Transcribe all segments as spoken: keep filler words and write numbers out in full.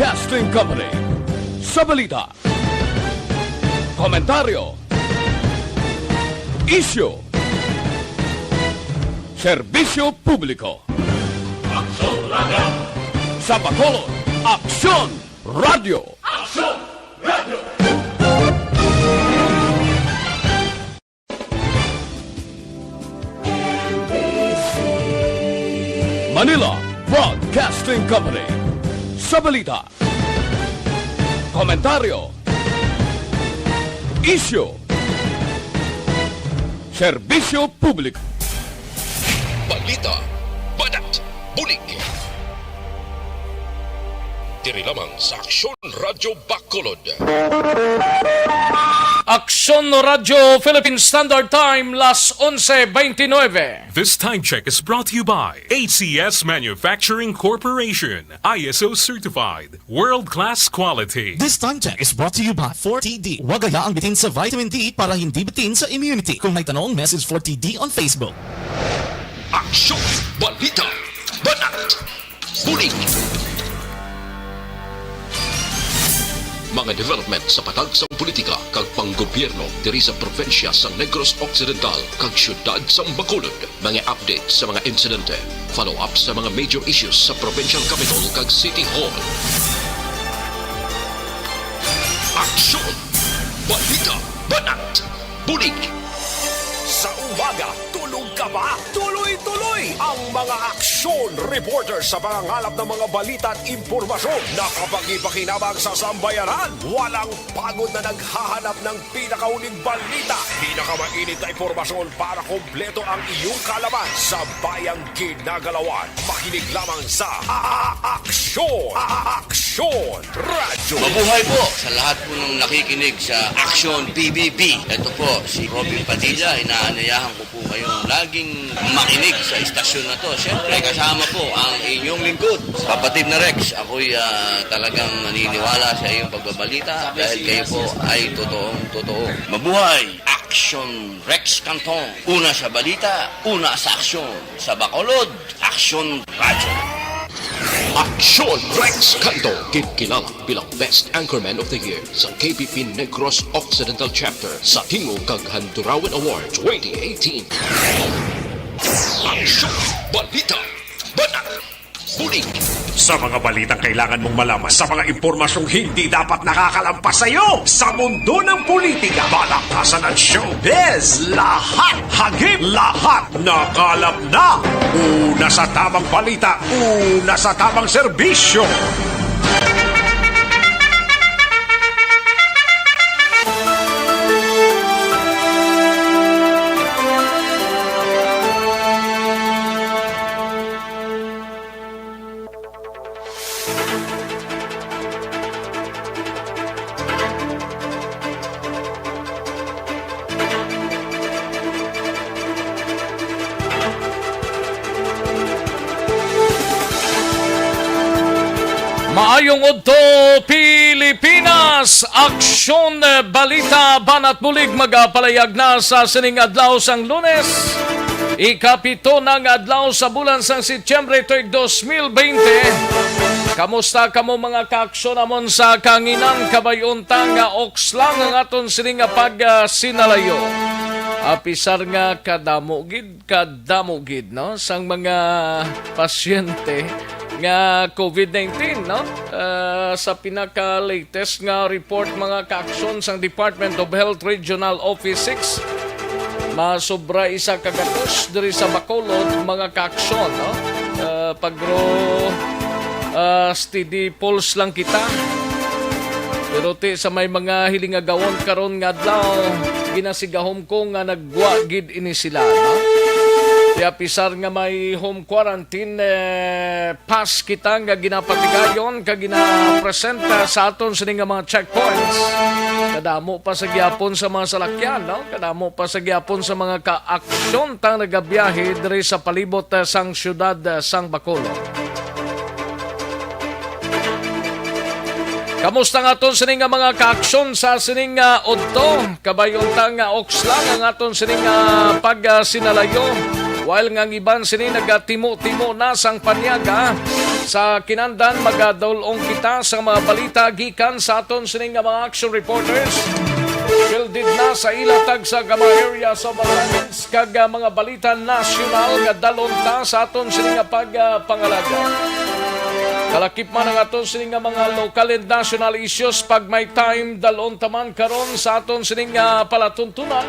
Broadcasting Company. Sa balita, komentaryo, isyu, serbisyo publiko. Aksyon Radio! Sa Bacolod, Aksyon Radio! Aksyon Radio! Manila Broadcasting Company. Sa balita, komentaryo, isyu, serbisyo publiko. Balita, banat, bulig. Diri lamang sa Aksyon Radyo Bacolod. Aksyon Radyo Philippine Standard Time, las onse veintinueve. This time check is brought to you by A C S Manufacturing Corporation, I S O certified, world-class quality. This time check is brought to you by four T D. Huwag hayaang bitin sa vitamin D para hindi bitin sa immunity. Kung may tanong, message four T D on Facebook. Aksyon, balita, banat, bulig. Mga development sa patag sang politika kag panggobyerno diri sa probinsya sang Negros Occidental kag siyudad sang Bacolod. Mga update sa mga insidente, follow-up sa mga major issues sa provincial capital kag city hall. Aksyon! Balita! Banat! Bulig! Sa umaga, tulog ka ba? Tuloy-tuloy ang mga aksyon reporter sa pangangalap ng mga balita at impormasyon na kapakipakinabang sa sambayanan. Walang pagod na naghahanap ng pinakahuling balita, pinakamainit na impormasyon para kompleto ang iyong kaalaman sa bayang ginagalawan. Makinig lamang sa A-, A-, Aksyon! A-, A-, Aksyon Radyo! Mabuhay po sa lahat po ng nakikinig sa Aksyon P B B. Ito po si Robin Padilla. Inaanayahan ko po kayong laging makinig sa istasyon na to. Siyempre, kasama po ang inyong lingkod, Kapatid na Rex. Ako'y, ah, talagang naniniwala sa iyong pagbabalita dahil kayo po ay totoong totoo. Mabuhay! Aksyon Rex Canton. Una sa balita, una sa aksyon. Sa Bacolod, Aksyon Radyo. Aksyon Rex Canto, ginkilala bilang Best Anchorman of the Year sa K P P Negros Occidental Chapter sa Tingog kag Handurawan Award twenty eighteen. Aksyon, balita, banat, bulig. Sa mga balitang kailangan mong malaman, sa mga impormasyong hindi dapat nakakalampas sa iyo, sa mundo ng politika, balaktasan at showbiz, lahat hagip, lahat nakalap na. Una sa tamang balita, una sa tamang serbisyo. Maayong udto, Pilipinas! Aksyon, eh, balita, banat bulig magapalayag na sa sining adlaw sang Lunes. Ikapito na nga adlaw sa bulan sang Setyembre tuig dos mil bente. Kamusta kamo, mga kaaksyon namon sa kanginan? Kabay-on ta nga oks lang ang aton sini nga pagsinalayo. Apisar nga kadamo gid, kadamo gid, no, sang mga pasyente nga covid nineteen, no? Ah, sa pinaka-latest nga report, mga kaaksyon, sang Department of Health Regional Office six, masobra isa ka gatos diri sa Bacolod, mga kaaksyon, no? Ah, pagro, ah, steady pulse lang kita. Pero ti sa may mga hiling nga gawon karon nga adlaw, ginasigahom ko nga naggwa gid ini sila, no? Kaya pisar nga may home quarantine, eh, pass kita nga ginapatigayon kag ginapresenta sa aton sini nga mga checkpoints. Kadamo pa sa gyapon sa mga salakyan, no? Kadamo pa sa gyapon sa mga kaaksyon tang nagabiyahe diri sa palibot, eh, sang siyudad, eh, sang Bacolod. Kamusta nga aton sini nga mga kaaksyon sa sining, ah, udto? Kabay-on ta nga oks lang ang aton sini nga pagsinalayo. While nga ang iban sini nagatimo-timo na sang panyaga, Sa kinandan, magadul-ong kita sa mga balita gikan sa aton sini nga mga action reporters. Fielded na sa ila tagsa ka mga areas of assignments kag, ah, mga balita nasyonal nga dalon ta sa aton sini nga pagpangalaga. Kalakip man ang aton sini nga mga local and national issues, pag may time, dalon ta man karon sa aton sini nga palatuntunan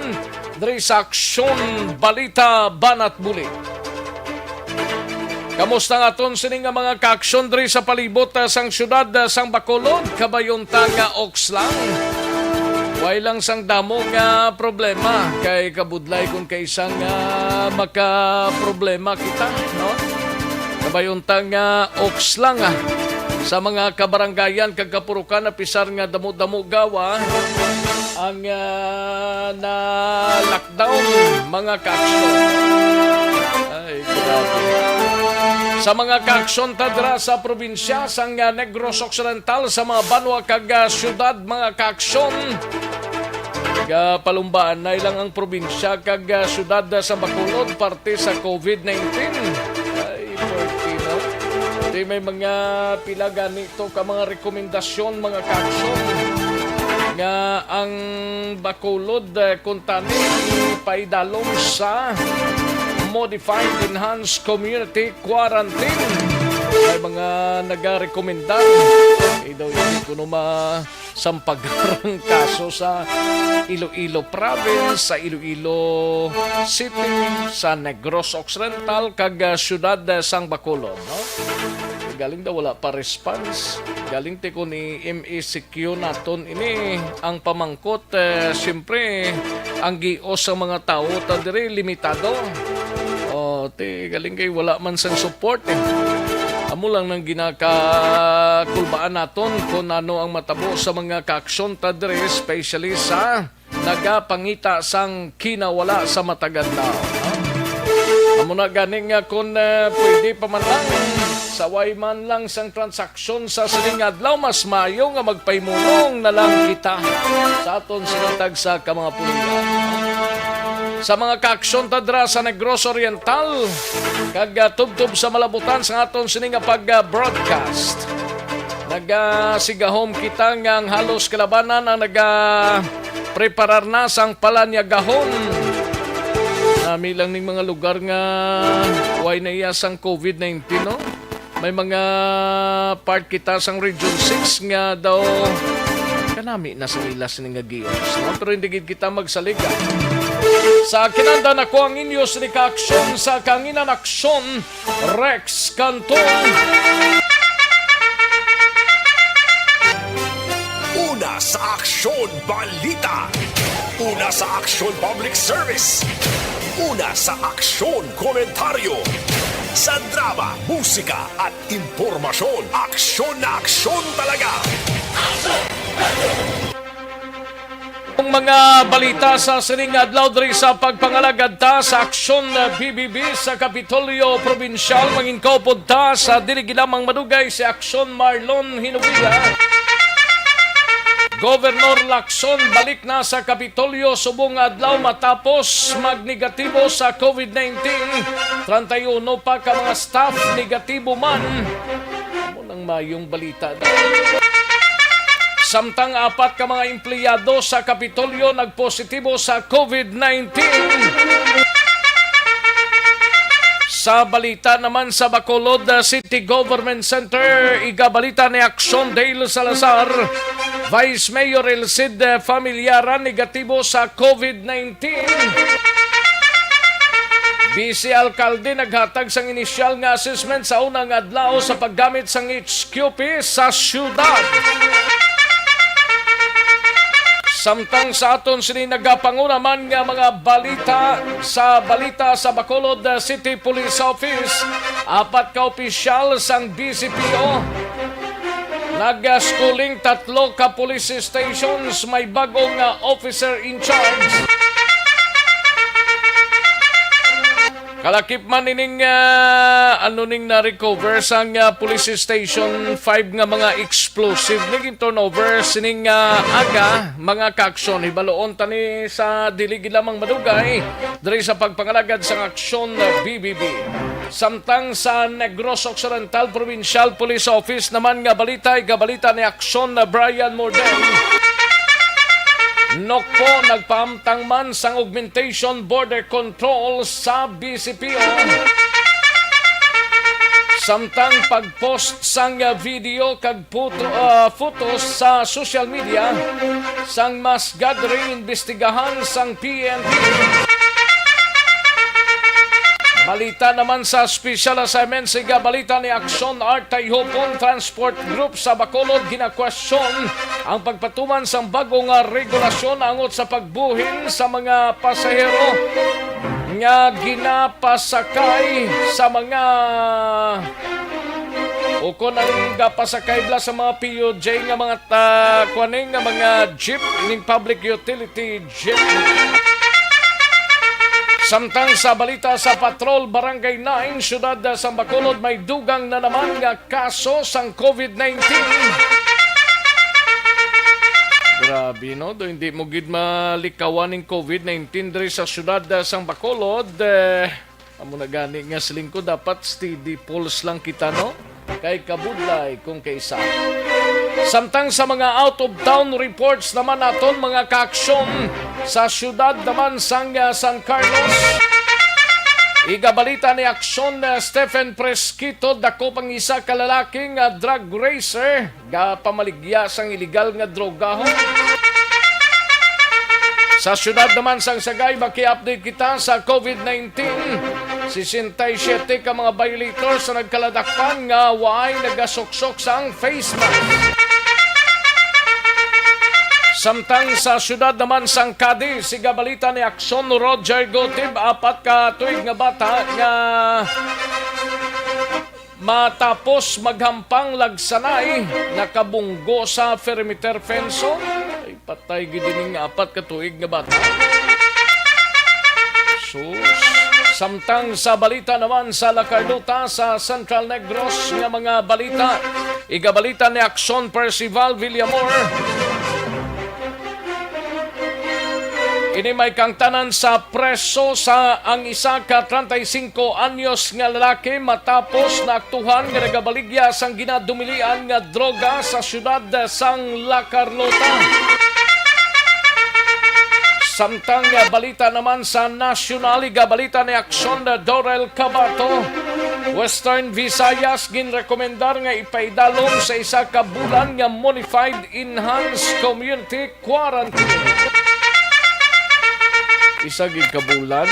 diri sa Aksyon Balita Banat Bulig. Kamusta ang aton sini nga mga kaaksyon diri sa palibot, ah, sang siyudad, ah, sang Bacolod? Kabay unta nga oks lang. Way lang sang damo nga problema, kay kabudlay kon kay sang, ah, makaproblema kita, no? Kabay unta nga oks lang, ah, sa mga kabarangayan kag kapurukan, apisar nga damo-damo gawa ang, ah, na-lockdown, mga kaaksyon. Ay, grabe. Sa mga kaaksyon ta dira sa probinsya sang, ah, Negros Occidental, sa mga banwa kag, ah, syudad, mga kaaksyon, gapalumbaan na lang ang probinsya kag, ah, syudad, ah, sa Bacolod parte sa covid nineteen. Ay, forty, no? Di may mga pila gani to ka mga rekomendasyon, mga kaaksyon, nga ang Bacolod, eh, kuntani ipaidalom sa modified enhanced community quarantine. May mga nagarekomendar, eh, daw hindi kuno masampagan ang kaso sa Iloilo Province, sa Iloilo City, sa Negros Occidental, kag, ah, siyudad, ah, sang Bacolod, no? Galing daw wala pa response. Galing ti ko ni M E C Q naton ini ang pamangkot, eh, siyempre, ang gios sa mga tawo ta diri limitado. O, ti galing kay wala man sang support, eh. Amo lang nang ginakakulbaan naton kung ano ang matabo sa mga kaaksyon ta diri, especially sa nagapangita sang kinawala sa matag adlaw. Amo na gani nga kung, eh, pwede pa man lang, sa way man lang sang transaksyon sa sining adlaw, mas maayo nga magpahimulong na lang kita sa aton sini tagsa ka mga puloy-an. Sa mga kaaksyon ta dira sa Negros Oriental, kag, ah, tubtob sa malabutan sa aton sini nga pag-, ah, broadcast. Nagasigahom kita nga ang halos kalabanan ang naga preparar na sang palanyagahon. Nami lang ning mga lugar nga way na iya sang covid nineteen, no? May mga part kita sang Region six nga daw kanami na sa ila sini nga gios, no? Pero hindi gid kita magsaliga. Sa kinandan, ako ang inyo sini ka aksyon sa kanginan aksyon, Rex Cantong. Una sa aksyon, balita. Una sa aksyon, public service. Una sa aksyon, komentaryo. Sa drama, musika, at impormasyon, aksyon na aksyon talaga. Ang mga balita sa sining adlaw diri sa pagpangalagad ta sa Aksyon B B B sa Kapitolyo Probinsyal, mangin kaupod ta sa dili gid lamang madugay si Aksyon Marlon Hinuguya. Governor Lacson balik na sa Kapitolyo subong nga adlaw matapos magnegatibo sa covid nineteen. Treinta y uno pa ka mga staff negatibo man. Amo nang mayong balita. Samtang apat ka mga empleyado sa Kapitolyo nagpositibo sa covid nineteen. Sa balita naman sa Bacolod, uh, City Government Center, igabalita ni Action Dale Salazar, Vice Mayor Elcid, uh, Familiaran, negatibo sa covid nineteen. Vice Alkalde naghatag sang inisyal nga assessment sa unang adlaw sa paggamit sang H Q P sa siyudad. Samtang sa aton sini nagapanguna man nga mga balita, sa balita sa Bacolod City Police Office, apat ka opisyal sang D C P O nag-schooling, tatlo ka police stations may bag-o nga officer in charge. Kalakip man ining, ah, ano ning na-recover sang, ah, Police Station five nga mga explosive, naging turnover sining, ah, aga, mga kaaksyon. Hibaloon tani sa dili gid lamang madugay diri sa pagpangalagad sang aksyon, ah, B B B. Samtang sa Negros Occidental Provincial Police Office naman nga balita, igabalita ni Aksyon na Brian Morden. Nokpo nagpaamtang man sang augmentation border control sa B C P O. Samtang pag-post sang video kag puto, ah, photos sa social media sang mass gathering, imbestigahan sang P N P. Balita naman sa special assignment, siga balita ni Aksyon Art Tayhopon, Transport Group sa Bacolod, ginakwestiyon ang pagpatuman sang bago nga regulasyon angot sa pagbuhin sa mga pasahero nga ginapasakay sa mga, o kon ang gapasakay bala sa mga P U J nga mga ta-, kuan ni, nga mga jeep, ning public utility jeep. Samtang sa balita sa Patrol, Barangay nine, Siyudad sa Bacolod, may dugang na naman nga kaso sang COVID nineteen. Grabe, no? Do hindi mo gid malikawan ning COVID nineteen diri sa siyudad, ah, sang Bacolod. Eh, amo na gani nga siling ko, dapat steady pulse lang kita, no? Kay kabudlay kung kaisa. Samtang sa mga out-of-town reports naman naton, mga kaaksyon, sa siyudad naman sang, ah, San Carlos, igabalita ni Aksyon, ah, Stephen Fresquito, dakop ang isa ka lalaki nga drug racer, gapamaligya sang iligal nga droga. Sa siyudad naman sang Sagay, maki-update kita sa COVID nineteen. Sesenta y siete ka mga violators sa nagkaladakpan nga waay nagasuksok sang face mask. Samtang sa siyudad naman sang Cadiz, siga balita ni Aksyon Roger Gotib, apat ka tuig nga bata nga matapos maghampang lagsanay, nakabunggo sa perimeter fence. Ay, patay gid ining apat ka tuig nga bata. Sus. Samtang sa balita naman sa La Carlota sa Central Negros nga mga balita, igabalita ni Aksyon Percival Villamor. Ini may kangtanan sa preso sa ang isa ka treinta y cinco anyos nga lalaki matapos naaktuhan nga nagabaligya sang ginadumilian nga droga sa siyudad sang La Carlota. Samtang nga balita naman sa nasyonal, igabalita ni Aksyon Dorel Cabato, Western Visayas ginrekomendar nga ipaidalom sa isa ka bulan nga modified enhanced community quarantine. Isa gid ka bulan?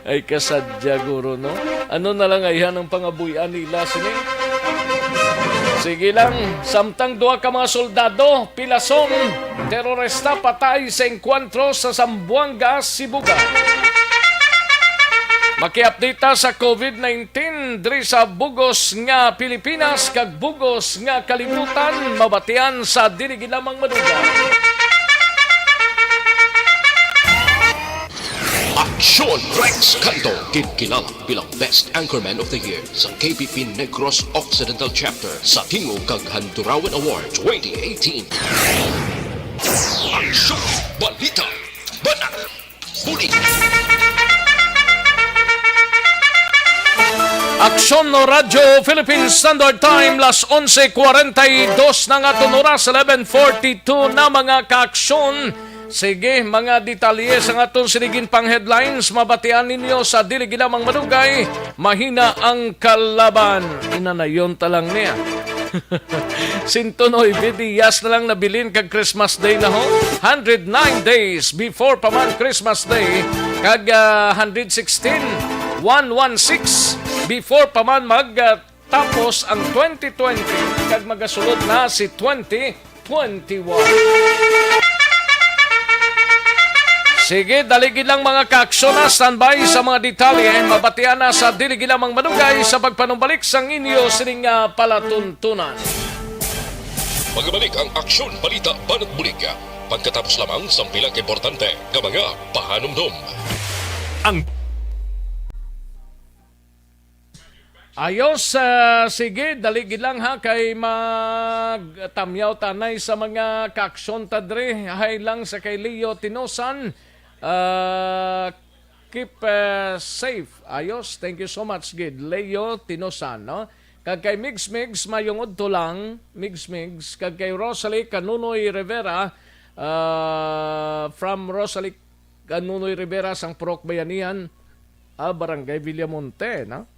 Ay, kasadya, guro, no? Ano na lang ayhan ang pangabuy-an nila sini? Sige lang, samtang duha ka mga soldado, pilason, terorista patay sa engkwentro sa Zamboanga, Sibugay. Maki-update ta sa COVID nineteen diri sa bugos nga Pilipinas kag bugos nga kalibutan, mabatian sa dili gid lamang madugay. Aksyon Rex Canto, ginkilala bilang Best Anchorman of the Year sa K P P Negros Occidental Chapter sa Tingog kag Handurawan Award twenty eighteen. Aksyon, balita, banat, Buli. Aksyon no Radyo Philippine Standard Time, las onse cuarenta y dos na nga aton oras, eleven forty-two na, mga kaaksyon. Sige, mga detalye sa aton sinigin pang headlines, mabatian ninyo sa dili gid lamang madugay, mahina ang kalaban. Inanayon ta lang niya. Sento nuebe dias na lang nabilin kag Christmas Day na ho. Hundred nine days before pa man Christmas Day, kag, ah, hundred sixteen, one one six, before pa man mag, ah, tapos ang twenty twenty, kag magasulod na si twenty twenty-one. Sige, dali gid lang, mga kaaksyon, ha. Standby sa mga detalye. Mabatian na sa dili gid lamang madugay sa pagpanumbalik sang inyo sining, ah, palatuntunan. Magabalik ang Aksyon, Balita, Banat Bulig. Pagkatapos lamang sang pila ka importante nga mga pahanumdom. Ang Ayos, ah, sige, dali gid lang, ha, kay magtamyaw tanay sa mga kaaksyon ta dre. Hay lang sa kay Leo Tinosan, ah, Keep, uh, safe. Ayos. Thank you so much, gid. Leo Tinosan, no? Kag kay Migs Migs, mayong udto lang, Migs Migs. Kag kay Rosalie Canunoy Rivera, uh, from Rosalie Canunoy Rivera, sang Purok Bayanihan, ah, Barangay Villamonte, no?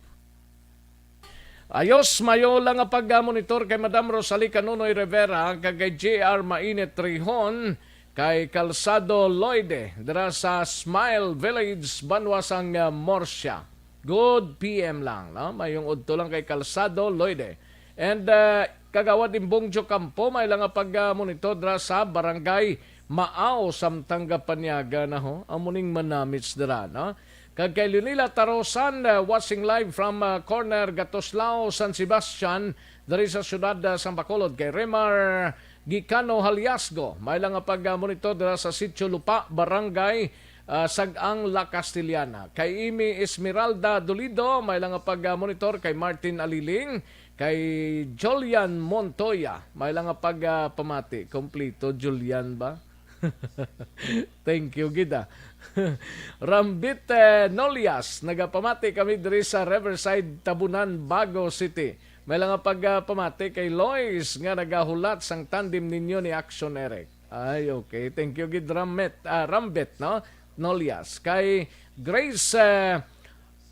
Ayos, mayo lang nga pag-monitor kay Madam Rosalie Canunoy Rivera, kag kay J R Mainit Rihon, kay Calzado Loide, dira sa Smile Village, banwa sang, ah, Murcia. Good P M lang, no? Mayong udto lang kay Calzado Loide. And, ah, Kagawad Imbong Jocampo, may lang nga pag-monitor dira sa Barangay Maaw, samtang gapanyaga na ho. Amo ning manamits dira, no? Kag kay Leonila Tarosan, uh, watching live from, uh, corner Gatoslao, San Sebastian, diri sa siyudad, uh, sang Bacolod. Kay Remar Gicano Haliasgo, may lang nga pag-monitor dira sa Sitio Lupa, Barangay, uh, Sag-ang, La Castellana. Kay Amy Esmeralda Dolido, may lang nga pag-monitor. Kay Martin Aliling, kay Julian Montoya, may lang nga pag, ah, pamati. Kompleto, Julian ba? Thank you gid, ah. Rambit, eh, Nolias, nagapamati kami diri sa Riverside, Tabunan, Bago City. May lang nga pag, ah, pamati kay Lois nga nagahulat sang tandem ninyo ni Action Eric. Ay, okay. Thank you gid, Ramit, ah, Rambit, no? Nolias. Kay Grace, eh,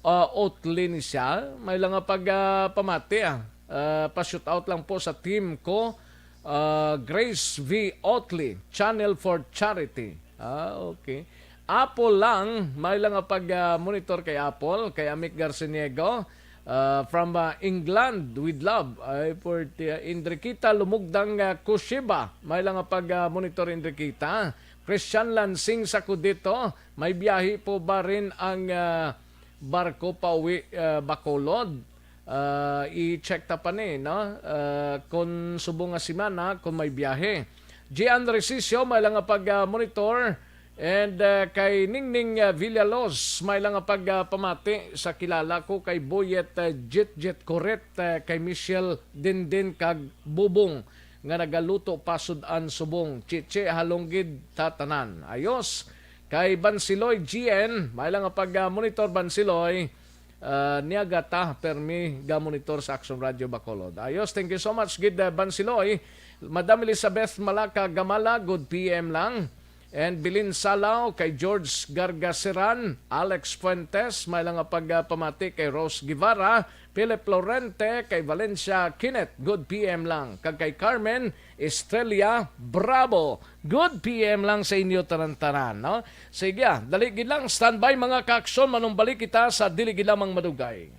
ah, Otley ni siya. May lang nga pag, ah, pamati, ah. Ah, pa-shoot out lang po sa team ko, ah, Grace V Otley, Channel for Charity. Ah, okay. Apple lang, may lang nga pag, ah, monitor kay Apple, kay Amik Garciniego, ah, from, ah, England, with love. Ay, for, ah, Indrikita Lumugdang, ah, Kushiba, may lang nga pag, ah, monitor Indrikita. Christian Lansing Sakudito, may biyahe po ba rin ang, ah, barko pauwi, ah, Bacolod? Ah, i-check ta pa ni, no? Ah, kun subong nga semana, kung may biyahe. Gian Resicio, may lang nga pag, ah, monitor. And, ah, kay Ningning, ah, Villalos, may lang nga pag, ah, pamati sa kilala ko kay Boyet, ah, Jet Jet Coret, ah, kay Michelle Dindin kag Bubong nga nagaluto pa sud-an subong. Chichi, halong gid ta tanan. Ayos. Kay Bansiloy G N, may lang nga pag, ah, monitor, Bansiloy. Ah, niaga ta, permi ga monitor sa Action Radio Bacolod. Ayos, thank you so much gid, ah, Bansiloy. Madam Elizabeth Malaka Gamala, good P M lang. And Bilin Salao, kay George Gargaseran, Alex Fuentes, may lang nga pag, ah, pamati kay Rose Guevara, Philip Lorente, kay Valencia Kinet, good P M lang. Kag kay Carmen Estrella Bravo, good P M lang sa inyo tanan-tanan, no? Sige, ah, dali gid lang, standby, mga ka-aksyon, manumbalik kita sa dili gid lamang madugay.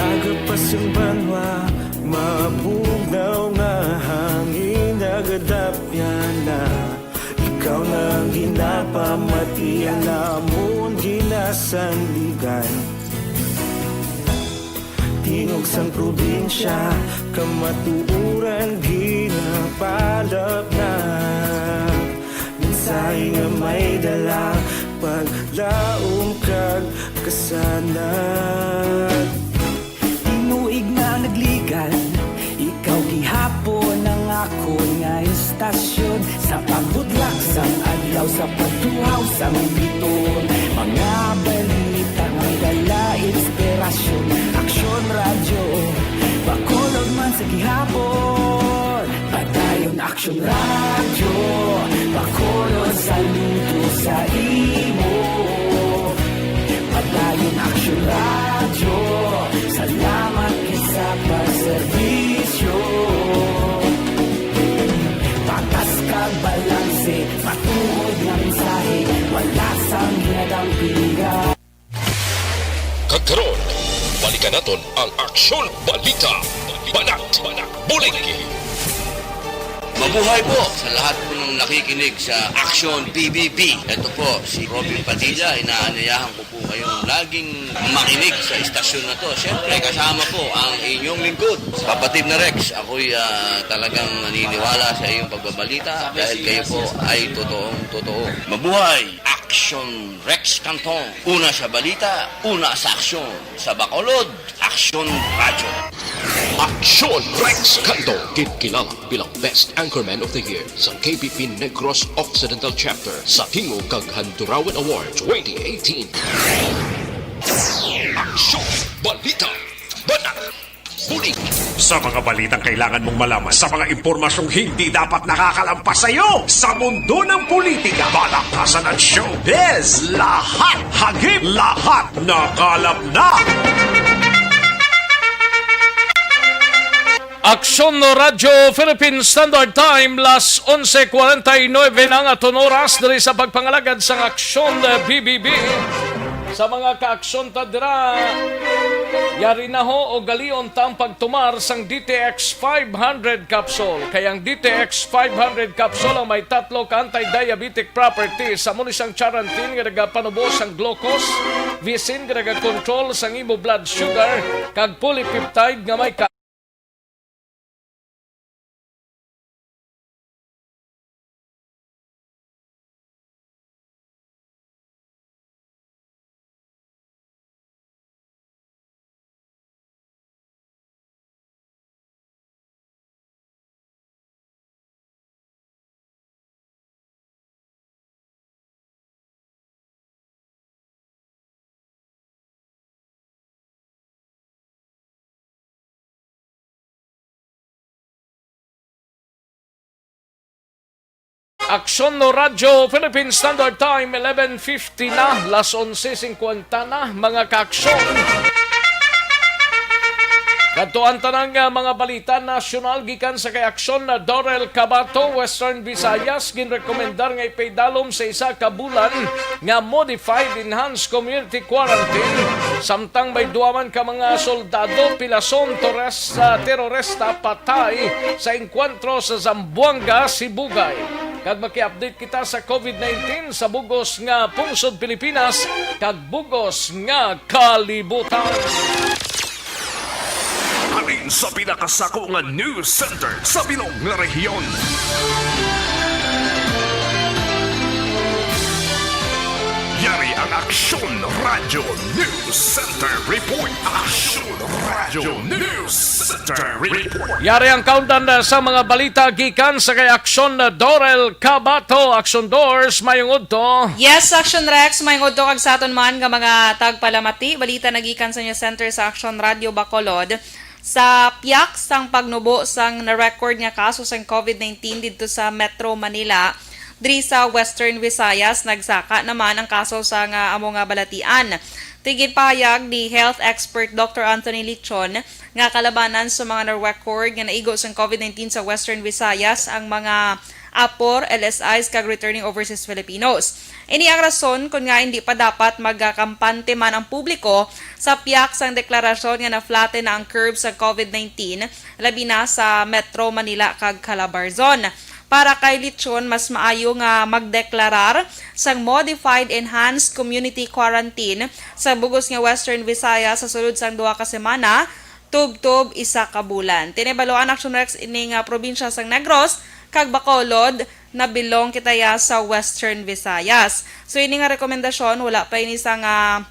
Aga pa sang banwa, mabugnaw nga hangin nagadapyan na. Ikaw na ang ginapamati, ang amon ginasandigan. Tingog sang probinsya, kamatuoran ginapalapnag. Mensahe nga may dala, paglaom kag kasanag. Tinuig na nagligan, ikaw gihapon ang akon nga istasyon. Sa pagbudlak sang adlaw, sa pagtuhaw sang biton, mga balita may dala inspirasyon. Aksyon Radyo, Bacolod man sa gihapon. Padayon Aksyon Radyo, Bacolod, saludo sa imo. Padayon Aksyon Radyo, salamat gid sa pagserbisyo. Patas kag balanse, matuod nga mensahe, wala sang ginadampingan. Kag karon, balikan naton ang Aksyon Balita, Banat, Bulig. Mabuhay po sa lahat po ng nakikinig sa Action B B B. Ito po si Robin Padilla. Inaanyayahan ko po kayong laging makinig sa istasyon na to. Siyempre, kasama po ang inyong lingkod, Kapatid na Rex. Ako'y ah, talagang naniniwala sa iyong pagbabalita dahil kayo po ay totoong totoo. Mabuhay! Action Rex Canton. Una sa balita, una sa aksyon. Sa Bacolod, Aksyon Radyo. Aksyon Rex Canto, ginkilala bilang Best Anchorman of the Year sa K B P Negros Occidental Chapter sa Tingog kag Handurawan Award twenty eighteen. Aksyon Balita. Banat. Bulig. Sa mga balitang kailangan mong malaman, sa mga impormasyong hindi dapat nakakalampas sa iyo, sa mundo ng politika, balaktasan at showbiz, lahat hagip, lahat nakalap na. Aksyon Radyo Philippine Standard Time, las onse cuarenta y nueve na nga aton oras diri sa pagpangalagad sang Aksyon B B B. Sa mga kaaksyon ta dira, yari na ho, ugalion ta ang pagtumar sang D T X five hundred capsule. Kay ang D T X five hundred capsule ang may tatlo ka anti-diabetic properties, amo ni sang charantin nga nagapanubo sang glucose, visin nga nagakontrol sang imo blood sugar, kag polypeptide nga may ka- Aksyon no Radyo Philippine Standard Time, eleven fifty na, las onse cincuenta na, mga kaaksyon. Kadto ang tanang, ah, mga balita nasyonal gikan sa kay Aksyon na Dorel Cabato, Western Visayas, ginrekomendar nga ipaidalom sa isa ka bulan nga modified enhanced community quarantine, samtang may duwa man ka mga soldado, pilason, tores-, ah, terorista patay sa engkwentro sa Zamboanga, Sibugay. Kag maki-update kita sa COVID nineteen sa bug-os nga pungsod Pilipinas kag bug-os nga kalibutan. Halin sa pinakasako nga news center sa bilog nga rehiyon. Yari ang Aksyon Radyo News Center Report. Aksyon Radyo News Center Report. Yari ang countdown, uh, sa mga balita gikan sa kay Aksyon, uh, Dorel Cabato. Aksyon Dors, mayong udto. Yes, Aksyon Rex, mayong udto kag sa aton man nga mga tagpalamati. Balita na gikan sa news center sa Aksyon Radyo Bacolod. Sa piyak sang pagnubo sang na-record nga kaso sang COVID nineteen didto sa Metro Manila, diri sa Western Visayas, nagsaka naman ang kaso sa nga amo nga balatian. Tigin pahayag ni health expert Doctor Anthony Lichon nga kalabanan sa mga na-record nga naigo sang COVID nineteen sa Western Visayas ang mga apor, L S Is, kag returning overseas Filipinos. Ini ang rason kon ngaa hindi pa dapat magakampante man ang publiko sa piyak sang deklarasyon nga na-flatten na ang curve sa COVID nineteen, labi na sa Metro Manila kag Calabarzon. Para kay Lichon, mas maayo nga magdeklarar sang modified enhanced community quarantine sa bug-os nga Western Visayas sa sulod sang duha ka semana, tubtob isa ka bulan. Tinibaluan, Action Rex, ini nga probinsya sang Negros kag Bacolod nabilong kita ya sa Western Visayas. So, ini nga rekomendasyon, wala pa ini sa nga,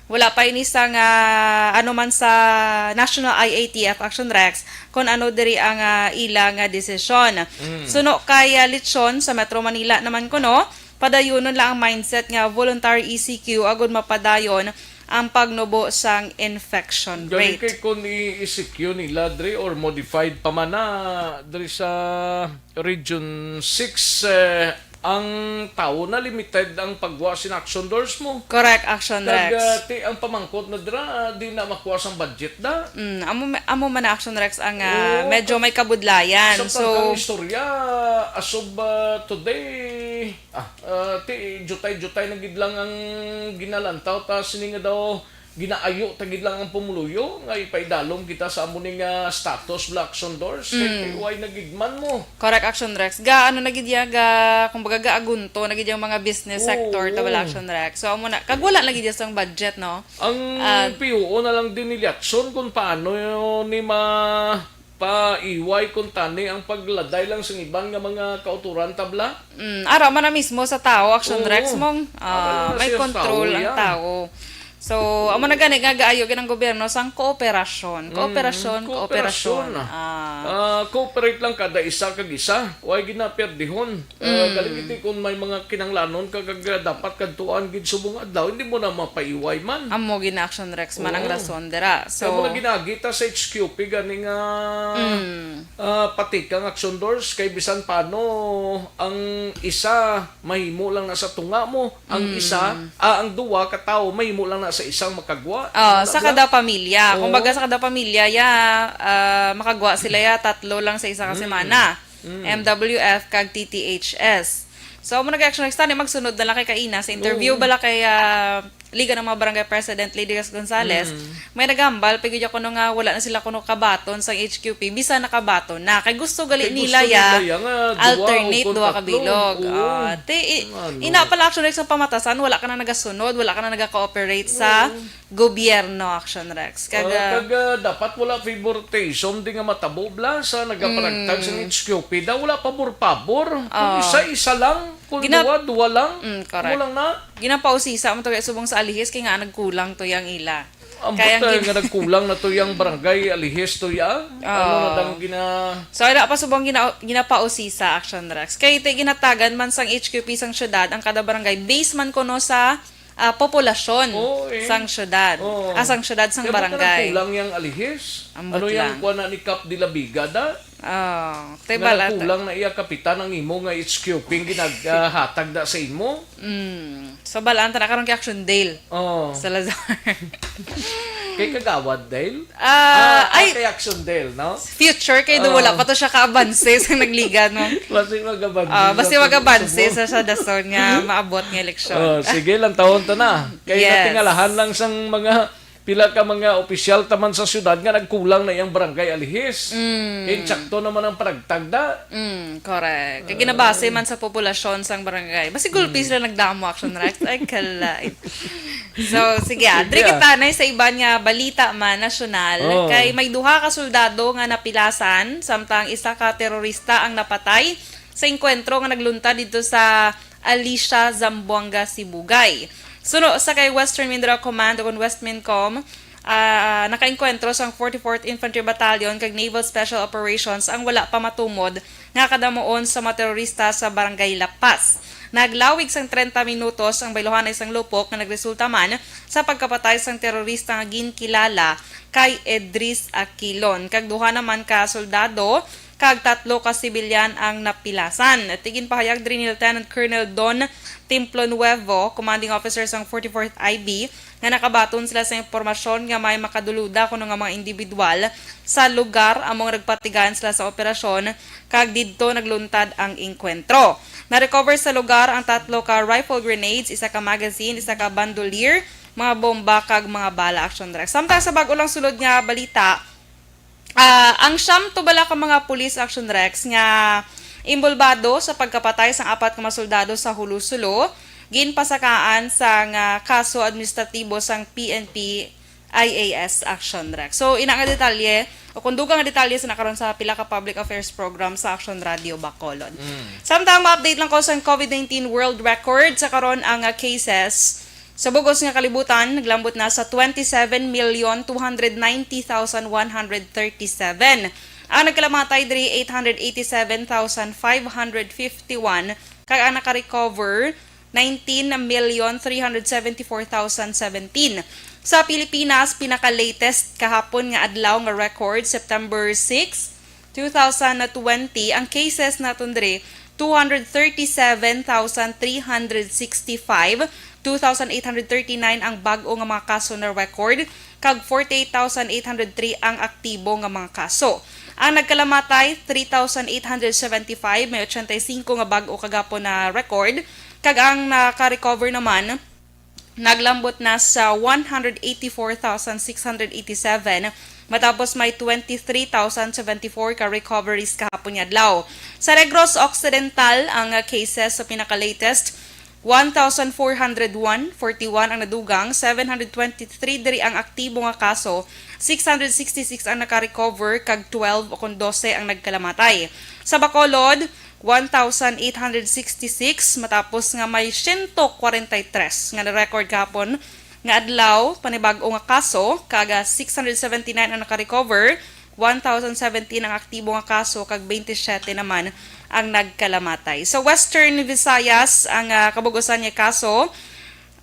wala pa ini sa nga, ano man sa National I A T F, Action Rex, kung ano diri ang, ah, ila nga desisyon. Mm. Suno kay, ah, Lichon, sa Metro Manila naman kuno, padayunon lang ang mindset nga voluntary E C Q agud mapadayon ang pagnubo sang infection Gani rate. Kay kung i-E C Q nila diri or modified pa man na diri sa Region six, eh, ang tawo na limited ang pagwa sin Action Dors mo. Correct, Action Kag, Rex. Ah, ti ang pamangkot na dira, ah, di na makuha sang budget da. Mm, amo, amo man na Action Rex ang, ah, Oo, medyo kag may kabudlayan. Sa So, pagkang istorya, as of, ah, today, ah, ah, ti jutay-jutay na gid lang ang ginalantaw ta sini nga daw ginaayo ta gid lang ang pumuluyo nga ipaidalom kita sa amo ni nga status, Black Condors, kay Mm. P Y na gid man mo. Correct, Action Rex. Ga, ano na gid ya, ga, kumbaga, ga agunto na gid yung mga business Oo. sector, ta wala, Action Rex. So, amo na, kag wala na gid ya sang budget, no? Ang Ah. P O O na lang din ni Lacson kung paano ni ma-, paiway kung tani ang pagladay lang sa iban nga mga kauturan, tabla? Mm, ara man na mismo sa tao, Action Oo. Rex, mong, Ara ah, lang na may siya sa control tao, ang ya. tao. So, amo na gani nga gaayo gid ang gobyerno sang kooperasyon. Mm, Kooperasyon, kooperasyon. kooperasyon. Ah. Ah, cooperate lang kada isa kag isa. Way ginaperdihon. Ah, Mm. galing iti kung may mga kinanglanon ka kag, ah, dapat kadtuan gid subong adlaw, hindi mo na mapaiway man. Amo gina Action Rex man ang Oo. rason dira. Kaya mo So, na ginagita sa H Q P gani nga, Mm. ah, patikang Action Doors, kay bisan paano ang isa mahimo lang na sa tunga mo, ang Mm. isa, ah, ang duwa ka tawo mahimo lang na sa isang makagwa. Oh, Wala sa bala? kada pamilya. Oo. Kumbaga sa kada pamilya, ya, ah, makagwa sila ya tatlo lang sa isa ka Mm. semana. Mm. M W F kag T T H S. So, amo na gid, Action Rex, tani magsunod na lang kay kaina sa interview Oo. bala kay, ah, Liga ng mga Barangay President Lady Gas Gonzales. Mm. May nagambal, pag kuno nga wala na sila kuno kabaton sa H Q P, bisan nakabaton na. Kay gusto gali Kay nila gusto ya nila ya nga duwa alternate, o duha ka tatlo. bilog. Oo. Ah, te, i-, Ano? ina pala, Action Rex, sa pamatasan, wala ka na nagasunod, wala ka na nagaka-cooperate sa Oo. gobyerno, Action Rex. Kag, Ah, ah, kag, ah, dapat wala favoritism di nga matabo bala sa nagaparagtag sa Mm. H Q P. Daw wala pabor-pabor. Kung Ah. isa-isa lang, kung Gina- duwa, duwa lang. Mm, correct. Kulang na. Ginapausisa mo to kay subong sa Alihis, kay nga nagkulang to yang ila. Ang Kaya ang buta gin- nga nagkulang na to yang barangay Alihis to ya. Ano na Ah. dang gina- So, wala pa subong gina-, ginapausisa, Action Rex. Kay ti ginatagan man sang H Q P sang syudad, ang kada barangay, base man kuno sa, ah, populasyon Oo, eh. sang syudad. Oo. Ah, sang syudad, sang Kaya buta barangay. nagkulang yang Alihis. Ambot Ano yang lang. kuwan na ni Cap de la Viga, da? Oh, Nga te balat. nagkulang na iya kapitan ang imo nga H Q P ang ginag-, ah, hatag da sa imo? Mm. So, balaan ta na karon kay Action Dale. Oh. Salazar. Kay Kagawad Dale? Ah, Ah, ah, ay, kay Action Dale, no? future kay do Oh. wala pa to siya kaabanse sa nagligan, no? Basi magabanse Ah, basi sa magabanse sa sa, sa dason nga maabot nga eleksyon. Oh, sige lang, tawon ta na. Kay Yes. natingalahan lang sang mga pila ka mga opisyal taman sa syudad nga nagkulang na iyang barangay Alihis. Mm. Kay insakto naman ang panagtagda. Mm, correct. Kay ginabase man sa populasyon sang barangay. Basi gulpi Mm. sila nagdamo, Action Rex. Ay, kalay. So, sige, ah. Sige, Diri ah. kita na sa iban nga balita man, nasyonal. Oh. Kay may duha ka soldado nga napilasan, samtang isa ka terorista ang napatay sa engkwentro nga nagluntad didto sa Alicia, Zamboanga, Sibugay. Suno sa kay Western Mindanao Command o kon West Mincom, ah, nakaengkwentro sang forty-fourth Infantry Battalion kag Naval Special Operations ang wala pa matumod nga kadamuon sa mga terorista sa Barangay La Paz. Naglawig sang trenta minutos ang bayluhanay sang lupok nga nagresulta man sa pagkapatay sang terorista nga ginkilala kay Edris Aquilon, kag duha naman ka soldado kag tatlo ka sibilyan ang napilasan. Ti ginpahayag diri ni Lieutenant Colonel Don Templo Nuevo, commanding officer sang forty-fourth I B, nga nakabaton sila sa impormasyon nga may makaduluda kuno nga mga individual sa lugar amo nga nagpatigayon sila sa operasyon, kag didto nagluntad ang engkwentro. Na-recover sa lugar ang tatlo ka rifle grenades, isa ka magazine, isa ka bandolier, mga bomba, kag mga bala, Action Rex. Samtang sa bag-o lang sulod nga balita, Ah, ang siyam to bala ka mga pulis, Action Rex, nga inbolbado sa pagkapatay sang apat ka mga soldado sa Jolo-Solo, ginpasakaan sang kaso administratibo sang P N P I A S, Action Rex. So, ina nga detalye, o kung dugang nga detalye sa nakaron sa pila ka public affairs program sa Action Radio Bacolod. Mm. Samtang ma-update lang ko sa COVID nineteen world record sa karon ang, ah, cases, sa bug-os nga kalibutan, naglambot na sa twenty-seven million two hundred ninety thousand one hundred thirty-seven. Ang nagkalamatay diri, eight hundred eighty-seven thousand five hundred fifty-one, kag ang naka-recover, nineteen million three hundred seventy-four thousand seventeen. Sa Pilipinas, pinaka-latest kahapon nga adlaw nga record, September six, two thousand twenty, ang cases naton diri, two hundred thirty-seven thousand three hundred sixty-five, two thousand eight hundred thirty-nine ang bag-o nga mga kaso na record, kag forty-eight thousand eight hundred three ang aktibo nga mga kaso. Ang nagkalamatay, three thousand eight hundred seventy-five, may ochenta y cinco nga bag-o kagapon na record, kag ang naka-recover naman, naglambot na sa one hundred eighty-four thousand six hundred eighty-seven, matapos may twenty-three thousand seventy-four ka recoveries kahapon nga adlaw. Sa Negros Occidental, ang, ah, cases sa pinaka-latest, one thousand four hundred one, forty-one ang nadugang, seven hundred twenty-three diri ang aktibo nga kaso, six hundred sixty-six ang naka-recover, kag twelve o kon dose ang nagkalamatay. Sa Bacolod, one thousand eight hundred sixty-six, matapos nga may siyento kwarenta y tres nga na-record kahapon nga adlaw, panibag-o nga kaso, kag, ah, six hundred seventy-nine ang naka-recover, one thousand seventeen ang aktibo nga kaso, kag twenty-seven naman ang nagkalamatay. Sa Western Visayas, ang, ah, kabug-usan nga kaso,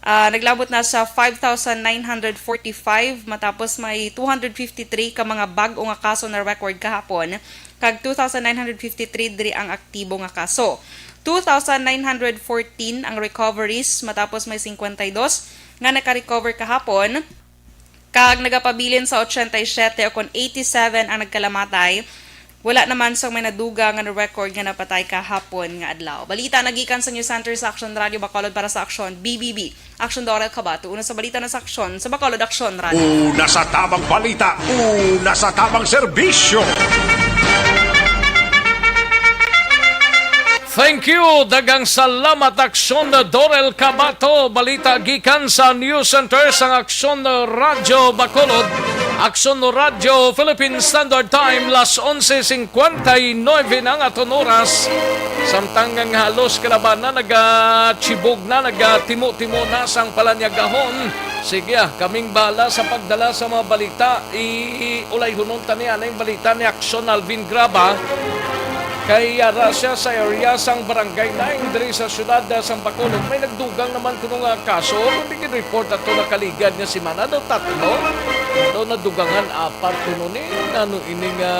ah, naglabot na sa five thousand nine hundred forty-five, matapos may two hundred fifty-three ka mga bag-o nga kaso na record kahapon, kag two thousand nine hundred fifty-three diri ang aktibo nga kaso. Two thousand nine hundred fourteen ang recoveries, matapos may cincuenta y dos nga naka-recover kahapon, kag nagapabilin sa ochenta y siete o kon eighty-seven ang nagkalamatay. Wala naman sang may naduga nga na-record nga napatay kahapon nga adlaw. Balita nagikan sa News Center sa Aksyon Radio Bacolod para sa Aksyon B B B. Aksyon Dorel Cabato, una sa balita na sa Aksyon sa Bacolod Aksyon Radio. Una sa tabang balita, una sa tabang serbisyo. Thank you. Daghang salamat, Aksyon Dorel Cabato. Balita gikan sa News Center sang Aksyon Radyo Bacolod. Aksyon Radyo Philippine Standard Time, las onse cincuenta y nueve na nga aton oras. Samtang nga halos kalabanan nagachibog na, nagatimo-timo na sang palanyagahon. Sige, ah, kaming bahala sa pagdala sa mga balita. I-, ulayhunon ta ni anay balita ni Aksyon Alvin Graba. Kay ara siya sa area sang Barangay Nine diri sa siyudad, ah, sang Bacolod. May nagdugang naman kuno nga kaso. Kung di report ato nakaligad nga semana daw tatlo. Daw nadugangan apat kuno ni. Ano ini nga,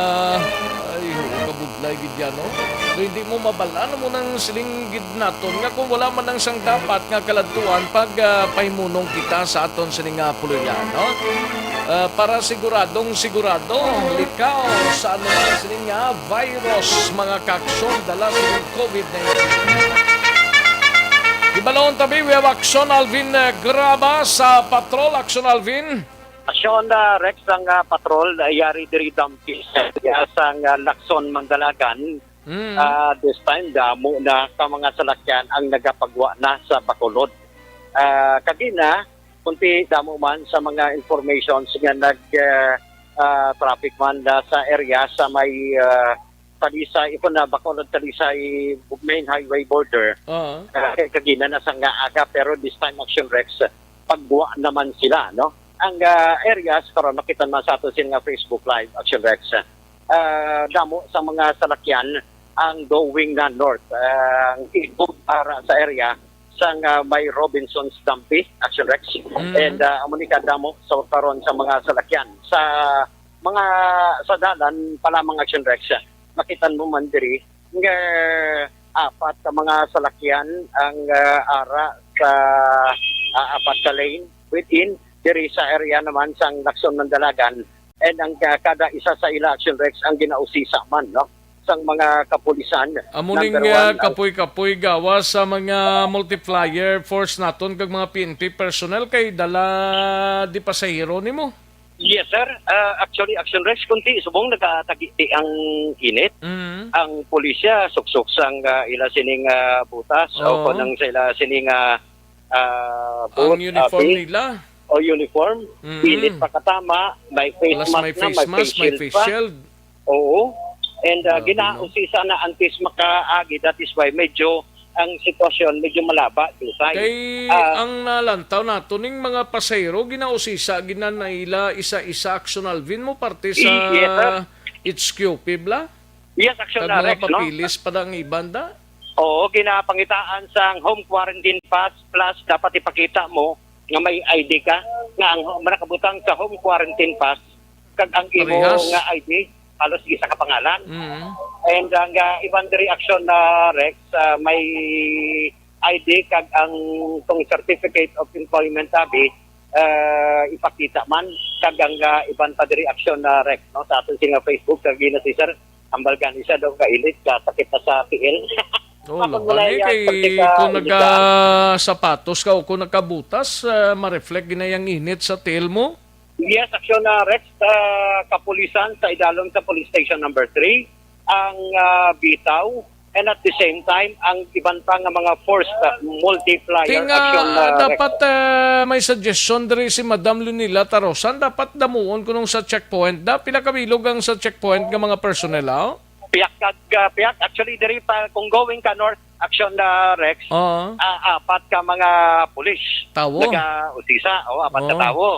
ay, oo, kabudlay gid yan, no? So, hindi mo mabal-an mo nang siling gid naton nga kung wala man ang sang dapat nga kaladtuan pag, ah, pahimunong kita sa aton sini nga puloy-an, no? Ah, para siguradong sigurado, likaw sa ano man sini nga virus, mga kaaksyon, dala sa covid nineteen. Ibalon tabi, we have Aksyon Alvin, eh, Graba sa Patrol. Aksyon Alvin. Aksyon, ah, Rex, ang, ah, patrol, ah, yari diri Dampis, ah, sang, ah, Lacson, Mandalagan. Mm. Ah, this time, damo na ka mga salakyan ang nagapagwa na sa Bacolod. Ah, kagina, kunti damo man sa mga informations nga nag, ah, ah, traffic man na sa area sa may, ah, Talisay, ito na, Bacolod, Talisay main highway border. Oo. Ah, kay kagina na sa nga aga, pero this time, Action Rex, pagwa naman sila, no? Ang, ah, areas, karon makita naman sa ato sila nga Facebook Live, Action Rex. Ah, damo sa mga salakyan ang going na north. Ah, ang ibo para sa area sang, ah, may Robinson's Dampi, Action Rex. Mm. And, ah, amo ni kadamo sa karon sa mga salakyan. Sa mga, sa dalan pa lamang, Action Rex, makita mo man diri nga apat ka mga salakyan ang, ah, ara sa, ah, apat ka lane within diri sa area naman sang Lacson, Mandalagan. And ang, ah, kada isa sa ila, Action Rex, ang ginausisa man, no, sang mga kapulisan. Amo ning, number ah, one, ang kapoy-kapoy gawas sa mga multiplier force naton kag mga P N P personnel kay dala di pasahero nimo? Yes, sir. Ah, actually, Action Rex, kunti subong nagatagiti ang init. Mm. Ang pulisya, suksok sang, ah, ila sining, ah, butas o Oo. Kanang sa ila sining, ah, ah, Ang boot, uniform abi, nila. O uniform. Mm. Init pa katama, may face Plus mask may na, face may mask, face may shield face pa. Shield. Oo. And, ah, Grabe, no? Ginausisa na antes makaagi, that is why medyo ang sitwasyon medyo malaba, Dusay. Kay Ah, ang nalantaw nato ning mga pasahero, ginausisa, ginanaila, isa-isa, Action Alvin, mo parte sa I-, yes, sir. H Q P bla? Yes, Action Kag mga Rex, no? Papilis pa ang iban da? Oo, ginapangitaan sang home quarantine pass plus dapat ipakita mo nga may I D ka, nga ang ho-, nakabutang sa home quarantine pass, kag ang imo Parehas. Nga I D, halos isa ka pangalan. Mm. And ang, ah, iban diri, Action na Rex, ah, may I D kag ang tong certificate of employment tabi, ah, ipakita man, kag ang, ah, iban pa diri, Action na Rex, no, sa aton sila Facebook, kag gina si Sir, hambal gani siya daw ka init, ka sakit na sa tiil. Oh, Tapos laban wala eh, yan, kay pagka kung init ka. Nagasapatos ka o kung nakabutas, ah, ma-reflect gid na yung init sa tiil mo? Yes, aksyon na Rex, ah, kapulisan sa idalom sa Police Station Number Three ang, ah, bitaw, and at the same time ang iban pa nga mga force, ah, multiplier Ting, ah, action na Rex. Dapat, ah, may suggestion diri si Madam Lunila Tarosan, dapat damuon kunong sa checkpoint. Da, pila ka bilog ang sa checkpoint nga mga personnel, ah? Piyak kag, ah, piyak. Actually, diri pa, kung going ka north, action na Rex, Oo. ah, apat ka mga pulis. Tawo? Naga-usisa. Oh, apat ka Oo. tawo.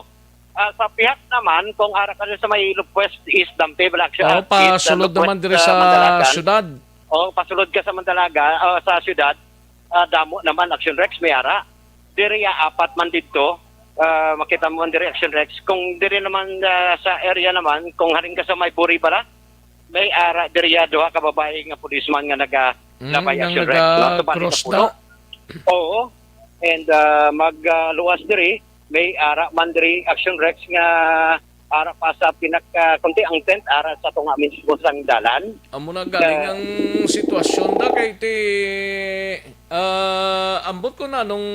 Ah, sa pihak naman, kung ara ka sa may West East Dampi, wala action, Oh, ah, East, ah, pasulod Northwest, naman diri ah, sa Mandalagan. Syudad. Oh, pasulod ka sa Mandalaga, oh, sa syudad, ah, damo naman action Rex, may ara. Diri, ah, apat man didto. Ah, makita mo man diri action Rex. Kung diri naman, ah, sa area naman, kung halin ka sa may Buri bala, may ara diri, ah, duha ka babae nga policeman nga naga Mm, labay nang action Rex, no? Tubali sa naga-cross puno. Na? Oo. And, ah, mag, ah, luwas diri, may ara man diri action Rex nga ara pa sa pinaka, kunti ang tent, ara sa tunga mismo sang dalan. Amo na galing Ah. ang sitwasyon da kay ti, ah, ambot ko na nung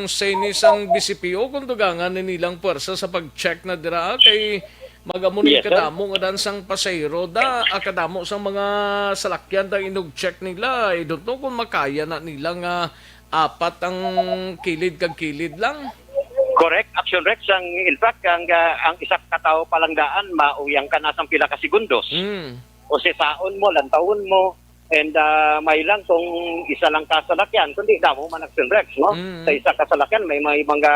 say ni sang B C P O kung dugangan ni nilang puwersa sa pag-check na dira, ah, kay magamo ni Yes, sir. kadamo nga dan sang pasahero da, ah, kadamo sang mga salakyan da inug-check nila. I don't know kung makaya na nila nga apat ang kilid kag kilid lang. Correct, action Rex. Ang, in fact, ang, ah, ang isa ka tawo pa lang daan, mauyang ka na sang pila ka segundos. Mm. O sisaon mo, lantawon mo, and, ah, may lang kung isa lang ka salakyan, kundi damo man action Rex, no? Mm. Sa isa ka salakyan, may, may mga,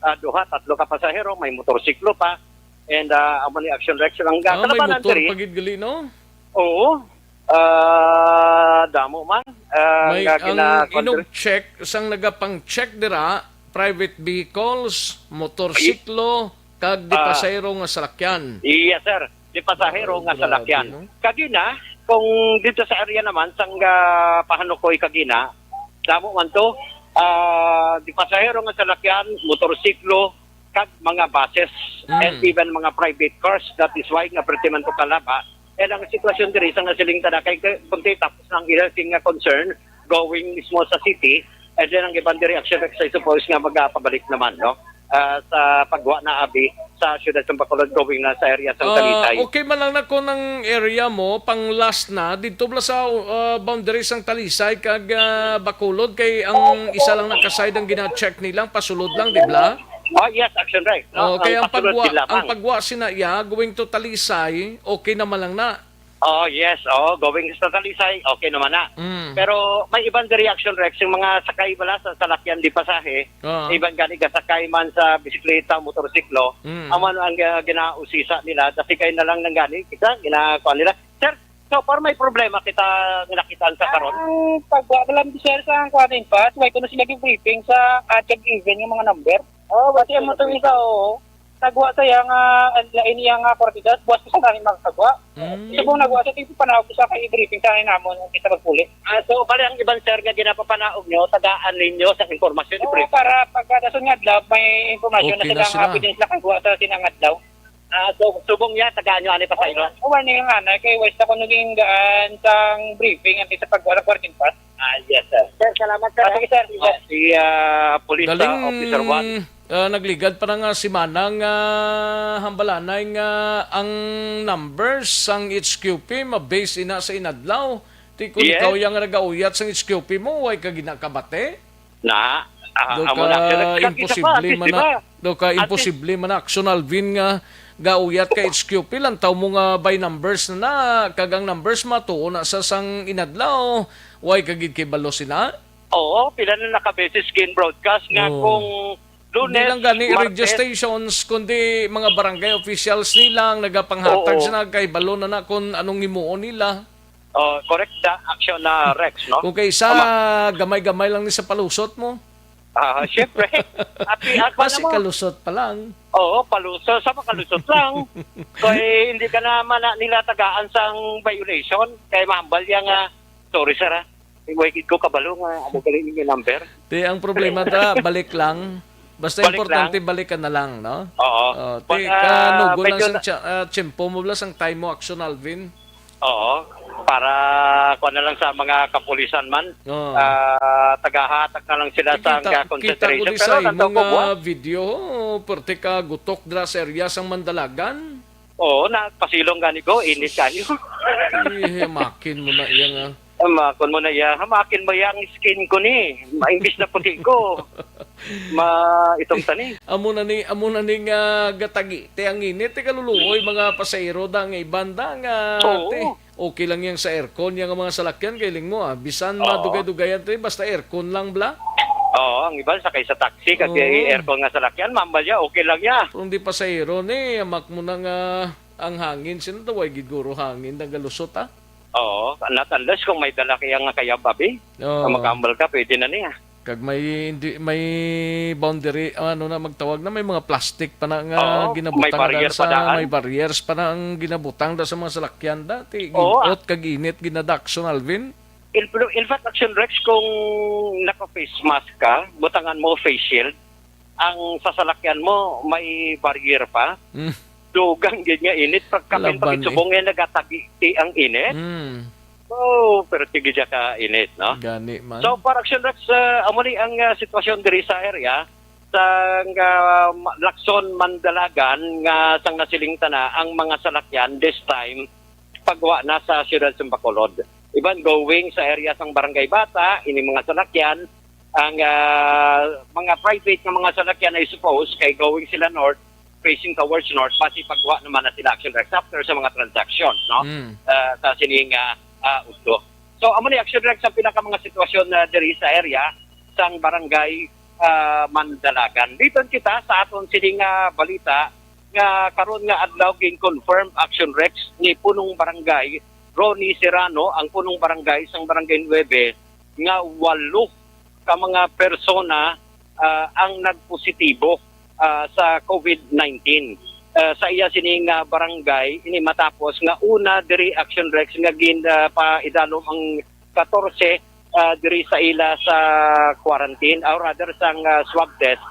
ah, duha, tatlo ka pasahero, may motorsiklo pa, and, ah, amo ni action Rex lang. Ah, may kalabanan motor diri. Pa gid gali, no? Oo. Ah, damo man. Ah, May nga ang gina-, inug-check sang nagapang-check dira, private vehicles, motorsiklo, kag di Ah. pasahero nga salakyan. Yes, sir. Di pasahero Oh, nga grabe, salakyan. No? Kagina, kung dito sa area naman, sang, ah, Pahanukoy kagina, damo man to, ah, di pasahero nga salakyan, motorsiklo, kag mga buses, Mm. and even mga private cars. That is why nga perti man to kalaba. And ang sitwasyon diri sa nga siling tada kay, kay, kung tapos na ang ila sing nga concern, going mismo sa city, and then ang iban diri action Rex, I suppose nga magapabalik naman, no? Ah, sa pagwa na abi sa siyudad sa Bacolod, going na sa area sa Ah, Talisay. Okay man lang na kung ang area mo, pang last na, dito bala sa, ah, boundary sang Talisay kag, ah, Bacolod, kay ang isa lang nakaside ang gina-check nilang, pasulod lang, di bala? Oh, yes, action Rex. No? Oh, kay Ang ang pasulod pagwa, din lamang. Ang pagwa sina iya, going to Talisay, okay naman lang na. Oh, yes. Oh, going sa Talisay, okay naman na. Mm. Pero may iban diri action Rex, yung mga sakay bala sa salakyan di pasahe, Ah. iban gani gasakay man sa bisikleta, motorsiklo, Mm. aman ang, ah, ginausisa nila, dasigay na lang nang gani, kita, ginakuha nila. Sir, so far may problema kita nga nakitaan sa karon? Ang pagwa lang, sir, sa ang kuha din pa, why ko na sila gi-briefing sa at kag even yung mga number? Oh, Pati ang motor isa, oo. Nagwa sa iya nga, ang lain niya nga kwartidad, buwas ko sa dami makakagwa. Mm. Subong nagwa sa, tingko panawag ko sa kay briefing sa akin namon, ang kita magpuli. Ah, so, bali ang iban, sir, nga ginapapanaog nyo, tagaan ninyo sa impormasyon, Oo, i-brief. Para pagkadason nga adlaw, may impormasyon na Okay na sila, sila. Nga pwede sila kagwa sa sinang adlaw. Ah, so, subong niya, tagaan nyo, ani pa sa ilo? Oo, warning nga na, kay West ako naging gaan sang briefing, ang sa pagwa ng quarantine pass. Ah, yes, sir. Sir, salamat, sir. Ah, sige, sir. Ah, si, ah, Police, ah, Galing, Officer Juan. Ah, nagligad pa na nga si Manang, ah, hambalanay nga ang numbers sang H Q P ma-base ina sa inadlaw. Ti kung Yes. ikaw yang nagauyat sang H Q P mo, way ka ginakabate? Na, ah, Do amo ka na, sir. Kag isa pa, imposible at least, man di na, ba? do ka At least imposible man na, Action Alvin, nga gauyat ka H Q P, lantaw mo nga by numbers na na, kag ang numbers matuo na sa sang inadlaw, way ka gid kay balo sina? Oo, pila na nakabeses gin-broadcast nga Oo. kung Hindi Lunes, lang gani Martes. radio stations, kundi mga barangay officials nila ang nagapanghatag Oo. sina kay balo na na kung anong himuon nila. Oh, correct the action na Rex, no? Kung kay isa, Tama. gamay-gamay lang ni sa palusot mo. Ah, syempre. At i-, ako Basi naman. kalusot pa lang. Oo, palusot. Sa makalusot lang. Kay hindi ka naman na nila tagaan sang violation. Kay mahambal yan nga, sorry, sir, ha? Hindi ko kabalo nga ano galing yung number. Di, ang problema ta, balik lang. Basta Balik importante, lang. balik ka na lang, no? Oo. Oh, Pag, ti, ah, kanugo lang medyo sang na- tsa-, ah, tiyempo mo, bala sang time mo, Action Alvin. Oo. Para kuwan na lang sa mga kapulisan man, Oh. ah, tagahatag na lang sila sa Kita, kita ko consideration. Di Pero sa nandun imong ko, buwan. ah, video, oh, perte ka gutok dra sa area sang Mandalagan. Oo, nagpasilong gani ko, init kayo. Eh, hamakin mo na iya nga. Hamakon mo na iya. Hamakin mo iya ang skin ko ni. Ma-, imbis na puti ko. Ma, itong tani. Amo na ni, amo na ni nga gatagi. Te ang init, te kaluluoy, mga pasahero da nga iban da nga, Oo. te, okay lang yan sa aircon, yan nga mga salakyan, kailing mo, ah. Bisan Oo. madugay-dugayan, te, basta aircon lang, bla. Oo, ang iban sakay sa taxi, kasi Oo. aircon nga salakyan, mambal niya, okay lang niya. Pero hindi pasahero ni, amak mo na nga ang hangin. Sino daw ay gid guro hangin nagalusot, ah? Oo, not unless kung may dala kaya nga kayab, abi. Oo. Kung makambal ka, pwede na niya. Kag may hindi, may boundary, ano na magtawag na, may mga plastic pa na nga Oo, may ginabutang barrier dahil pa sa, daan. may barriers pa na ang ginabutang da sa mga salakyan dati. Oo, Ginot ah. kag init, ginadakson, Alvin. In, in fact, Action Rex, kung naka-face mask ka, butangan mo face shield, ang sasalakyan mo may barrier pa. Mm. Dugang gid nga init, pagkapin Laban, eh. pagitsubong nga nagatagi ang init. Mm. Oh, pero sige siya ka init, no? Gani man. So, para Action Rex, uh, amo ni ang uh, sitwasyon diri sa area sa uh, Lacson, Mandalagan, nga sang nasiling ta na ang mga salakyan this time pagwa na sa siyudad sa Bacolod. Iban going sa area sang Barangay Bata, ini mga salakyan, ang ah, mga private nga mga salakyan, I suppose, kay going sila north, facing towards north, basi pagkuha naman na sila Action Rex after sa mga transactions, no? Mm. Ah, sa sining ah, ah, udto. So, amo ni Action Rex ang pinaka mga sitwasyon na diri sa area sang barangay ah, Mandalagan. Dito kita sa aton sining ah, balita nga karon nga adlaw gin-confirm, Action Rex, ni Punong Barangay Ronnie Serrano, ang Punong Barangay sang Barangay Nuebe, nga walo ka mga persona ah, ang nagpositibo ah, sa COVID nineteen. Ah, sa iya sini nga barangay, ini matapos nga una diri, Action Rex, nga gin ah, paidalom ang katorse ah, diri sa ila sa quarantine, or rather sang ah, swab test.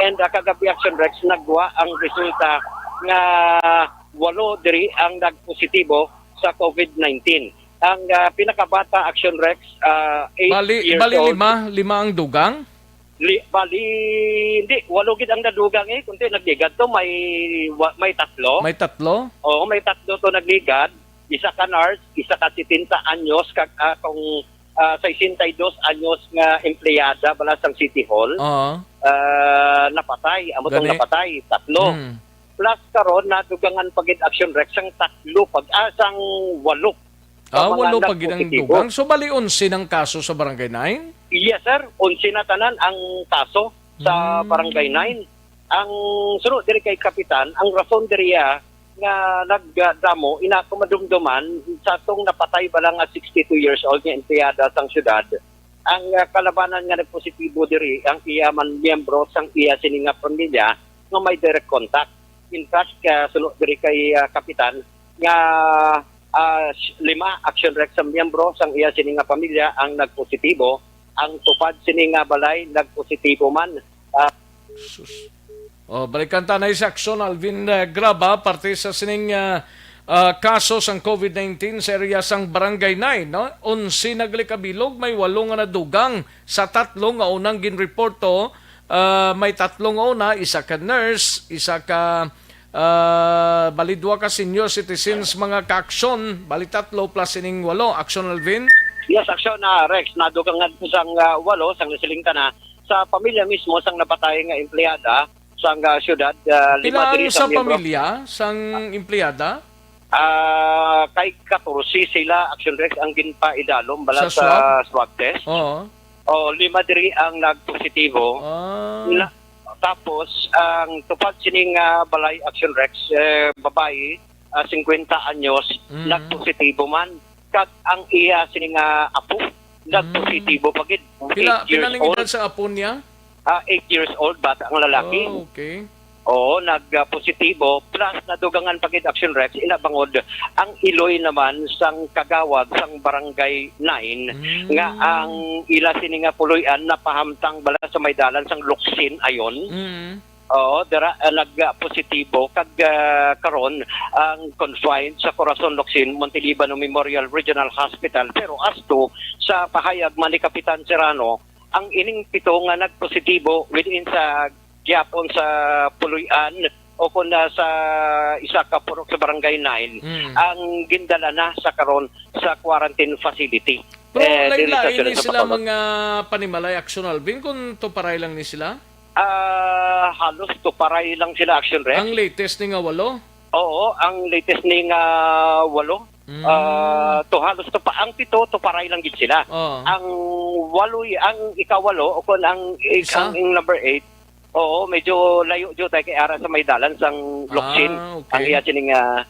And ah, kagabi, Action Rex, nagwa ang resulta nga walo diri ang nagpositibo sa COVID nineteen. Ang ah, pinakabata, Action Rex, ah, eight Bali, years bali old. lima, lima ang dugang? Li, bali, hindi, walo gid ang nadugang eh. Kunti nagligad to, may, wa- may tatlo. May tatlo? Oo, may tatlo to nagligad. Isa ka nurse, isa ka setenta anyos, kag ah, kung ah, sesenta y dos anyos nga empleyada bala sang City Hall. Oo. Ah, napatay, amo tong Gani? napatay, tatlo. Mm. Plus karon nadugangan pa gid, Action Rex, sang tatlo pag ah, sang walo. Sa Ah, mga walo pa gid ang nagpositibo. dugang. So, bali, onse ng kaso sa Barangay nine? Yes, sir. Onse na tanan ang kaso sa Mm. Barangay nine. Ang suno diri kay Kapitan, ang rason diri ah, nga nagdamo, ina ko madumduman, sa tong napatay bala nga sixty-two years old nga empleyada sang syudad, ang ah, kalabanan nga nagpositibo diri, ang iya man miyembro sang iya sini nga pamilya nga may direct contact. In fact, ah, suno diri kay ah, Kapitan, nga ah, s- lima, Action Rex, sa miyembro sang iya sini nga pamilya ang nagpositibo. Ang tupad sini nga balay nagpositibo man. Ah, Sus. Oh, balikan ta na si Action Alvin eh, Graba, parte sa sining ah, ah, kaso sang COVID nineteen sa area sang Barangay nine, no? Onse na gali ka bilog, may walo nga nadugang sa tatlo nga unang ginreporto. Ah, may tatlo nga una, isa ka nurse, isa ka ah, bali dua ka senior citizens, mga ka-aksyon, bali tatlo plus sining walo. Action, Alvin? Yes, Action na, Rex. Nadugangan po sang ah, walo, sang nasiling ka na, sa pamilya mismo sang napatay nga empleyada sang ah, syudad, ah, lima Pila diri ang sa sa miyembro. pamilya sang empleyada? Ah, kay katorse sila, Action Rex, ang ginpaidalom bala Sa sa swab? swab test. Oo. O, lima diri ang nagpositibo. Ah. Na, tapos, ang tupad sining ah, balay, Action Rex, eh, babayi, ah, singkwenta anyos, Mm. nagpositibo man. Kag ang iya sining ah, apo, nagpositibo pa gid. Pila, Eight pila years ning old. edad sa apo niya? Ah, eight years old, bata ang lalaki. Oh, okay. Oo, nagpositibo, plus nadugangan pa gid, Action Rex, ina bangod ang iloy naman sang kagawad sang Barangay nine, Mm. nga ang ila sini nga puloy-an napahamtang bala sa may dalan sang Locsin ayon. Mm. Oo, dira, ah, nag-positibo kag, ah, karon ang confined sa Corazon Locsin Montelibano Memorial Regional Hospital. Pero as to sa pahayag man ni Kapitan Serrano, ang ining pito nga nagpositibo within sa gihapon sa Puloy-an o kon, ah, sa isa ka purok sa Barangay nine, Mm. ang gindala na sa karon sa quarantine facility. Pero Eh, diri sa lain-lain sila ni sa sila Bacolod. mga panimalay, Action Alvin, kung tuparay lang ni sila? Ah, halos tuparay lang sila, Action Rex. Ang latest ni nga walo? Oo, ang latest ni nga walo. Mm. Ah, to halos to pa, ang pito, tuparay lang gid sila. Oo. Ang walo, ang ikawalo, o kung ang, Isa? ang, ang number eight, oo, medyo layo jud tayo kay ara sa may dalan sang Locsin, Ah, okay. ang iya sining, ah,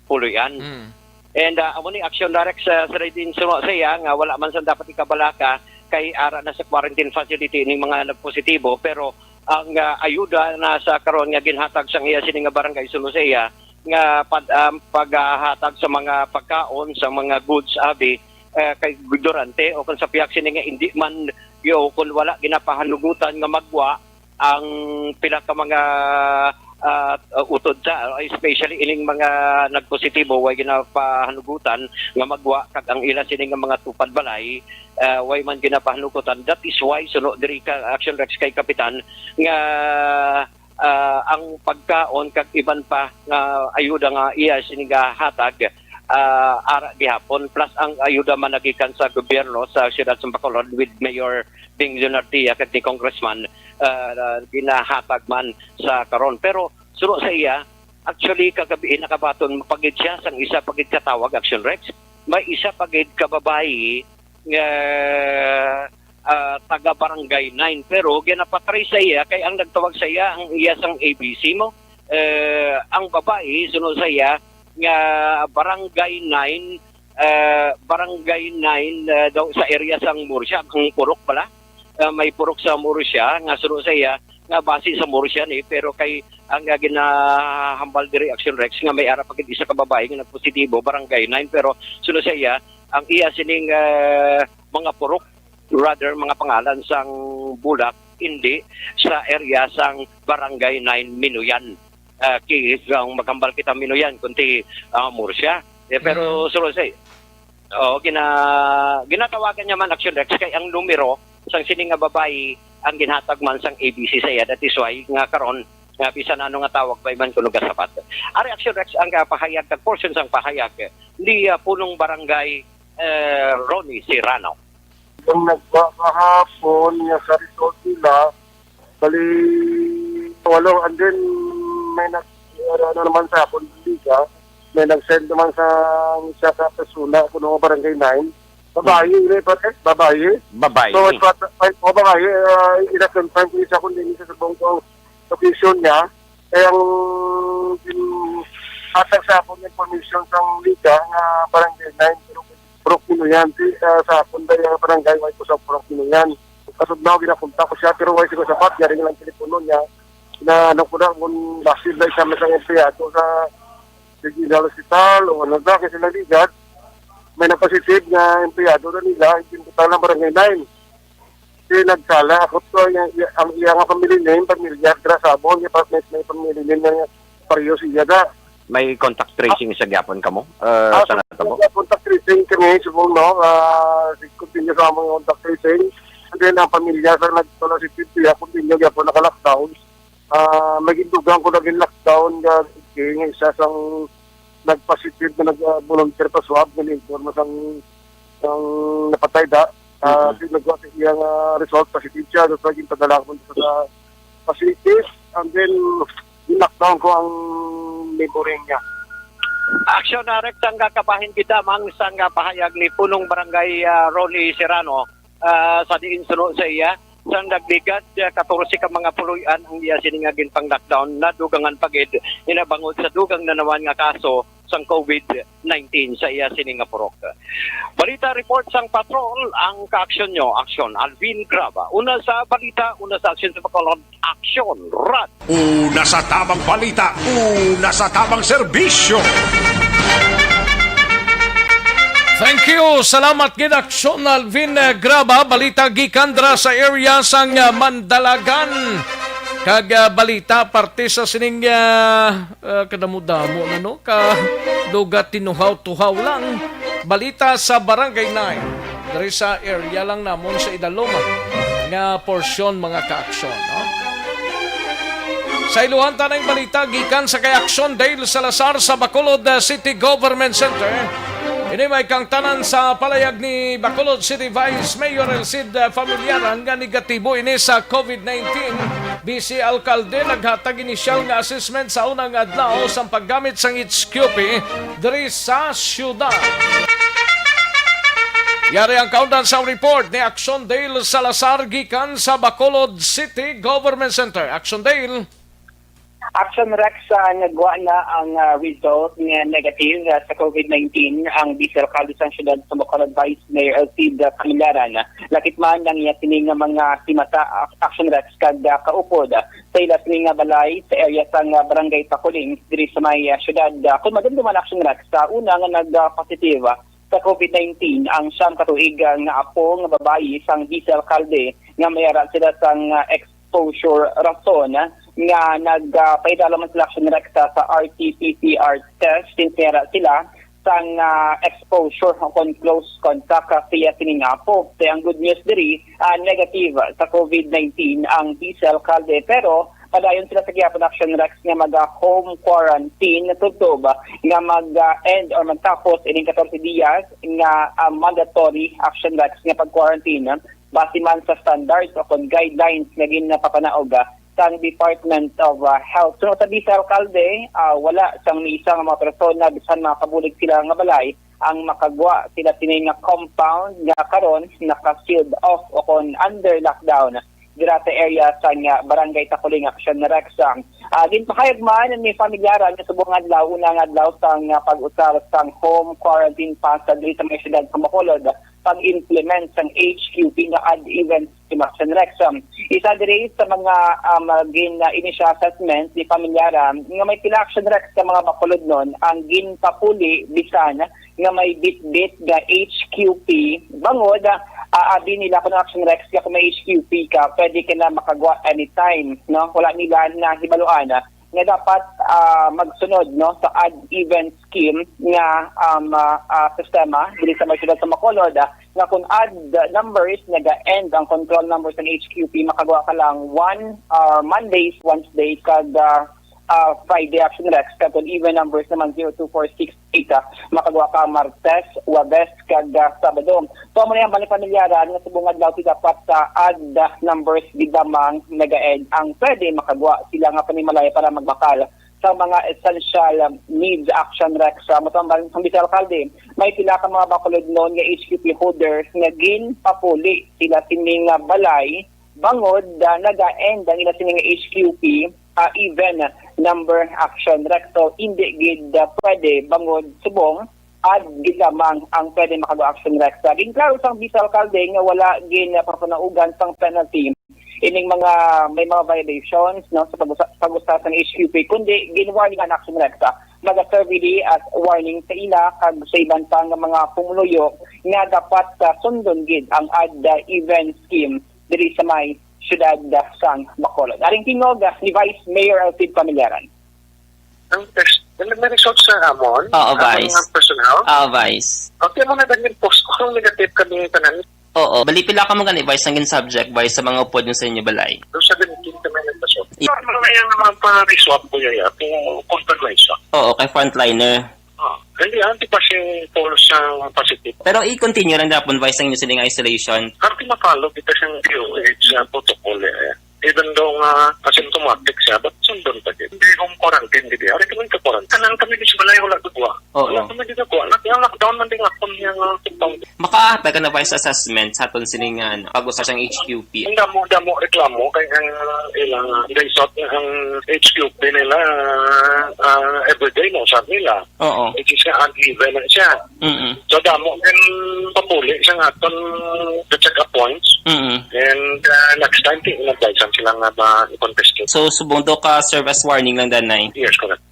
Puloy-an. Mm. And, ah, amo ni Action Direct sa, sa Red Insuno sa iya nga wala man sa dapat ikabalaka kay ara na sa quarantine facility ning mga nagpositibo, pero ang, ah, ayuda na sa karon nga ginhatag sang iya sini nga barangay suno sa iya nga pag, um, paghatag sa mga pagkaon, sa mga goods, abi, eh, kay durante o kung sa pihak sini nga hindi man yo kung wala ginapahanugutan nga magwa ang pila ka mga, ah, utod sa, especially ining mga nagpositibo, way ginapahanugutan nga magwa kag ang ila sini nga mga tupad balay, ah, way man ginapahanugutan. That is why suno diri ka Action Rex kay Kapitan nga, ah, ang pagkaon kag iban pa nga ayuda nga iya sini nga hatag, ah, ara gihapon, plus ang ayuda man nagikan sa gobyerno sa siyudad sa Bacolod with Mayor Ding Leonardia kag ni Congressman, ah, ginahatag man sa karon. Pero suno sa iya, actually, kagabi nakabaton pa gid siya sang isa pa gid ka tawag, Action Rex. May isa pa gid ka babayi nga, ah, taga Barangay nine, pero ginapatray sa iya kay ang nagtawag sa iya ang iya sang A B C mo. Eh, ang babayi, suno sa iya, nga Barangay nine, ah, Barangay nine, ah, daw sa area sang Murcia, ang purok bala. Ah, may purok sa Murcia nga suno sa iya nga base sa Murcia ni, pero kay ang, ah, ginahambal diri, Action Rex, nga may ara pa gid isa ka babayi nga nagpositibo, Barangay nine, pero suno sa iya, ang iya sining, ah, mga purok, rather, mga pangalan sang bulak, hindi sa area sang Barangay nine Minuyan. Ah, ki-, kung maghambal kita Minuyan, kundi, ah, Murcia. Eh, pero Mm. suno sa, oo, gina-, ginatawagan niya man, Action Rex, kay ang numero sang sini nga babayi ang ginhatag man sang A B C sa iya. That is why nga karon nga bisan ano nga tawag pa man kuno gasapat. Ari, Action Rex, ang, ah, pahayag kag portion sang pahayag ni, ah, punong barangay, eh, Ronnie Serrano. Ang nagwa kahapon nga sa result nila, bali, walo. And then, may nag-, ano, ano naman sa akon, liga, may nag-send naman sa, sa, sa persona, kuno nga Barangay nine. Babayi, Hmm. ini, pare, babayi. Babayi. So, it's what, ay, oh, babayi, ah, ina-confirm ko isa kundi sa subong ko ang location niya. Kaya ang gin-, hatag sa akon information sang liga nga Barangay nine, pero Purok Minuyan. Si, ah, sa akon ba yung barangay, may ko sa Purok Minuyan. Kasud na, ginakontak ko siya, pero way siya sapat, yari lang telepono niya. Na, ano ko na, kung bakit na siya may isang empleyado sa Regional Hospital o ano na, kasi naligat, may nagpositive nga empleyado na nila, yung lang Barangay nine. Kasi nagsala ako to, yung, ang iya nga family name, pamilya, Grasabon, yung pa-, may, may family name nga pareho siya da. May contact tracing sa gyapon kamo, uh, Ah, sa so, natabo? Contact tracing kami, subong, no? Ah, si-, continue sa among contact tracing. And then, ang pamilya sa nagpositive siya, continue gyapon, naka-lockdown. Ah, may gindugang ko naging lockdown nga, nga isa sang nagpositive na nag, ah, volunteer pa swab, nga informa sang, sang napatay da. Ah, Mhm. di nagwa sa iyang, ah, result, positive siya. So, naging padala ko sa, sa facilities. And then, lockdown ko ang neighboring niya. Action Direct, ang kabahin kita, mang sang pahayag ni Punong Barangay, ah, Ronnie Serrano, ah, sa diin suno sa iya, sang nagligad, ah, katorse ka mga puloy-an ang iya sini nga ginpang-lockdown, nadugangan pa gid, inabangod sa dugang na naman nga kaso sang COVID nineteen sa iya sini nga purok. Balita report sang patrol, ang kaaksyon nyo, Aksyon Alvin Graba. Una sa balita, una sa aksyon sa Bacolod, Aksyon Rad. Una sa tabang balita, una sa tabang serbisyo. Thank you. Salamat gid, Aksyon Alvin, eh, Graba. Balita gikan dra sa area sang, eh, Mandalagan. Kag, ah, balita parte sa sining, ah, ah, kadamo-damo na, no? Ka duga tinuhaw-tuhaw lang. Balita sa Barangay nine. Diri sa area lang namon sa Idaloma nga porsyon, mga kaaksyon, no? Sa iluhan ta ning balita gikan sa kay Action Dale Salazar sa Bacolod, ah, City Government Center. Ini may kangtanan sa palayag ni Bacolod City Vice Mayor Elcid, ah, Familiaran nga negatibo ini sa COVID nineteen. Vice Alkalde naghatag inisyal nga assessment sa unang adlaw sang paggamit sang H Q P diri sa syudad. Yari ang kaundan sa report ni Action Dale Salazar gikan sa Bacolod City Government Center. Action Dale. Action Rex, ah, nagwa na ang, ah, result nga negative, ah, sa COVID nineteen ang Vice Alkalde sang siyudad sa Bacolod, Vice Mayor Elcid, ah, Familiaran. Lakip man ang iya sini nga mga simata, ah, Action Rex, kag, ah, kaupod, ah, sa ila sini nga balay sa area sang, ah, Barangay Pakuling diri sa may, ah, siyudad. Ah, kung madumduman, Action Rex, sa una nga nag, ah, positive, ah, sa COVID nineteen ang siyam ka tuig, ah, nga apo nga babayi sang Vice Alkalde nga may ara sila sang, ah, exposure, rason, ah, nga nag, ah, paidala man sila, Action Rex, sa, sa R T P C R test since may ara sila sang, ah, exposure o kon close contact, ah, siya sining apo. Kaya ang good news diri, ah, negative sa COVID nineteen ang Vice Alkalde, pero padayon sila sa gihapon, Action Rex, nga maga-home quarantine tubtob nga mag, ah, end or magtapos ining katorse dias nga, ah, mandatory, Action Rex, nga pag-quarantine, ah, base man sa standards o kon guidelines nga ginapapanaog, ah, sang Department of, ah, Health. Suno sa Vice Alkalde, ah, wala sang ni isa nga mga persona bisan makabulig sila nga balay ang makagwa sila sini nga compound nga karon naka-sealed off o kon under lockdown dira sa area sang, ah, Barangay Takuling, Action Rex. Ah, ginpahayag man ni Familiaran nga subong adlaw, unang adlaw sang, ah, pag-usar sang home quarantine pass diri sa mga siyudad sa Bacolod, pag-implement sang H Q P nga odd even scheme, Action Rex. Um, isa diri sa mga, um, gin, uh, initial assessment ni Familiaran nga may pila, Action Rex, ka mga Bacolodnon ang ginpapuli bisan nga may bitbit nga H Q P, bangod, ah, abi nila kuno, Action Rex, nga kung may H Q P ka, pwede ka na makagwa anytime, no? Wala nila nahibaluan, ah, nga dapat, ah, magsunod, no, sa odd even scheme nga, um, ah, ah, sistema diri sa may siyudad sa Bacolod, ah, nga kung odd numbers, naga-end ang control number sa H Q P, makagwa ka lang one, ah, Mondays, Wednesday, kag, ah, ah, Friday, Action Rex, kag kung even numbers naman, zero two four six eight, ah, makagwa ka Martes, Huwebes, kag, ah, Sabado. So, amo na yan, mga Familiaran, nga subong adlaw ti dapat sa odd numbers gid lamang nag-a-end ang pwede makagwa sila nga panimalay para magbakal sa mga essential, um, needs, Action Rex. Sa matambal ng Vice Alkalde, may pila ka mga Bacolodnon nga H Q P holders nga ginpapuli sila sini nga balay bangod, ah, naga-end ang ila sini nga H Q P, ah, even number, Action Rex. So, hindi gid, ah, pwede bangod subong odd gid lamang ang pwede makagawa, Action Rex. Ah, ginklaro sang Vice Alkalde nga wala gin, ah, papanaugan sang penalty ining mga may mga violations, no, sa pag-usa-, pag-usar sang H Q P, kundi ginwarningan, Action Rex, ah, maga-serve ini as warning sa ila kag sa iban pa nga mga pumuluyo nga dapat, ah, sundon gid ang odd, ah, even scheme diri sa may siyudad, ah, sang Bacolod. Aring tingog, ah, ni Vice Mayor Elcid Familiaran. Ang test, may, may result sa amon? Oo, amon Vice. Nga personnel? Oo, Vice. Okay, mo na, Daniel, post ko kung negative kami tanan. Oo, bali pila ka mo gani, Vice, ang gin-subject, Vice, sa mga upod nyo sa inyo balay? Pero seventeen kami nagpasok. I- Normal na yan naman pa reswap ko yaya, kung confirmation. Oo, kay frontliner. Ah, hindi, anti pa siyang false ang positive. Pero i-continue lang dapat, Vice, ang inyo sining isolation? Kami ma-follow kita siyang D O H, ah, protocol, eh. Even though nga asymptomatic siya, but sundon pa din. Hindi home quarantine, di ba? Ari kami ka-quarantine. Tanan kami di sa balay, wala gagawa. Oo. Wala kami di gagawa. Nag-, ang lockdown man din ako niya nga compound. Makaatay ka na, Vice, assessment sa aton sining, ano, pag-usar sang H Q P? Ang damo-damo reklamo kay ang, ah, ilang, ah, result nga ang H Q P nila, ah, everyday na usab nila. Oo. Which is nga uneven na siya. Mm-mm. So, damo din papuli sa aton check-up points. Mm-mm. And, ah, next time, ti-, in-advise sila nga ba i-confiscate. So, subong daw ka serve as warning lang, Danay? Yes, correct.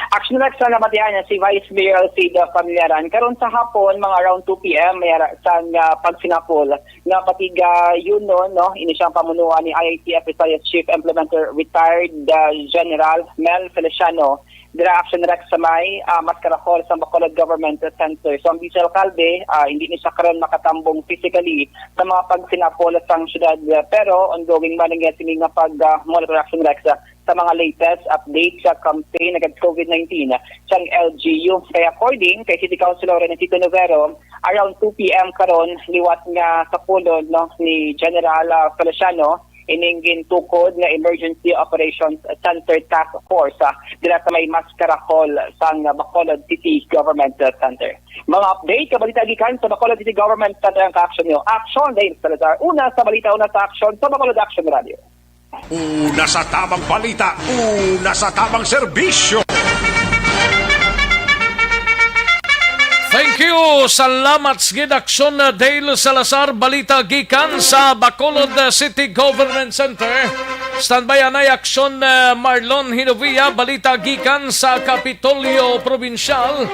Action Rex, sa nabatian niya si Vice Mayor Alfredo Familiaran. Karon sa hapon, mga around two p m, may ara sang, ah, pagsinapol nga pati gayunon, no, ini siyang pamunuan ni I A T F Visayas Chief Implementer, retired, ah, General Mel Feliciano. Dira, Action Rex, sa may, ah, Mascara Hall sa Bacolod Government Center. So, ang Vice Alcalde, ah, hindi ni siya karon makatambong physically sa mga pagsinapol sang syudad, pero ongoing man ang sini nga pag, ah, monitor, Action Rex, ah, sa mga latest update sa campaign agad COVID nineteen sang L G U. Kaya, according kay City Councilor Renacito Novero, around two p m karon, liwat nga sa pulong, no, ni General, ah, Feliciano, ining gintukod nga Emergency Operations Center Task Force, ah, dira sa may Mascara Hall sang Bacolod City Government Center. Mga update, kabalita gikan sa Bacolod City Government Center ang ka-action niyo. Action, Dale Salazar. Una sa balita, una sa action, sa Bacolod Action Radio. Una sa tamang balita, una sa tamang serbisyo. Thank you. Salamat sa gid, Action, uh, Dale Salazar. Balita gikan sa Bacolod, uh, City Government Center. Standby anay, Action, uh, Marlon Hinovia. Balita gikan sa Kapitolyo Probinsyal.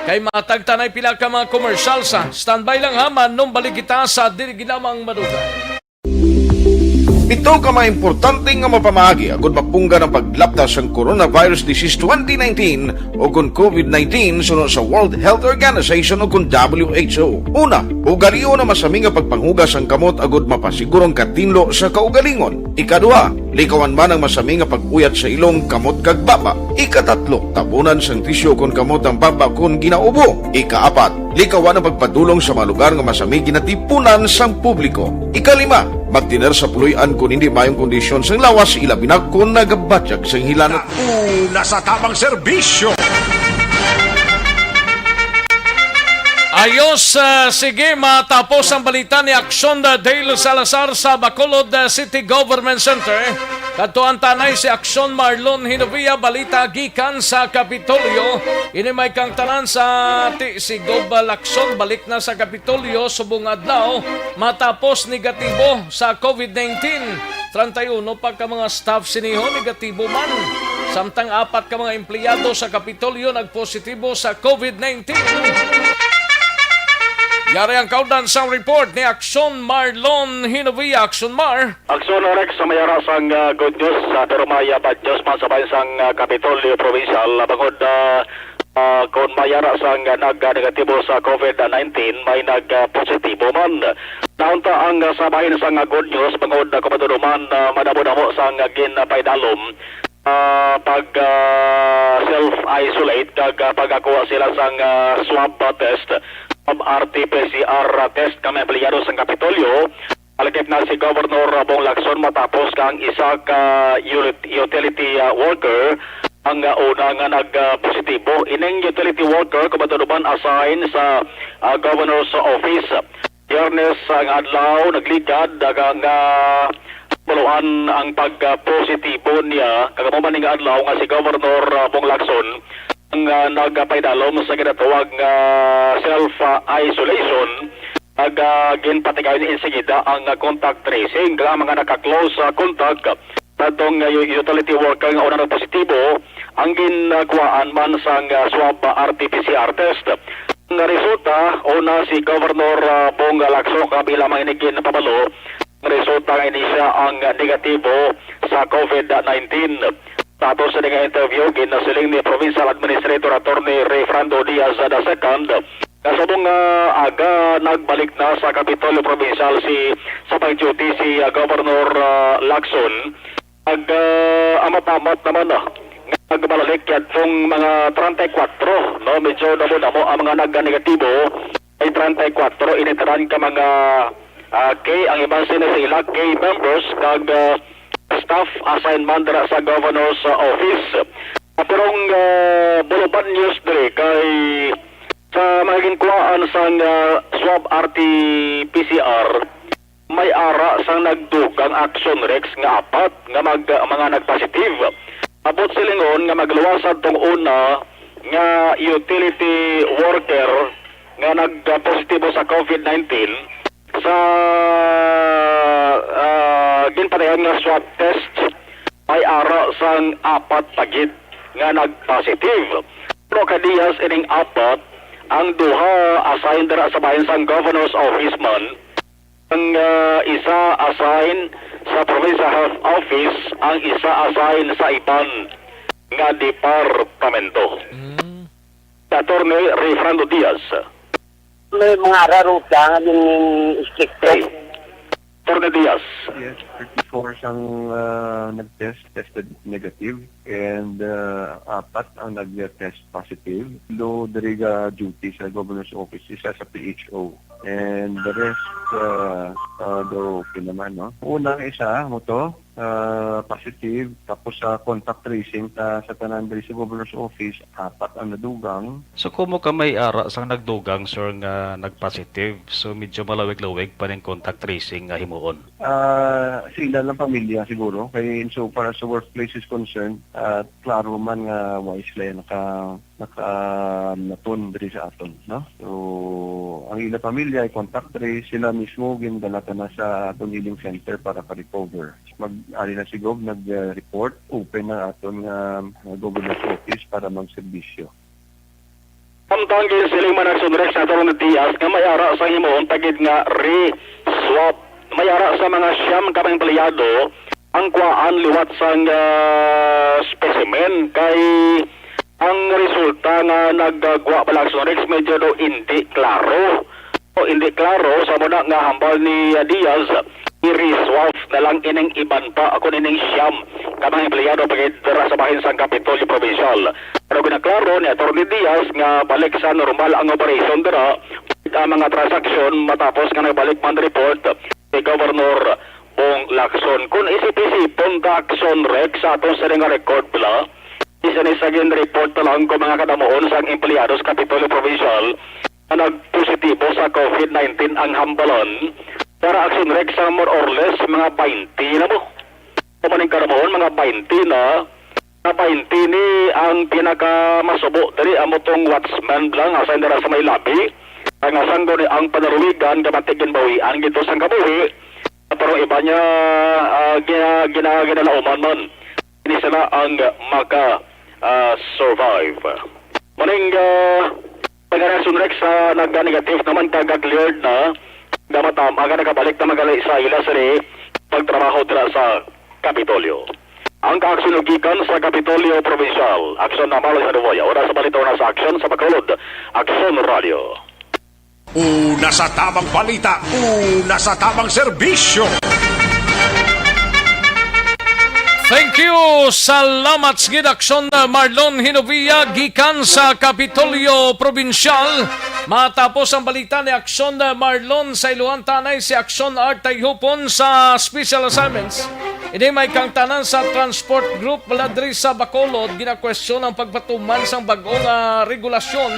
Kay matagtanay pila ka mga commercials, ah. Standby lang, ha, manumbalik kita sa diri lamang madugay. Pito ka mga importante nga mapamaagi agud mapunggan ang paglapta sang coronavirus disease twenty nineteen o kon COVID nineteen suno sa World Health Organization o kon W H O. Una, ugalion ang masami nga pagpanghugas sang kamot agud mapasiguro ang katinlo sa kaugalingon. Ikaduha, likawan man ang masami nga pag-uyat sa ilong, kamot kag baba. Ikatatlo, tabunan sang tisyu kon kamot ang baba kon ginaubo. Ikaapat, likawan ang pagpadulong sa mga lugar nga masami ginatipunan sang publiko. Ikalima, magtener sa puloy-an kon hindi maayong kondisyon sang lawas, ilabi na kon nagabatyag sang hilanat. Una sa tamang serbisyo. Ayos, ah, sige, matapos ang balita ni Action, ah, Dale Salazar sa Bacolod, ah, City Government Center. Kadtuan ta anay si Action Marlon Hinovia, balita gikan sa Kapitolyo. Ini may kang tanan sa ti si Gob Lacson, balik na sa Kapitolyo subong adlaw matapos negatibo sa COVID nineteen. Treinta y uno pa ka mga staff sini ho negatibo man. Samtang apat ka mga empleyado sa Kapitolyo nagpositibo sa COVID nineteen. Yari ang kaundan sang report ni Action Marlon Hinovia. Action Mar. Action Rex, sa may ara sang, ah, good news, ah, pero may, ah, bad news man sa bahin sang, ah, Kapitolyo Provincial, ah, bangod, ah, ah, kung may ara sang, ah, nag-, ah, negatibo sa COVID nineteen, may nag-, ah, positibo man. Naunta ang, ah, sa bahin sang, ah, good news, bangod, ah, kung maduro man, ah, madamo-damo sang, ah, gin, ah, paidalom, ah, pag, ah, self-isolate, kag, ah, pagakuha sila sang, ah, swab, ah, test, swab R T P C R, ah, test, ka mga empleyado sang Kapitolyo. Nalakip na si Governor Bong Lacson matapos kang isa ka ulit-, utility, ah, worker ang, ah, una nga nag, ah, positibo. Ining utility worker, kumatunuban, assign sa, ah, Governor's Office. Biyernes, ah, nga adlaw, nagligad, daga nga buluan ang pag, ah, positibo niya. Kag amo man ning adlaw nga si Governor, ah, Bong Lacson ang, ah, nagpaidalom sa ginatawag nga self, ah, isolation. Nag, ah, ginpatigayon ni insigida ang, ah, contact tracing kag ang mga naka-close, ah, contact sa tong, ah, u-, utility worker nga una nagpositibo ang ginkuhaan man sang, ah, swab, ah, R T P C R test. Ang resulta, una si Governor, ah, Bong Lacson, kabi lamang ini ginpabalo, ang resulta nga ini siya ang negatibo sa COVID nineteen. Tapos sa nga interview, ginasiling ni Provincial Administrator Attorney Rayfrando Diaz the second, nga subong nga aga nagbalik na sa Kapitolyo Provincial si, sa pag-duty si, ah, Governor, ah, Lacson. Ag, ah, amapamat naman, ah, nga nagbalik yadtong mga treinta y cuatro, no? Medyo damo-damo ang mga nagganegatibo. Ay treinta y cuatro ini tanan ka mga, ah, K, ang iban sini sa ila K members kag, ah, staff assignment dira sa Governor's, ah, Office. Ah, pero ang, ah, buluban news diri kay sa mga ginkuhaan sang, ah, swab R T P C R, may ara sang nagdugang Action Rex nga apat nga mag-, mga nagpositive. Abot silingon nga magluwas adtong una nga utility worker nga nagpositibo sa COVID nineteen sa, ah, ginpatigayon nga swab test, may ara sang apat pa gid. nga nag-positive. Pero kay Diaz ining apat, ang duha assign dira sa bahin sang Governor's Office man, ang, ah, isa assign sa Provincial Health Office, ang isa assign sa iban nga departamento. Mm. Attorney Rayfrando Diaz. May mga araruta nga din stricto. Hey. Attorney Diaz. Yes, thirty-four sang, ah, nag-test, tested negative, and, ah, apat ang nag-test positive. Lo diri ga duty sa Governor's Office, isa sa P H O. And the rest, ah, ah, daw okay naman, no? Unang isa, mo to, ah, positive, tapos sa contact tracing, ta-, sa tanan diri sa Governor's Office, apat ang nadugang. So, kumo ka may ara sang nagdugang, sir, nga nag-positive? So, medyo malawig-lawig pa ning contact tracing nga himuon. Ah, sila lang pamilya siguro. Kay in so far as the workplace is concerned, ah, klaro man nga wala sila naka-, naka-, naton diri sa aton, no? So, ang ila pamilya ay contact trace, sila mismo gindala ta na sa aton healing center para ka-recover. Mag-, ari na si Gov nag-report, open na aton nga, ah, governor's office para magserbisyo. Samtang ginsiling man ni Action Rex Attorney Diaz nga may ara sa himuon pa gid nga re-swab. May ara sa mga siyam ka mga empleyado ang kuhaan liwat sang, ah, specimen, kay ang resulta nga nagagwa pa lang Action Rex medyo daw indi klaro. O, hindi klaro, sa muna nga hambal ni, ah, Diaz, i-re-swab na lang ining iban pa, ako nining siyam ka mga empleyado pa gid dira sa bahin sang Kapitolyo Provincial. Pero ginaklaro ni Attorney Diaz nga balik sa normal ang operasyon dira, ang mga transaksyon matapos nga nagbalik man report ni Governor Bong Lacson. Kung isip-isipon ta, Action Rex, sa aton sini nga record, bala, isa ni sa gin-report na lang ko mga kadamuon sang empleyado sa Kapitolyo Provincial nga nagpositibo sa covid nineteen ang hambalan, para Action Rex sa more or less mga twenty na mo. Kumaning karamahon, mga twenty na, na twenty ni ang pinakamasubo diri, amo tong watchman lang, assign dira sa may lobby. Ang asanggo ni ang panaruwigan, kamatig ginbawian gito sang kabuhi, pero iba niya, ah, gina-, gina-, ginalauman man. Ini sila ang maka, ah, survive. Maning, ah, pagkarason, Rex, ah, nagka-negative naman, kag cleared na, nga matam-, aga nakabalik na magali sa ila sini pagtrabaho dira sa Kapitolyo. Ang kaaksyon gikan sa Kapitolyo Provincial, Aksyon na Marlon Haduboya, wala sa balita na sa Aksyon sa Bacolod, Aksyon Radio. Una sa tamang balita, una sa tamang serbisyo. Thank you. Salamat sa Aksyon, uh, Marlon Hinovia, gikan sa Kapitolyo Provincial. Matapos ang balita ni Aksyon, uh, Marlon, sa iluhan tanay si Aksyon Art Tayhupon sa Special Assignments. Ini may kangtanan sa Transport Group, wala diri sa Bacolod, ginakwestiyon ang pagpatuman sang bag-o nga regulasyon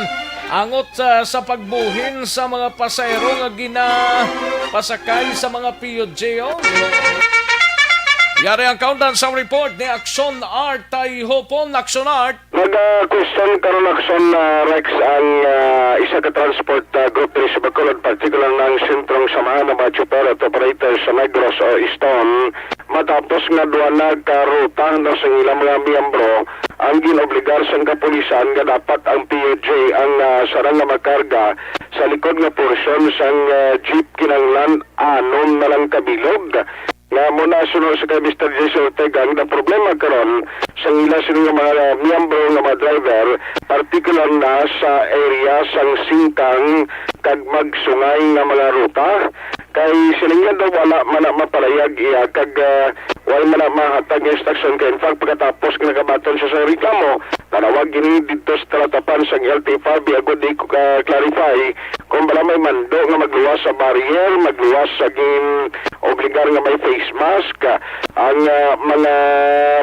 angot, ah, sa pagbuhin sa mga pasahero nga ginapasakay sa mga P U G, oh. Yari ang kaundan sa report ni Action Art Tayhopon. Action Art. Nag-question karon, Action, ah, Rex, ang, ah, isa ka transport, ah, group diri sa Bacolod, particular na ang Sentrong Samahan ng mga Chopper at Operators sa Negros o Iston, matapos nga duha na ka ruta na sa ilang mga miyembro ang ginobligar sang kapulisan nga dapat ang P U J ang, ah, sarang nga makarga sa likod nga porsyon sang, ah, jeep, kinahanglan anom na lang ka bilog. Nga mo na, suno sa kay Mister Jason Ortega, ang problema karon sa ila sini nga mga miyembro nga mga driver, partikular na sa area sang Singkang kag Magsungay nga mga ruta. Kay siling niya daw wala man na mapalayag iya kag, ah, wala man na mahatag nga instruction. Kay in fact, pagkatapos nga nakabaton siya sa reklamo, nanawag gini didto sa talatapan sang L T F R B agod di ko ka-clarify kung bala may mando nga magluwas sa barrier, magluwas sa gin-obligar nga may face mask, ah, ang, ah, mga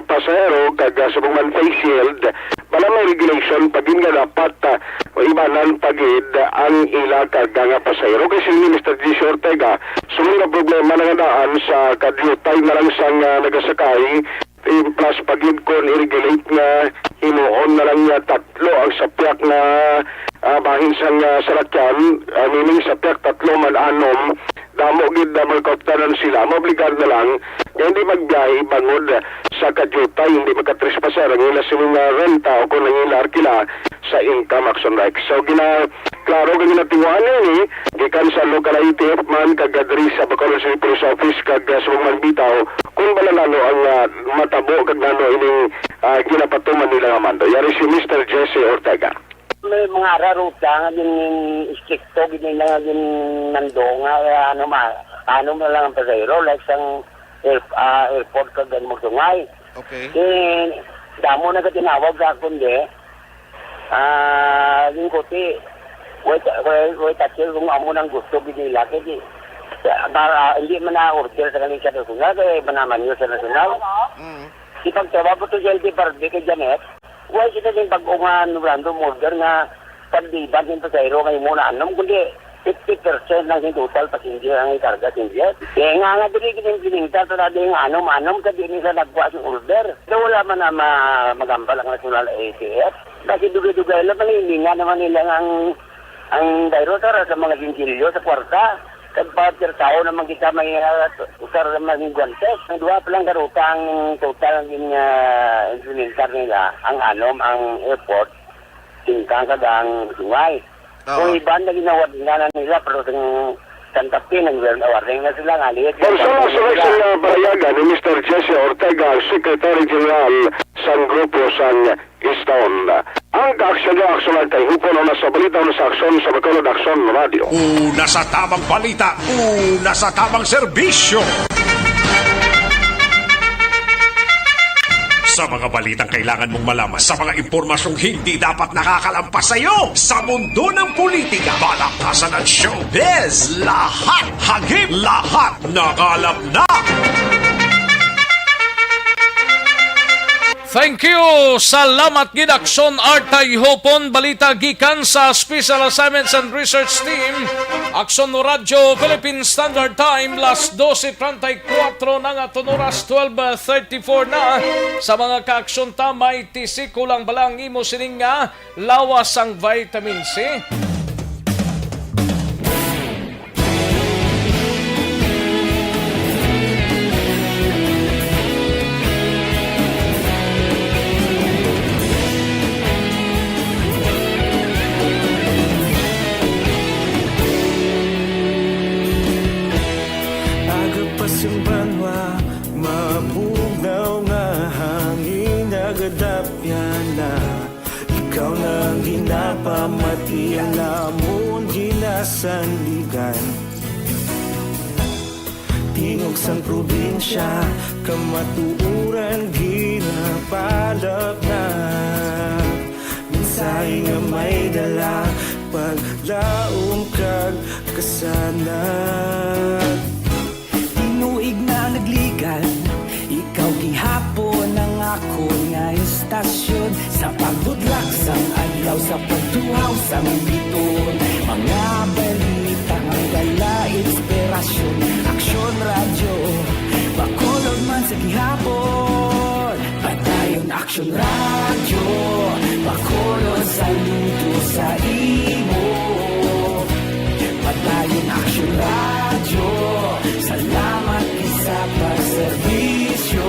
pasahero kag, ah, subong man face shield, bala may regulation pa gid nga dapat, ah, ibanan pa gid ang ila karga nga pasahero. Kay siling ni Mister G C Ortega, subong nga problema na nga daan sa kadyutay na lang sang, ah, nagasakay, eh, plus pa gid kon i-regulate nga himuon na lang nga tatlo ang sapyak nga, ah, bahin sang, ah, salakyan, ah, meaning sapyak tatlo man anom, damo gid na malkauptanan sila, maobligar na lang nga hindi magbiyahe bangod sa kadiyutay, hindi makatrespassar ang ila sining, ah, renta o kung ang ila arkila sa Income Action Act. So, gina-, klaro nga ginatinguhaan ini gikan sa local I T F man, kag diri sa Bacolod City Police Office, kag, ah, subong man bitaw kung bala nano ang, ah, matabo kag nano ining, ah, ginapatuman nila nga mando. Yari si Mister Jesse Ortega. May mga ara ruta nga gin-, istrikto gid nila nga ginmando nga, ah, ano ma-, ano na lang ang pasahero, like sang air-, ah, airport kag ang magsungay. Okay. Eh, damo nagatinawag sa akon, di. Ah, lingkoti, wait, wait, wait, actually, kung amo nang gusto gid nila, kay di, para hindi man na-order sa kanila sa personal, kay manaman yun sa nasyonal. Mm. Ipagtrabaho to sa L D Barbie kay Janet, why sila ning bag-o nga memorandum order nga pagdiban sing pasahero nga imo na anom, kundi fifty percent lang sing total passenger ang ikarga sing jet. Kaya nga, nga dili gid implementar sa dati nga anom-anom sa di nila nagkuha sa order. Pero wala man na ma-, magambal ang national A T F. Kasi dugay-dugay lang man, hindi nga naman nila ang, ang bayro sa, sa mga sinsilyo, sa kwarta. Kag pa, per tao naman kita may, ah, usar naman yung guantes. Ang duha pa lang karuta ang total ang gin-, ah, implementar nila. Ang anom, ang airport, Singkang kag ang Sungay. Oo. Kung iban na ginawa din na nila, pero sing Santa Fe, nag-warning na sila nga, liit. Bangso lang sa isang, ah, palayagan ni Mister Jesse Ortega, ang Secretary General sang grupo sang Stone. Ang kaaksyon nga aksyon ang kay Hupon, una sa balita, una sa aksyon sa Bacolod Aksyon Radio. Una sa tamang balita, una sa tamang serbisyo. Sa mga balitang kailangan mong malaman, sa mga impormasyong hindi dapat nakakalampas sa iyo, sa mundo ng politika, balakasan at showbiz, lahat hagip, lahat nakalap na. Thank you. Salamat gid, Aksyon Artay Hopon. Balita gikan sa Special Assignments and Research Team, Aksyon Radyo Philippine Standard Time, las doce treinta y cuatro na nga, aton oras, twelve thirty-four na. Sa mga kaaksyon ta, may tisiko lang bala ang imo sining nga lawas sang vitamin C? Aga pa sing banwa, mabugnaw nga hangin, nagadapyan na. Ikaw na ang ginapamati, ang amon ginasandigan. Tingog sang probinsya, kamatuoran ginapalapnap. Mensahe nga may dala, paglaom kag kasanag. Tinuig na nagligad, ikaw gihapon ang akon nga estasyon. Sa pagbudlak sang adlaw, sa pagtuhaw sang bituon, mga balita nga dala inspirasyon. Aksyon Radyo, Bacolod man sa gihapon. Padayon Aksyon Radyo, Bacolod, saludo sa imo. Padayon Aksyon Radyo, salamat gid sa pagserbisyo.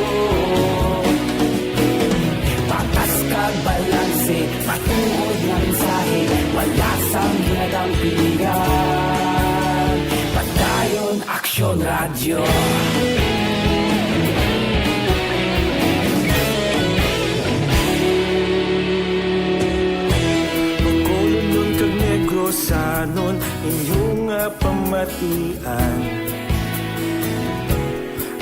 Patas kag balanse, matuod nga mensahe, wala sang ginadampigan. Padayon Aksyon Radyo. Bacolodnon kag Negrosanon, inyo nga pamatian.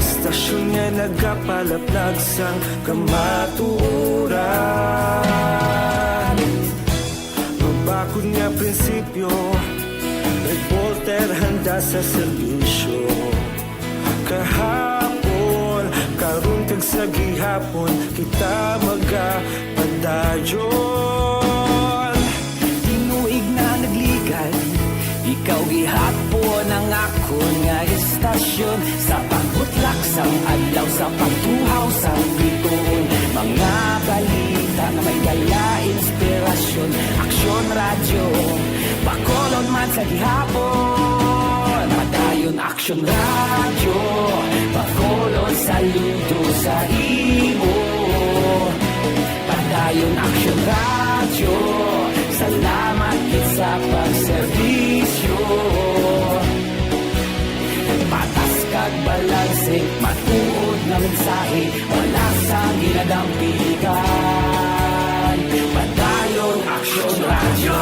Estasyon nga nagapalaplag sang kamatuoran. Mabakod nga prinsipyo, reporter handa sa serbisyo. Kahapon, karon kag sa gihapon, kita magapadayon. Tinuig na nagligad, ikaw gihapon ang akon nga estasyon. Sa pagbutlak sang adlaw, sa pagtuhaw sang bituon, mga balita nga may dala inspirasyon. Aksyon Radyo, Bacolod man sa gihapon. Padayon Action Radio, Bacolod, saludo sa imo. Padayon Action Radio, salamat gid sa pagserbisyo. Patas kag balanse, matuod nga mensahe, wala sang ginadampigan. Padayon Action Radio.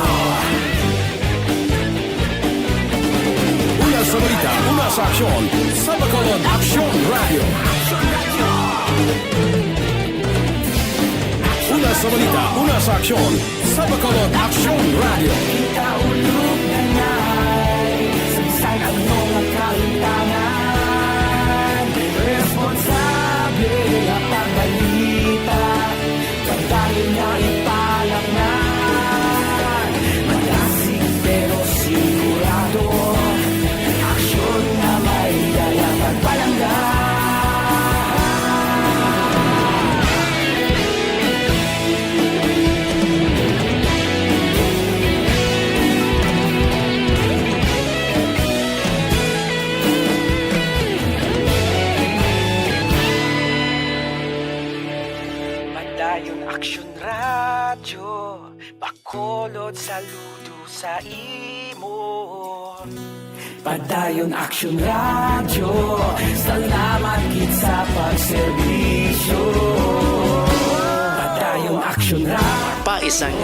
Una sa balita, una sa aksyon, sa Bacolod Action Radio. Una sa balita, una sa aksyon, sa Bacolod Action Radio. Kita ulog na ngay, saysay ang mga kaintanan. Responsable ang pagbalita, pagdali nga ipalaknan. Malasig pero sigurado, aksyon nga may dala pagpalangga. Padayon Action Radio, Bacolod, saludo sa imo. Padayon Action Radio, salamat gid sa pagserbisyo. Padayon Action Radio. Paisang.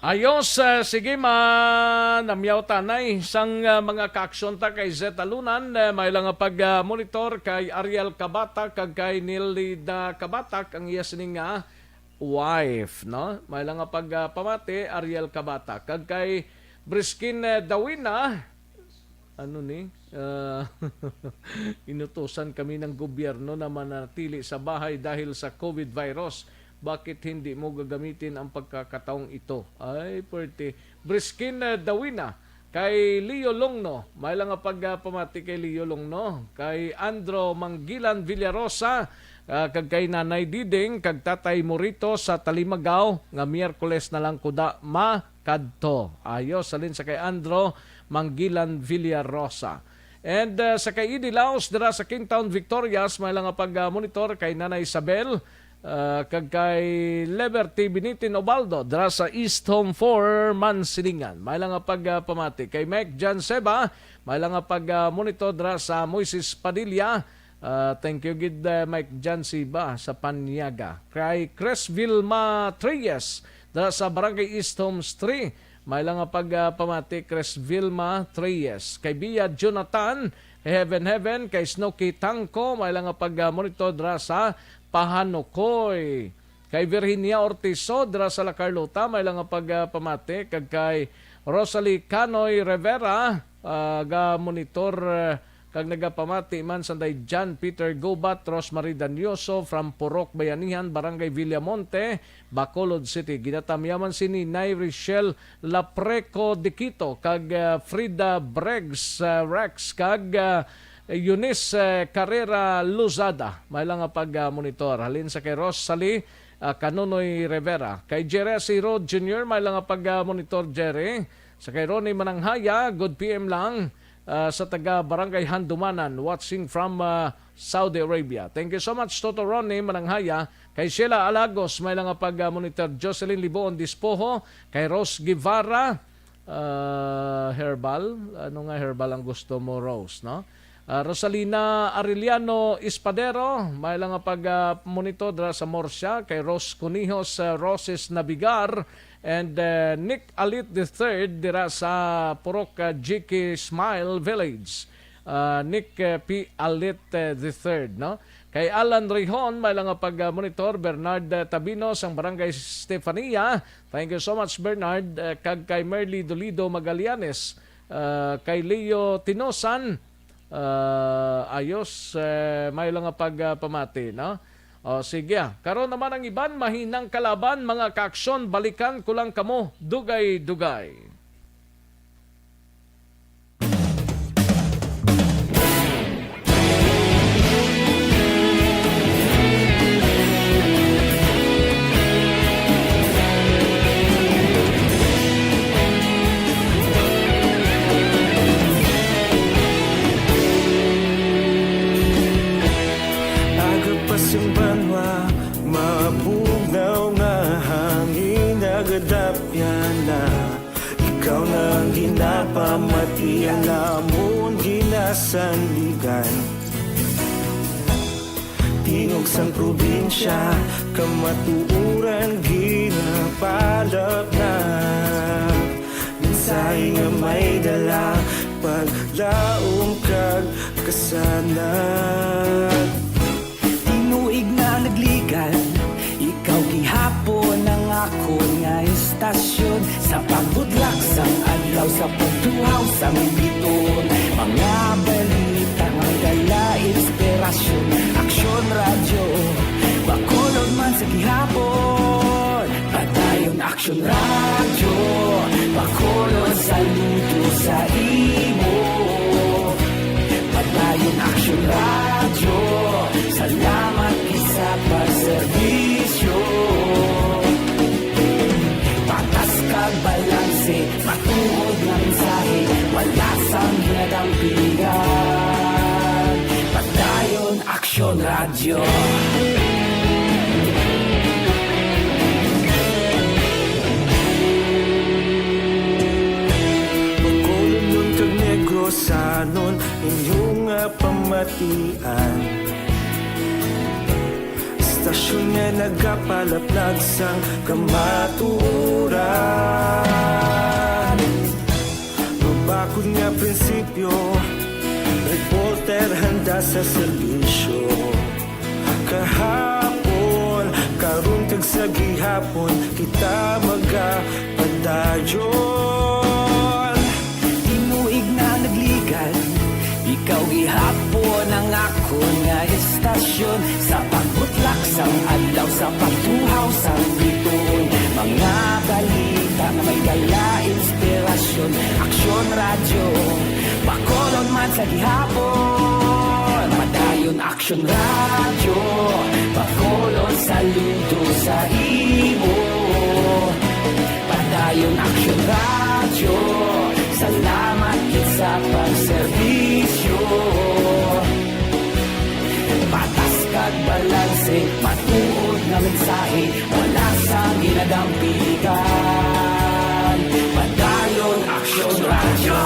Ayos, ah, sige, manamyaw tanay sang, ah, mga kaaksyon ta kay Zeta Lunan, eh, may lang nga pag, ah, monitor kay Ariel Kabatak kag kay Nilda Kabatak ang iya sining nga wife, no? May lang nga pag, ah, pamati, Ariel Kabatak kag kay Briskin, eh, Dawina. Ano ni? Ah, inutusan kami ng gobyerno na manatili sa bahay dahil sa COVID virus. Bakit hindi mo gagamitin ang pagkakataong ito? Ay, pwerte. Briskin, eh, Dawina, kay Leo Longno. May lang nga pag, ah, pamati kay Leo Longno. Kay Andro Manggilan Villarosa, ah, kag kay Nanay Diding, kag Tatay Morito sa Talimagaw, nga Miyerkules na lang kuda ma kadto. Ayos, halin sa kay Andro Manggilan Villarosa. And, uh, sa kay Idi Laos dira sa Kingtown, Victorias, may lang nga pag, uh, monitor kay Nanay Isabel, uh, kag kay Liberty Binitin Obaldo dira sa East Home four, Mansilingan. May lang nga pag, uh, pamati kay Mike Jan Seba, may lang nga pag, uh, monitor dira sa Moises Padilla. Uh, thank you gid, uh, Mike Jan Seba sa Panyaga. Kay Chris Vilma Treyes, dira sa Barangay East Homes three. May lang nga pag, ah, pamati, Chris Vilma Treyes. Kay Bia Jonathan, Heaven Heaven, kay Snooki Tangko, may lang nga pag, ah, monitor dira sa Pahanukoy. Kay Virginia Ortizo, dira sa La Carlota, may lang nga pag, ah, pamati. Kag kay Rosalie Canoy Rivera, ah, ga monitor, ah, kag nagapamati man sanday John Peter Gubat, Rosemary Danioso from Purok Bayanihan, Barangay Villamonte, Bacolod City. Ginatamyaman sini Nay Richelle Lapreco Diquito kag, ah, Frida Bregs, ah, Rex kag, ah, Eunice, ah, Carrera Lozada. May lang nga pag, ah, monitor. Halin sa kay Rosalie, ah, Canonoy Rivera. Kay Jerry Asiro Junior, may lang nga pag, ah, monitor, Jerry. Sa kay Ronnie Mananghaya, good P M lang, ah, sa taga Barangay Handumanan, watching from, ah, Saudi Arabia. Thank you so much, Toto Ronnie Mananghaya. Kay Sheila Alagos, may lang nga pag, ah, monitor, Jocelyn Liboon Dispoho, kay Rose Guevara, ah, herbal. Ano nga herbal ang gusto mo, Rose, no? Ah, Rosalina Arellano Espadero, may lang nga pag, ah, monitor dira sa Murcia, kay Rose Conijos, ah, Roses Nabigar, and, ah, Nick Alit the third dira sa Purok, ah, Jiki Smile Village. Ah, Nick, ah, P. Alit, ah, the third, no? Kay Alan Rihon, may lang nga pag, ah, monitor, Bernard, ah, Tabino sang Barangay Stefania. Thank you so much, Bernard. Ah, kag kay Merly Dolido Magallanes, ah, kay Leo Tinosan, ah, ayos, eh, may lang nga pag, ah, pamati, no? O, sige, ah. Karon naman ang iban, mahinang kalaban, mga kaaksyon, balikan ko lang kamo, dugay-dugay. Pamatian namon ginasandigan, tingog sang probinsya, kamatuoran ginapalapnag. Mensahe nga may dala, paglaom kag kasanag. Tinuig na nagligan, ikaw gihapon ang akon nga istasyon. Sa pagbutlak sang adlaw, sa pagtuhaw sang bituon, mga balita nga may dala inspirasyon. Aksyon Radyo, Bacolod man sa gihapon. Padayon Aksyon Radyo, Bacolod, saludo sa imo. Padayon Aksyon Radyo, salamat gid sa pagserbisyo. Patas kag balanse, matuod nga mensahe, wala sang ginadampigan. Padayon Aksyon Radyo. Bacolodnon kag Negrosanon, inyo nga pamatian. Istasyon nga nagapalapnag sang kamatuoran. Mabakod nga prinsipyo, reporter handa sa serbisyo. Kahapon, karon kag sa gihapon, kita magapadayon. Tinuig na nagligan, ikaw gihapon ang akon nga istasyon. Sa pagbutlak sang adlaw, sa pagtuhaw sang bituon, mga balita nga may dala inspirasyon. Aksyon Radyo, Bacolod man sa gihapon. Padayon Aksyon Radyo, Bacolod, saludo sa imo. Padayon Aksyon Radyo, salamat gid sa pagserbisyo. Patas kag balanse, matuod nga mensahe, wala sang ginadampigan. Padayon Aksyon Radyo.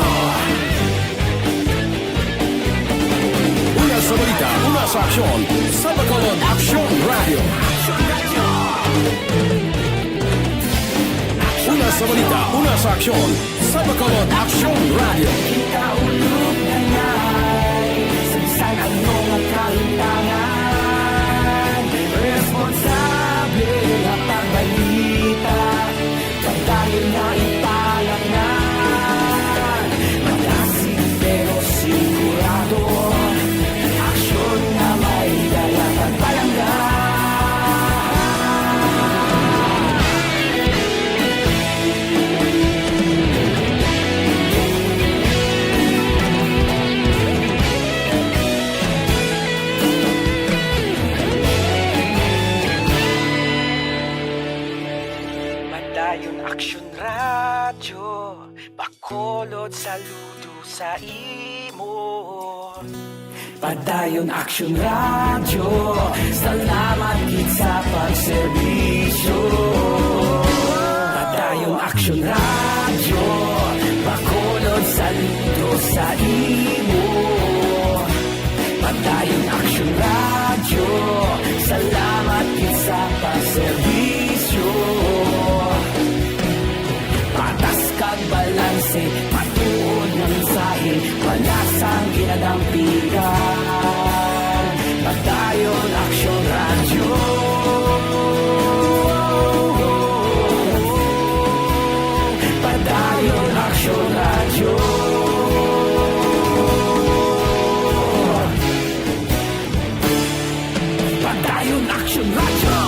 Una sa balita, una sa aksyon, sa Bacolod Aksyon Radyo. Una sa balita, una sa aksyon, sa Bacolod Aksyon Radyo. Kita ulog na ngay, sa bisan ano nga kahintangan, responsable nga pagbalita, padayon nga ipalangnan. Malasig pero sigurado, aksyon nga may dala kag palangga. Padayon Aksyon Radyo, Bacolod, saludo sa imo. Padayon Aksyon Radyo, salamat gid sa pagserbisyo. Padayon Aksyon Radyo, Bacolod, saludo sa imo. Padayon Aksyon Radyo, salamat gid sa pagserbisyo. Patas kag balanse, matuod nga mensahe, wala sang ginadampigan. Padayon Aksyon Radyo. Padayon Aksyon Radyo. Padayon Aksyon Radyo.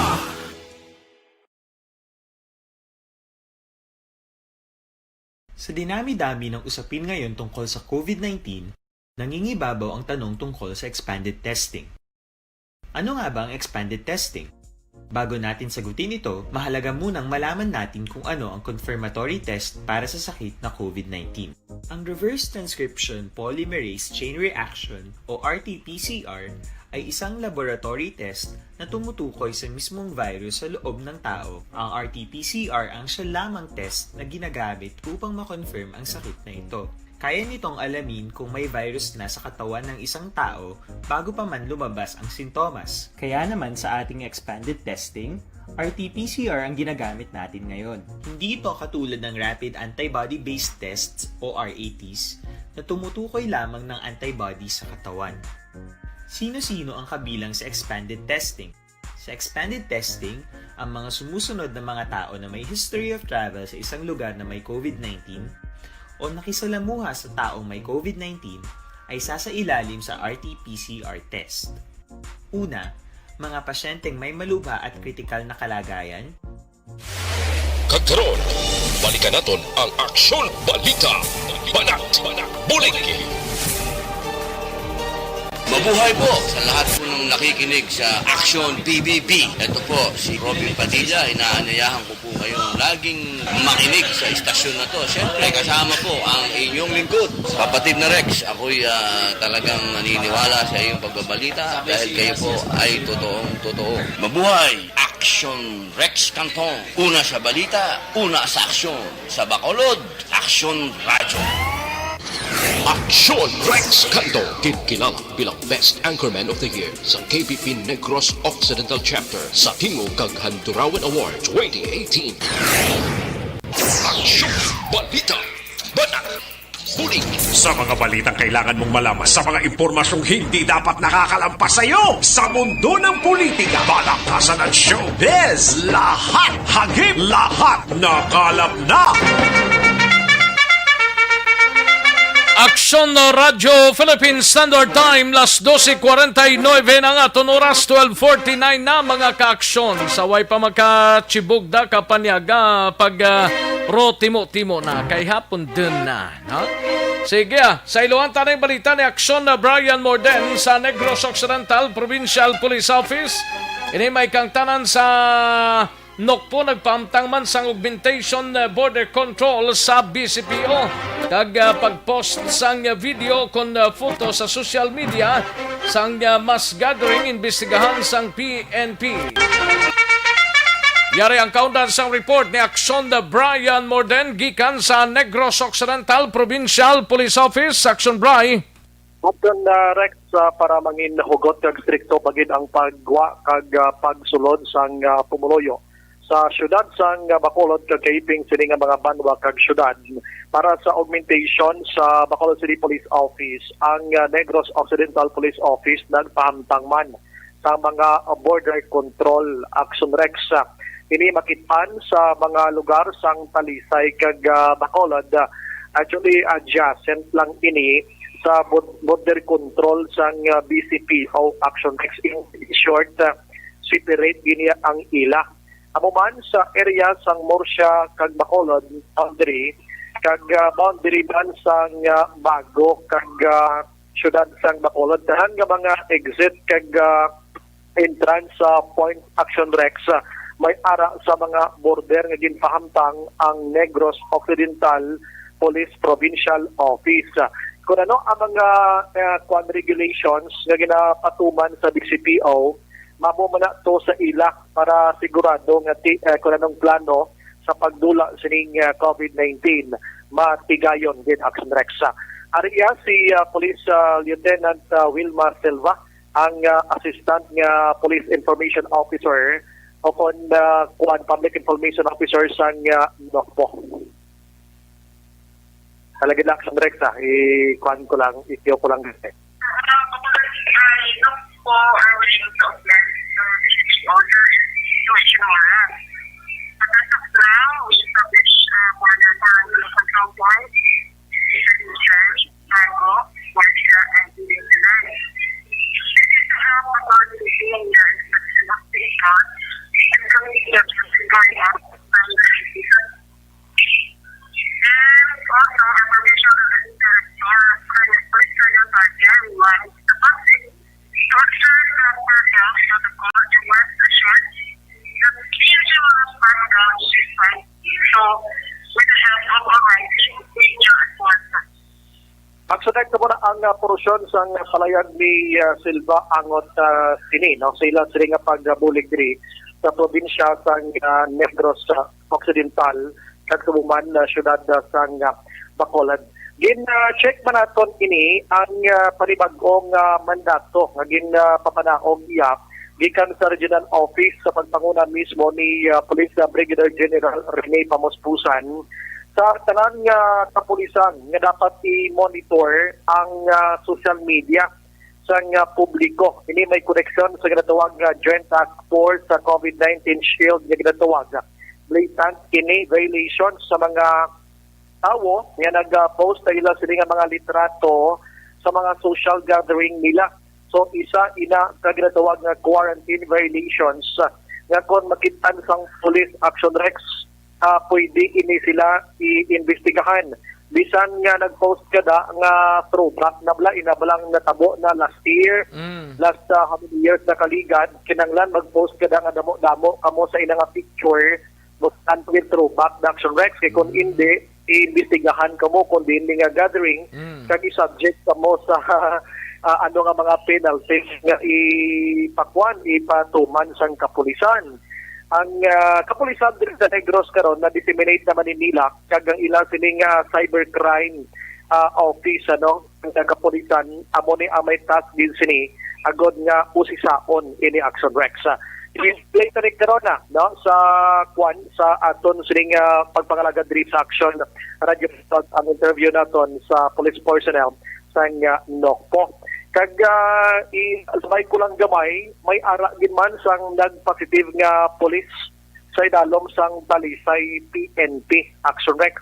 Sa dinami-dami ng usapin ngayon tungkol sa COVID nineteen, nangingibabaw ang tanong tungkol sa expanded testing. Ano nga ba ang expanded testing? Bago natin sagutin ito, mahalaga munang malaman natin kung ano ang confirmatory test para sa sakit na COVID nineteen. Ang reverse transcription polymerase chain reaction o R T P C R ay isang laboratory test na tumutukoy sa mismong virus sa loob ng tao. Ang R T P C R ang siya lamang test na ginagamit upang ma-confirm ang sakit na ito. Kaya nitong alamin kung may virus na sa katawan ng isang tao bago pa man lumabas ang sintomas. Kaya naman sa ating expanded testing, R T P C R ang ginagamit natin ngayon. Hindi ito katulad ng rapid antibody-based tests o R A Ts na tumutukoy lamang ng antibody sa katawan. Sino-sino ang kabilang sa expanded testing? Sa expanded testing, ang mga sumusunod na mga tao na may history of travel sa isang lugar na may COVID nineteen o nakisalamuha sa taong may COVID nineteen ay sasailalim sa R T P C R test. Una, mga pasyenteng may malubha at kritikal na kalagayan. Kag karon, balikan naton ang Aksyon Balita, Banat, Bulig. Mabuhay po sa lahat po ng nakikinig sa Aksyon B B B. Ito po si Robin Padilla. Inaanyayahan ko po kayong laging makinig sa istasyon na to. Siyempre, kasama po ang inyong lingkod, kapatid na Rex. Ako'y ah, talagang naniniwala sa iyong pagbabalita dahil kayo po ay totoong totoo. Mabuhay! Aksyon Rex Canton. Una sa balita, una sa aksyon. Sa Bacolod, Aksyon Radyo. Aksyon Rex Canto, ginkilalag bilang Best Anchorman of the Year sa K B P Negros Occidental Chapter sa Tingog kag Handurawan Award twenty eighteen. Aksyon Balita, Banat, Bulig. Sa mga balitang kailangan mong malaman, sa mga impormasyong hindi dapat nakakalampas sa iyo, sa mundo ng politika, balakasan at showbiz, lahat hagip, lahat nakalap na. Aksyon Radyo Philippine Standard Time, las doce cuarenta y nueve na nga aton oras, twelve forty-nine na, mga kaaksyon. Sa way pa makachibugda ka panyaga pag ah, ro timo-timo na kay hapon din na, no? Sige, ah, sa iluhan ta na yung balita ni Aksyon na Brian Morden sa Negros Occidental Provincial Police Office. Ini may kangtanan sa Nokpo nagpahamtang man sang augmentation, eh, border control sa B C P O kag ah, pag-post sang video kon ah, photo sa social media sang ah, mass gathering, imbestigahan sang P N P. Yari ang kaundan sang report ni Aksyon Brian Morden gikan sa Negros Occidental Provincial Police Office. Aksyon, Bri. Hapon na Rex, ah, para mangin hugot kag strikto pa gid ang paggwa kag ah, pagsulod sang ah, pumuluyo sa siyudad sang ah, Bacolod kag kahimping sini nga mga banwa kag siyudad. Para sa augmentation sa Bacolod City Police Office, ang ah, Negros Occidental Police Office nagpahamtang man sa mga border control action, Rex. Ini makit-an sa mga lugar sang Talisay kag ah, Bacolod. Actually, adjacent lang ini sa bor- border control sang ah, B C P O action, Rex. In short, ah, separate ini ang ila. Amo man sa area sang Murcia kag Bacolod boundary, kag ah, boundary man sang ah, Bago kag ah, siyudad sang Bacolod. Dahan nga mga exit kag ah, entrance sa point action, Rex, ah, may ara sa mga border nga ginpahamtang ang Negros Occidental Police Provincial Office. Kung ano ang mga ah, kwan regulations nga ginapatuman sa B C P O, mamo man na to sa ila para sigurado nga ti, ah, kung anong plano sa pagdula sining ah, COVID nineteen matigayon din, Action Rex. Ari iya si ah, Police ah, Lieutenant ah, Wilma Silva, ang ah, Assistant nga Police Information Officer o kon ah, kuan, Public Information Officer sang ah, Nokpo. Talaga lang, Action Rex, ah, i-kuan ko lang, i-Q ko lang kasi. Ang, ah, with the help of our team, we can afford that. Magsugad ko muna ang, ah, porosyon sang palayag ni, ah, Silva Angot, ah, sini, no? Sa ila sini nga pagbulig diri sa probinsya sang, ah, Negros, ah, Occidental, kag sa Buman, ah, siyudad, ah, sang, ah, Bacolod. Gin, ah, check man naton ini ang, ah, panibag-ong, ah, mandato nga gin, ah, papanaog iya gikan sa Regional Office sa pagpanguna mismo ni, ah, Police, ah, Brigadier General Rene Pamuspusan sa tanan nga kapulisan nga dapat i-monitor ang, ah, social media sang, ah, publiko. Ini may koneksyon sa ginatawag nga Joint Task Force sa COVID nineteen Shield nga ginatawag. Blatant ini violation sa mga tawo nga nag-post sa ila sini nga mga litrato sa mga social gathering nila. So, isa ina ka ginatawag nga quarantine violations, ah, nga kon makit-an sang Police Action Rex, ah, pwede ini sila iimbestigahan. Bisan nga nag-post ka da nga throwback na bala, ina balang natabo na last year, Mm. last, ah, how many years nakaligad, kinanglan mag-post ka da nga damo-damo kamo sa ina nga picture, buksan with throwback the Action Rex. Kay kung Mm. hindi, iimbestigahan kamo kung diin nga gathering, Mm. kag i-subject kamo sa, ah, ano nga mga penalties nga ipakuan, ipatuman sang kapulisan. Ang, ah, kapulisan diri sa Negros karon na-disseminate naman ni nila kag ang ila sining, ah, cybercrime, ah, office, ano, ang kapulisan, amo ni ang may task din sini agod nga usisaon ini Action Rex. Ah, i-play ta ni karon na, no, sa kwan, sa aton sining, ah, pagpangalagad diri sa Action Radio, ang interview naton sa police personnel sang, ah, NOCPO. Kag, ah, i-, sabay ko lang gamay, may ara gid man sang nag-positive nga police sa idalom sang Talisay P N P Action Rex.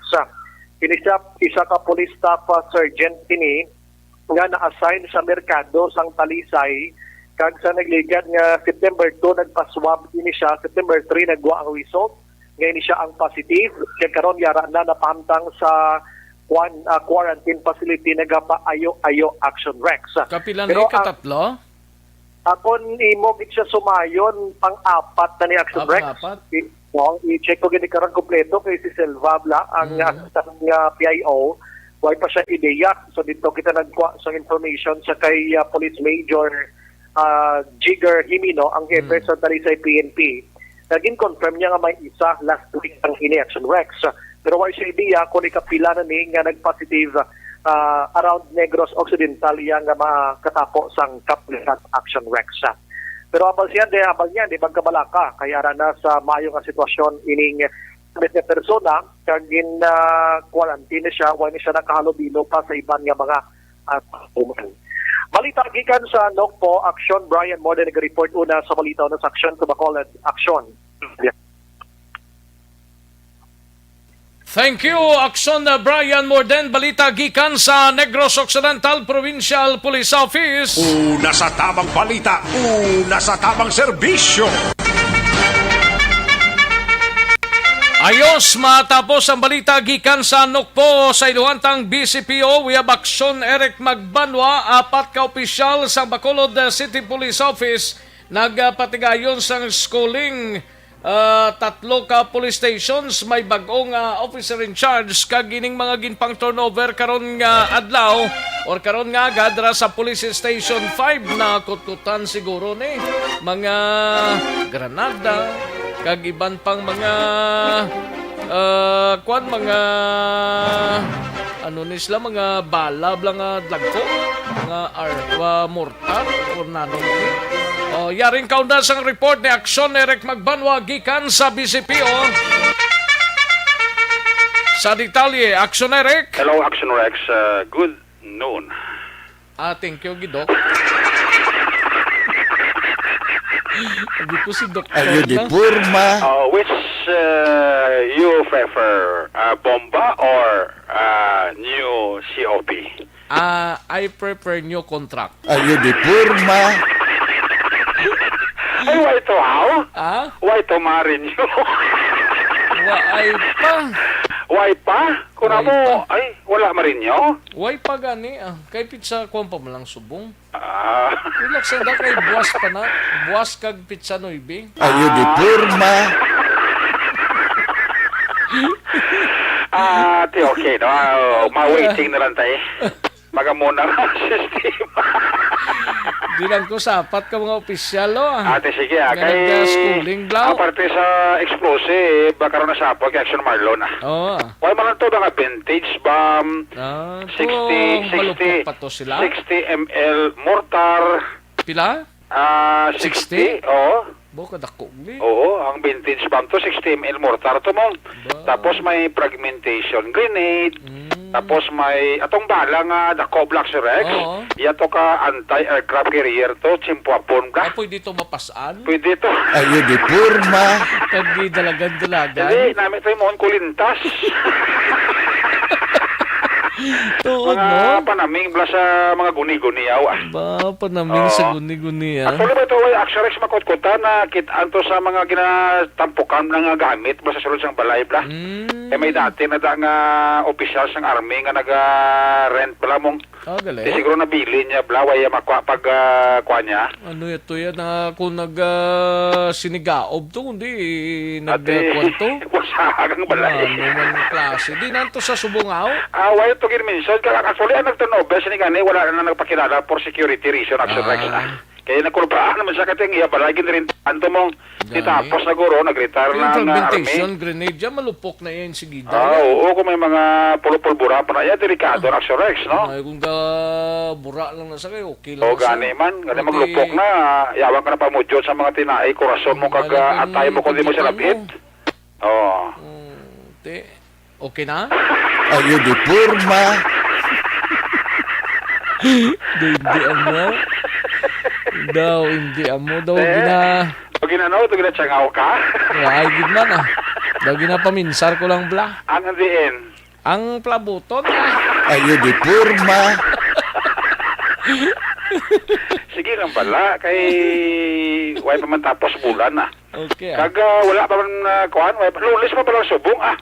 Kini siya, isa ka police staff, ah, sergeant ini nga na-assign sa merkado sang Talisay, kag sa nagligad nga September two nagpa-swab ini siya, September three nagwa ang result nga ini siya ang positive, kag karon yara na napahamtang sa kwan, ah, quarantine facility, nagapaayo-ayo Action Rex. Kapila na Pero ni? Ang Katatlo? Akon imo gid siya sumayon, pang-apat na ni Action Ah, Rex. Pang-apat? I-, no, i-check ko gini karon kompleto kay si Silva Bla, ang Mm. assistant nga P I O, way pa siya ideya. So dito kita nagkuha sa information sa kay, ah, Police Major, ah, Jigger Himino, ang hepe Mm. sa Talisay P N P. Naging confirm niya nga may isa last week ang ini Action Rex. Pero way siya ideya kung ikapila na ni nga nag-positive, ah, around Negros Occidental iya nga makatapo sang kapulisan Action Rex. Pero abang siya, di, abang niya, di magkabalaka, kay ara na sa maayo nga sitwasyon ining nga persona, kag gin, ah, quarantine na siya, wala na siya nakahalubilo pa sa iban nga mga, ah, tawo man. Balita gikan sa NOCPO Action, Brian Morden nag-report una sa balita una sa Action sa Bacolod. Action. Thank you, Action, uh, Brian Morden. Balita gikan sa Negros Occidental Provincial Police Office. Una sa tamang balita, una sa tamang serbisyo. Ayos, matapos ang balita gikan sa NOCPO, sa iluhantang B C P O, we have Action Eric Magbanwa, apat ka opisyal sa Bacolod, uh, City Police Office, nagpatigayon sang schooling. Ah, tatlo ka police stations may bag-ong, ah, officer in charge, kag ining mga ginpang turnover karon nga adlaw or karon nga agad ra sa Police Station five na kutkutan siguro ni mga granada kag iban pang mga, ah, kwan, mga ano ni sila, mga bala bla nga dagko, mga ar-, ah, mortar or nanong. Oh, yaring kaunda sang report ni Action Eric Magbanwa gikan sa B C P O. Sa detalye, Action Eric. Hello, Action Rex. Uh, good noon. Ah, thank you, Gidok. Hindi ko si Doktor Ayo di na. Purma. Uh, which, uh, you prefer, uh, bomba or, uh, new C O P? Ah, I prefer new contract. Ayo di purma. Ay, why to, how? Ah? Why to married you? Wa, ay pa. Why pa? Kung Why amo, pa? Ay, wala marinyo? Why pa gani? Ah, kay pizza, kuwan pa man lang subong. Ah. Relax lang daw kay buwas pa na. Buwas kag pizza nuebe. Ayo di purma. Ah, ti, okay, no? Ah, ma-waiting na lang tayo. Magamuna ang sistema. Di lang ko sapat ka mga opisyal, oh. Ate, sige, ah, Nga kay nagka-schooling, blaw. Ang parte sa explosive, baka rin nasapot kay Action Marlon, ah. Oo. Wala man lang to, mga vintage bomb, Ah, to, sixty, sixty, malupok pa to sila? Sixty M L mortar. Pila? Ah, sixty? Sixty? Oo. Bo, kadako, ni. Oo, ang vintage bomb to, sixty M L mortar to, mo. Ba? Tapos may fragmentation grenade. Mm. Tapos may, atong bala nga, dako, Black Rex. Oo. Iya to ka anti-aircraft carrier to, tsimpuapon ka. Ah, pwede to mapasan? Pwede to. Ayo, di porma. Kag gidalagan-dalagan. Dali, nami to yung kulintas. Tuod, Mga no? panaming bala sa mga guni-guniyaw, ah. Ba, panaming sa Oo. guni-guniyaw. Actually, ba ito, way Action Rex makutkutan na kit-an to sa mga ginatampukan na nga gamit bala sa sulod sang balay, bala. Mm. Eh, may dati na da nga opisyal sang army nga naga-rent bala mong Ah, gali. Di siguro nabilin niya, bala, way makwa pag, ah, kwa niya. Ano ito yan? Ah, kung nag, ah, sinigaob to, kundi nag, Ate, ah, kwan to? Wasahan ang balay. Ano man klase? Di na to sa Subongaw? Ah, wala to gin-mention. Kaya actually, ang nagturnover, sinigani, wala na nagpakilala for security reason, Action Rex, Ah. ah. Kaya nakulbaan naman siya, kaya iya balay, ginrintahan to mong Gani. Tapos na guro, nag-retire Pero na ang, ah, fragmentation army. Grenade, yan, malupok na yan, sige, Ah, dali. Oo, kung may mga pulupulbura pa na, yan, delikado na, Action Rex, no? Ay, kung ga-, bura lang na sa kayo, okay lang O, na sa gani man, gani Pwede maglupok na, yawan ka na pamudyo sa mga tinai, kurason mo, Ang kag, ah, alam atay mo, kung di mo siya pinitipan labit. mo. Oo. Hmm, te, okay na? Ayo di porma. Daw hindi amo. Daw hindi amo. Daw Eh, gina- pag inano, ito ginatsangaw ka? Ay, gid man, ah. Daw ginapaminsar ko lang, bla. Ang diin? Ang plabuton, ah. Ayo di porma. Sige lang pala, kay way pa man tapos bulan, ah. Okay, ah. Kag, ah, wala pa man, ah, kuan, way pa, Lunes pa pala subong, ah.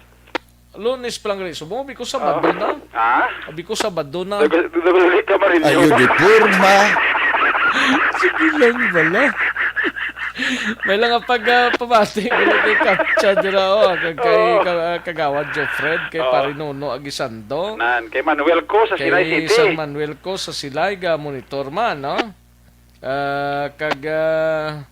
Lunes pa lang rin. So, mo, abi ko Sabado Oo. na. Ha? Abi ko Sabado na. Nag-, nag-, nag-, ka marinyo. Ayo di porma. Sige lang bala. May lang ang pag, ah, pabati. Wala kay Katsa dira, oh, kag kay Oo. ka-, ah, Kagawad Jofred, kay Oo. Pare Nono Aguisando. Nan, kay Manuel ko sa Kay Silay City. San Manuel ko sa Silay, ga monitor man, no? Ah, kag, ah,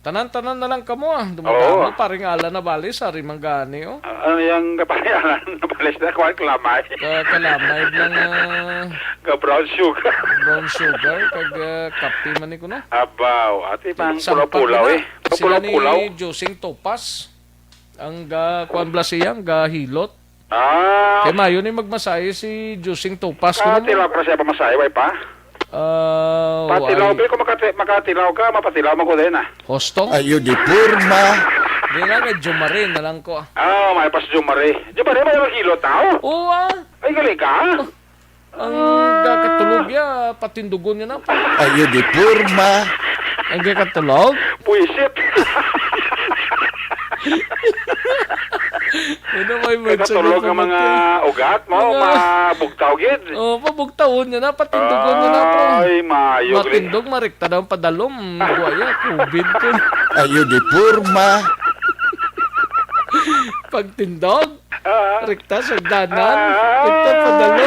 tanan-tanan na lang kamo, ah. Dumadagan Oo. mo, paring Alan Navales, ari man gani, oh. Ah, ano yung paring Alan Navales na kuwan, kalamay? Ka-, kalamay lang, ah, Ka brown sugar. Brown sugar, kag, ah, kape man ni kuno. Abaw, ati pang Sampag pulaw-pulaw, na. eh. Sila ni Pulaw-pulaw. Josing Topas. Ang ga-, kuwan bala siya, ang gahilot. Ah. Kay mayo ni magmasahe si Josing Topas, kuno mo. Katilaw ka na siya pamasahe, way pa? Ah, Patilaw, way. Bi, kung makati-, makatilaw ka, mapatilaw mo ko din, ah. Hosto? Ayo di porma. Di na, kay Jumare na lang ko, ah. Ah, may pas Jumare. Jumare, may nagkilo tao? Oo, ah. Ay, gali ka? Ang gakatulog ya, patindugon niya na. Ayo di porma. Ang gakatulog? Puisit. Ano may Nagkatulog nga mga ugat mo, Mga mabugtaw gid. Oh, pabugtawon niya na, patindugon niya na, bro. Ay, maayo, gali. Matindog, marikta daw ang padalom. Buwaya, covid ko. Ayo di porma. Pagtindog? Ah. Rekta sa danan. Ah. Rekta padalo.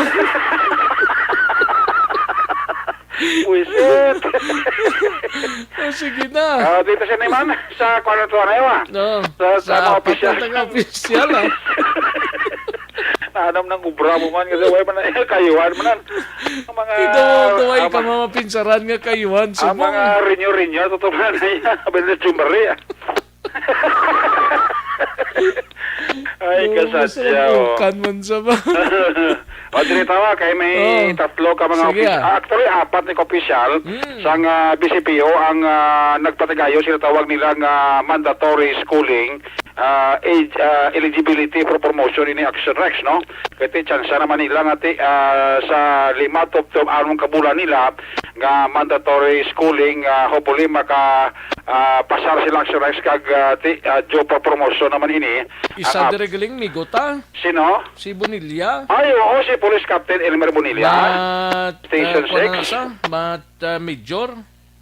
Buisit. Oh, sige na. Ah, dito siya naman sa kwarto na yun, ah. No. Sa, sa Sa mga apat opisyal. na taga opisyal, ah. Nanam ng ubra mo man, kasi way man na, kayuhan mo nan. Ang mga, Kido, duway ang ka mga mga pinsaran nga kayuhan, ang subong. mga rinyo-rinyo, totoo na na yan. Abel na Jumari, ah. Ay, Oo, kasadya, masarap oh. Ukan man sa ba? O, dili tawa, kay may Oh. tatlo ka mga Sige, opis-, ah. ah, actually, apat ni ka-opisyal Mm. sang, ah, B C P O ang, ah, nagpatigayo sila tawag nila nga mandatory schooling, ah, age, ah, eligibility for promotion ini Action Rex, no? Kay ti tsansa naman nila nga ti, ah, sa lima tubtob anong kabulan nila nga mandatory schooling, ah, hopefully maka ah, pasar sila Action Rex kag, ah, ti-, ah, due for promotion naman ini. Isa Ah, ah, dire galing, migo ta. Sino? Si Bonilla. Ay, oo, si Police Captain Elmer Bonilla. Mat-, Station ah, kuwan na six. sa? Mat-, ah, Major.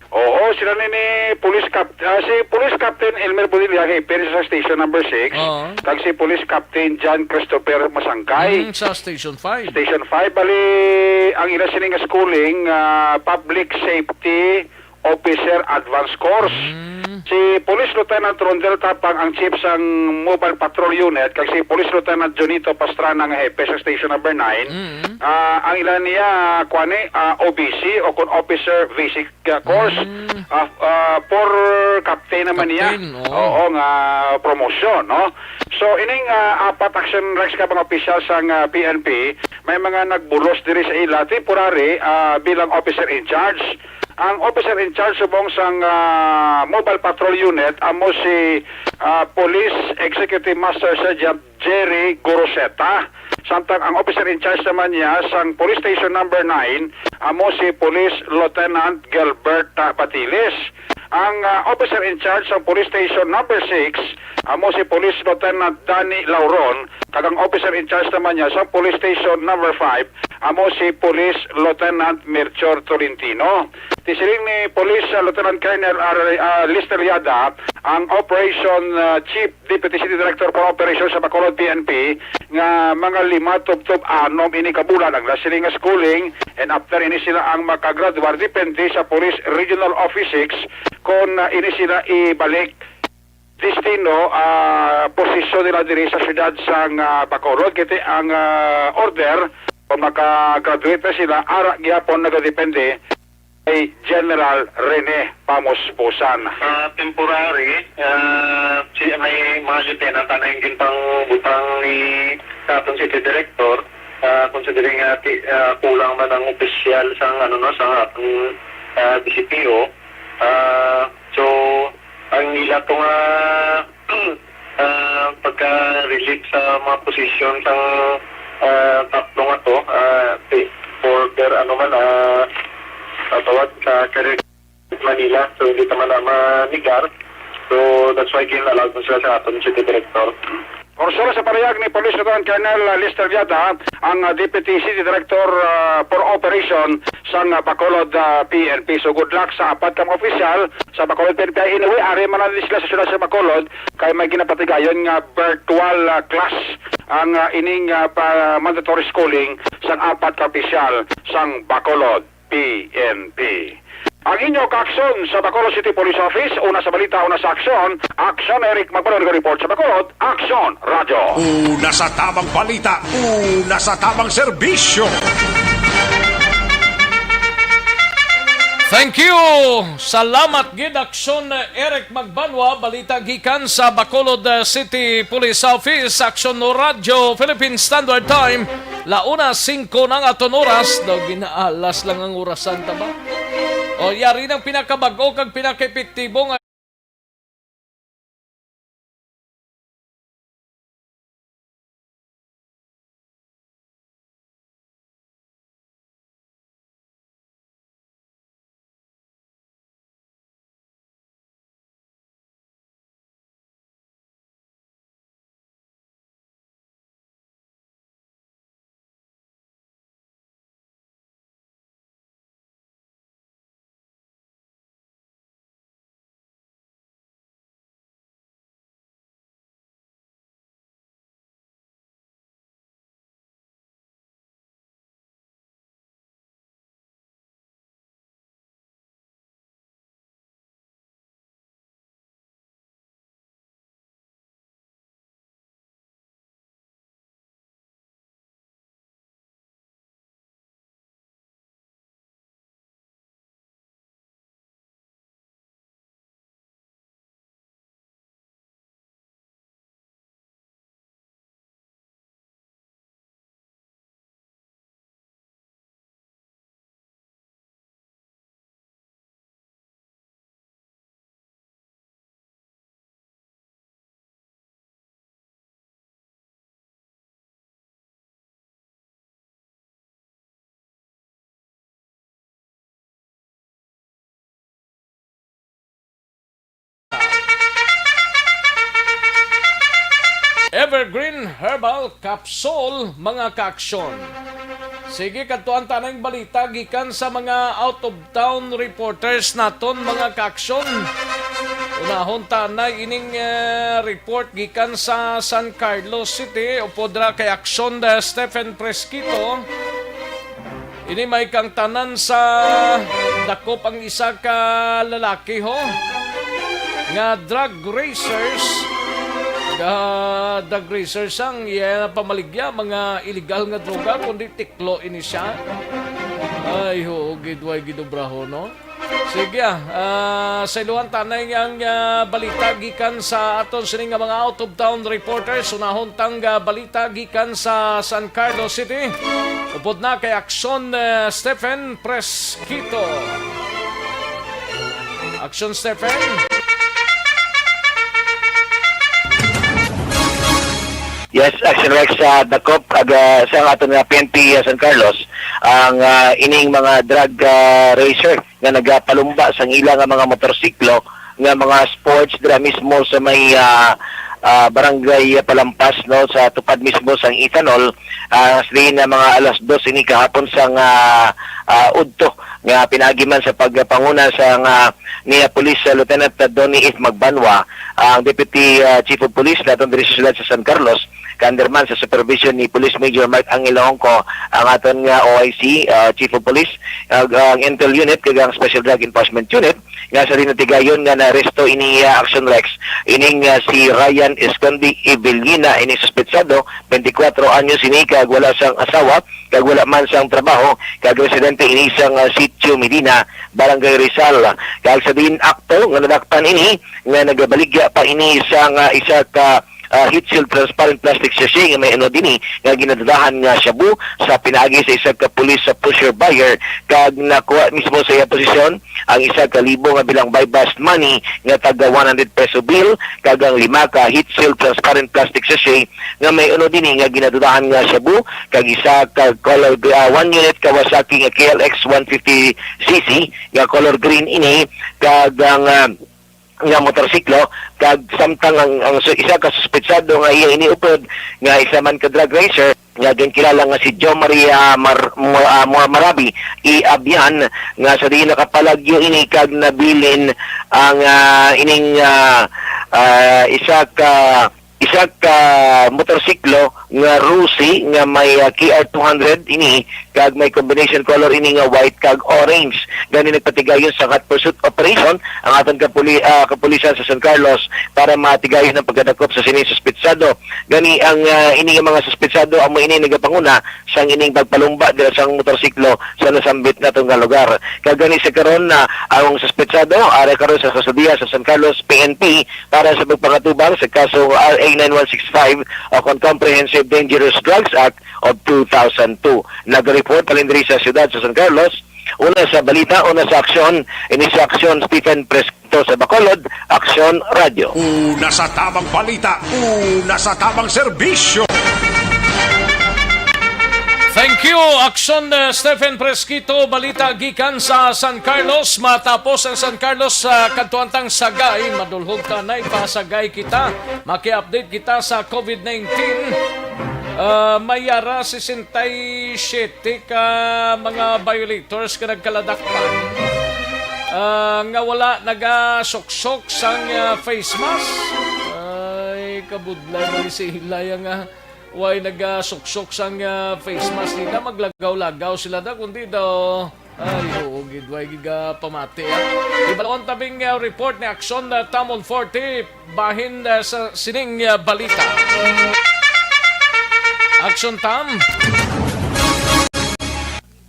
Oo, sila ni, ni Police Cap-, ah, si Police Captain Elmer Bonilla, hepe sa Station Number Six, Oo. kag si Police Captain John Christopher Masangkay. Mm, sa Station Five. Station Five, bali, ang ila sini nga schooling, ah, Public Safety Officer Advance Course. Mm. Si Police Lieutenant Rondel Tapang ang chief sang Mobile Patrol Unit, kag si Police Lieutenant Junito Pastrana nga hepe sa Station Number Nine. Mm. Ah, ang ila niya, kuan ni, ah, O B C o kon Officer Basic ah, course, Mm. ah, ah, for captain naman niya. Captain, oo. Oo, nga promotion, no? So, ining, ah, apat action ranks ka mga opisyal sang, ah, P N P, may mga nagbulos diri sa ila, temporary, ah, bilang officer in charge. Ang officer in charge subong sang, ah, Mobile Patrol Unit, amo si, ah, Police Executive Master Sergeant Jerry Goroseta. Samtang ang officer in charge naman niya sang Police Station Number Nine, amo si Police Lieutenant Gilbert, ah, Batiles. Ang, ah, officer in charge sang Police Station Number Six, amo si Police Lieutenant Danny Lauron, kag ang officer in charge naman niya sang Police Station Number Five, amo si Police Lieutenant Melchor Tolentino. Ti siling ni Police, ah, Lieutenant Colonel R-, ah, Lester Yada, ang operation, ah, chief Deputy City Director for Operations sa Bacolod P N P nga mga lima tubtob anom ini ka bulan ang nila sila nga schooling, and after ini sila ang makagraduar depende sa Police Regional Office Six kung, ah, ini sila ibalik destino, ah, posisyon nila diri sa siyudad sang, ah, Bacolod. Kay ang, ah, order kung makagraduate na sila, ara gyapon nagadepende kay General Rene Pamuspusan. Sa temporary, ah, si, may mga lieutenant na yung ginpangbutang ni sa aton city director, ah, considering nga ti-, ah, kulang man ang opisyal sa, ano, no, sa aton, ah, D C P O. Ah, so, ang ila to nga ah, pagka-relief sa mga posisyon sang, ah, tatlo nga to, ah, ti-, for their, ano man, ah, ah, tawag sa career Manila. So, hindi naman na manigar. So, that's why gin-allow mo sila sa aton city director. Or solo sa parayag ni Police Lieutenant Colonel Lester Viada, ang, ah, Deputy City Director, ah, for Operation sang, ah, Bacolod, ah, P N P. So, good luck sa apat ka mga opisyal sa Bacolod P N P. Anyway, ari man na sila sa siyudad sa Bacolod, kay may ginapatigayon nga virtual, ah, class ang, ah, ining, ah, pa-, mandatory schooling sang apat ka opisyal sang Bacolod P N P. Ang inyo kaaksyon sa Bacolod City Police Office, una sa balita, una sa aksyon, Aksyon Eric Magbalon, report sa Bacolod, Aksyon Radyo. Una sa tamang balita, una sa tamang serbisyo. Thank you! Salamat gid, Aksyon Eric Magbanwa. Balita gikan sa Bacolod, uh, City Police Office, Aksyon Radyo, Philippine Standard Time, la una singko na ang aton oras. Daw ginaalas lang ang orasan ta ba? O, yari nang pinakabag-o kag pinakaepektibo nga Evergreen Herbal Capsule, mga kaaksyon. Sige, kadtuan ta na ang balita gikan sa mga out-of-town reporters naton, mga kaaksyon. Unahon ta na ining, eh, report gikan sa San Carlos City. Upod ra kay Aksyon, eh, Stephen Fresquito. Ini may kangtanan sa dakop ang isa ka lalaki, ho, nga drug racers. Ga-, drug racers ang iya pamaligya, mga illegal nga droga, kundi tiklo ini siya. Ay, ho, gid way gidobraho, no? Sige, ah, ah, sa iluhan tanay ang, ah, balita gikan sa aton sini nga mga out-of-town reporters. Unahon tang, ah, balita gikan sa San Carlos City. Upod na kay Aksyon, eh, Stephen Fresquito. Aksyon, Stephen. Yes, Action Rex, sa dakop ag, ah, sa aton nga P N P, ah, San Carlos, ang, ah, ining mga drug, ah, racer nga nagapalumba sang ila nga mga motorsiklo nga mga sports dira mismo sa may, ah, ah, barangay Palampas, no, sa tupad mismo sang Ethanol, ah, sa diin na mga alas dos ini kahapon sang, ah, ah, udto nga pinaagi man sa pagpanguna sang, ah, ni, ah, Police, ah, Lieutenant, ah, Donnie F. Magbanwa, ang Deputy, ah, Chief of Police naton diri sa siyudad sa San Carlos, kander man sa supervision ni Police Major Mark Angelo Hongco, ang aton nga O I C, ah, Chief of Police, ah, ang Intel Unit, kag ang Special Drug Enforcement Unit, nga sa dinatigayon nga naaresto ini, ah, Action Rex, ining, ah, si Ryan Escondi Evillina, ini suspetsado, twenty-four anyos ini, kag wala sang asawa, kag wala man sang trabaho, kag residente ini sang, ah, Sitio Medina, Barangay Rizal. Kag sa diin akto nga nadakpan ini, nga nagabaligya pa ini sang, ah, isa ka, ah, heat-sealed transparent plastic sachet nga may unod ini nga ginadudahan nga shabu sa pinaagi sa isa ka pulis sa pusher buyer, kag nakuha mismo sa iya posisyon ang isa ka libo nga bilang buy-bust money nga taga one hundred peso bill, kag ang lima ka heat-sealed transparent plastic sachet nga may unod ini nga ginadudahan nga shabu, kag isa ka color, ah, one unit Kawasaki nga K L X one fifty C C nga color green ini, kag ang, ah, nga motorsiklo, kag samtang ang, ang su-, isa ka suspetsado nga iya ini upod nga isa man ka drug racer nga ginkilala nga si Jo Maria Mar-, Mo-, ah, Mo-, Marabi i Abian, nga sa diin nakapalagyo ini kag nabilin ang, ah, ining, ah, ah, isa ka isa ka motorsiklo nga Rusi nga may, ah, K R two hundred ini, kag may combination color ini nga white kag orange. Gani nagpatigayon sa hot pursuit operation ang aton kapuli-, ah, kapulisan sa San Carlos para matigayon ang pagkadakop sa sining suspetsado. Gani ang, ah, ini nga mga suspetsado amo ini nagapanguna sang ining pagpalumba dira sang motorsiklo sa nasambit nato nga lugar. Kag gani sa karon na ang suspetsado ari karon sa kustodiya sa San Carlos P N P para sa pagpangatubang sa kasong R A nine one six five o kon Comprehensive Dangerous Drugs Act of two thousand two. Nag-report halin diri sa siyudad sa San Carlos, una sa balita, una sa aksyon, ini sa aksyon, Stephen Presquito sa Bacolod, Aksyon Radio. Una sa tamang balita, una sa tamang serbisyo. Thank you, Aksyon, uh, Stephen Presquito. Balita gikan sa San Carlos. Matapos ang San Carlos sa kadtuan tang Sagay, madulhog ta na ipasagay kita. Maki-update kita sa COVID nineteen. Ah, may ara sesenta y siete ka mga violators ka nagkaladakpan, ah, nga wala nagasuksok sang, ah, face mask. Ay, kabudlay man ni sila ya nga way nagasuksok sang, ah, face mask nila, maglagaw-lagaw sila da, kundi daw, ay, oo, gid, way gid, ah, pamati, ah. Ibalon tabing, ah, report ni Aksyon, ah, Tamon forty, bahin, ah, sa sining, ah, balita. Aksyon Tam.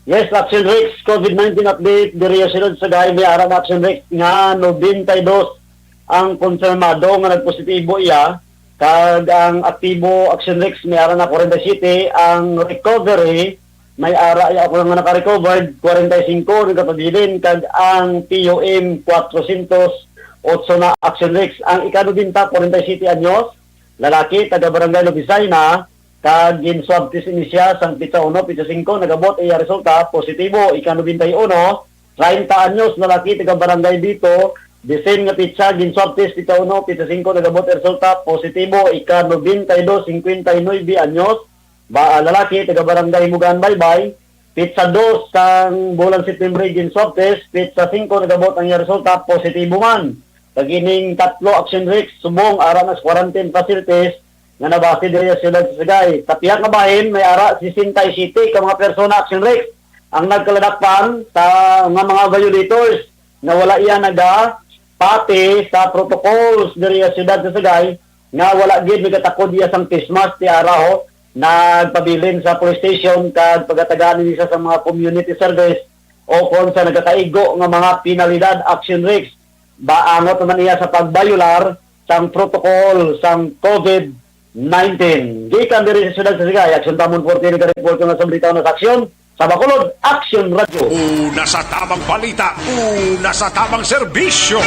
Yes, Action Rex, COVID nineteen update, diri sa Silod sa Gahi, may ara na Action Rex nga nobenta y dos ang konfirmado nga nagpositibo iya, kag ang aktibo Action Rex may ara na kwarenta y siyete, ang recovery may ara ya ako nga naka-recovered, kwarenta y singko nagapabilin, kag ang P U M, kwatrosyentos otso na Action Rex. Ang ika-nobenta, kwarenta y siyete anyos, lalaki, taga Barangay Lubisay na, kag gin-swab test ini siya sang pitsa uno, pitsa singko, nagabot iya resulta positibo. Ika-nobenta y uno, treinta anyos, lalaki, taga Barangay Bito, the same nga pitsa, gin-swab test pitsa uno, pitsa singko, nagabot iya resulta positibo. Ika-nobenta y dos, singkwenta y nuebe anyos, ba, lalaki, taga Barangay Himugan Baybay, Petsa dos sang bulan September, gin-swab test. Petsa singko nag-abot ang iya resulta, positibo man. Kag ining tatlo, Action Rex, subong ara na sa quarantine facilities nga nabase diri sa siyudad sa Sagay. Sa pihak nga bahin, may ara sesenta y siete ka mga persona, Action Rex, ang nagkaladakpan sa nga mga violators nga wala iya nagapati sa protocols diri sa siyudad sa Sagay, nga wala gid nagatakod iya sang face mask, ti ara ho, nagpabilin sa police station kag pagatagaan ini sa mga community service o kon sa nagakaigo nga mga penalidad, Action Rex. Baangot naman iya sa pagbayolar sang protocol sang covid nineteen. Gikan diri sa siyudad sa Sagay, Action Tamon Forte, nag-report nga sa balita na sa Aksyon, sa Bacolod, Action Radio. Una sa tamang balita, una sa tamang serbisyo.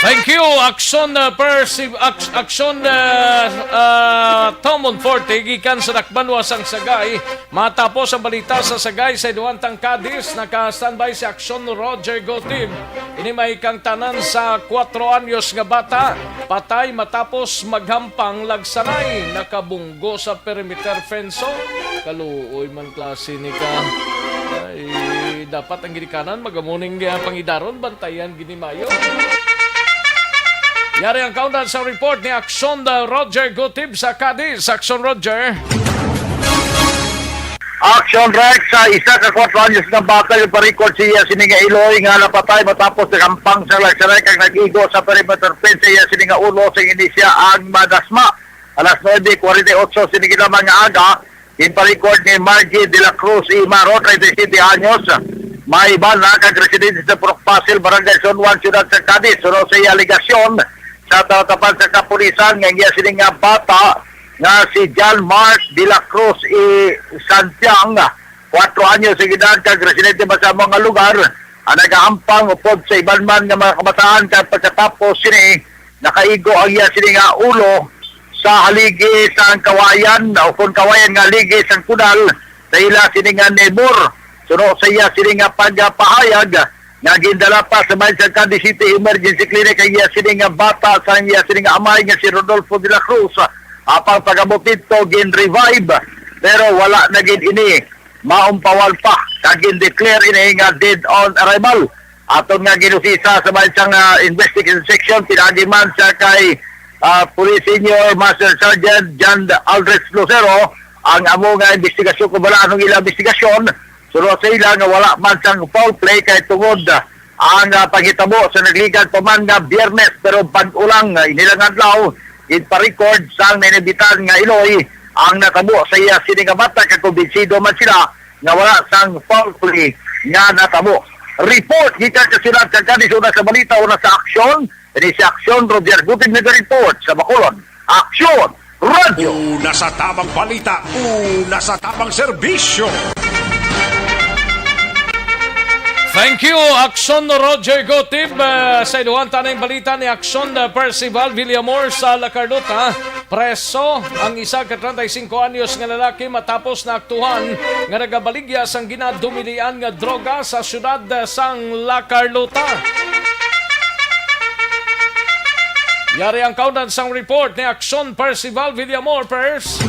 Thank you, Action, uh, Persi-, Ac-, Action, uh, uh, Tomon Forte, gikan sa Dakbanwa sang Sagay. Matapos ang balita sa Sagay sa Eduan Tangkadis, naka-standby si Action Roger Gotib. Ini may kangtanan sa kwatro anyos nga bata, patay matapos maghampang lagsanay, nakabunggo sa perimeter fence. Kaluoy man klase ni ka. Ay, dapat ang ginikanan magamuning, ah, pangidaron, bantayan gini mayo. Yari ang kaundan sa report ni Action, ah, Roger Gutib sa Cadiz. Action, Roger. Action, Rex, sa isa ka kwatro anyos nga bata, yung parikod siya sini nga iloy nga napatay matapos naghampang sa lagsanay kag nag-igo sa perimeter fence sa iya sini nga ulo, sing ini siya ang madasma. Alas nuebe kwarenta y ocho sini lamang nga aga, ginparikod ni Margie de la Cruz Imaro, treinta y siete anyos, may bana kag residente sa Purok Pasil, Barangay San Juan, Siyudad sa Cadiz. Suno sa iya alegasyon sa tatapan sa kapulisan nga iya sini nga bata nga si John Mark de la Cruz I. Santiang, kwatro anyos ang edad kag residente man sa amo nga lugar, ang nagahampang upod sa iban man nga mga kabataan, kag pagkatapos sini nakaigo ang iya sini nga ulo sa haligi sang kawayan, o kon kawayan nga haligi sang kunal sa ila sini nga neighbor. Suno sa iya sini nga pagpahayag, nga gindala pa sa Bayan Cadiz City Emergency Clinic ang iya sini nga bata sang iya sini nga amay nga si Rodolfo de la Cruz, apang pag-abot didto gin-revive, pero wala na gid ini maumpawan pa, kag gin-declare ini nga dead on arrival. Aton nga ginusisa sa bahin sang, ah, investigation section, pinaagi man sa kay, ah, Police Senior Master Sergeant John Aldrich Lucero ang amo nga investigasyon kung wala anong ilang investigasyon. Suno sa ila nga wala man sang foul play kay tungod, ah, ang, ah, panghitabo sa nagligan pa man nga Biyernes, pero bag-o lang, ah, inilang adlaw, ginpa-record sang nainibitan nga iloy ang natabo sa iya sini nga bata, kag kumbinsido man sila nga wala sang foul play nga natabo. Report gikan sa siyudad kag kani sa una sa balita, una sa aksyon, ini si Aksyon Roger Gutib nag-report sa Bacolod. Aksyon! Radyo! Una sa tamang balita, una sa tamang serbisyo. Thank you, Aksyon Roger Gutib. Uh, sa iluhan tanang balita ni Aksyon, uh, Percival Villamor sa La Carlota. Preso ang isa ka treinta y cinco anyos nga lalaki matapos na aktuhan nga nagabaligya sang ginadumilian nga droga sa siyudad sang La Carlota. Yari ang kaundan sang report ni Aksyon Percival Villamor, Pers.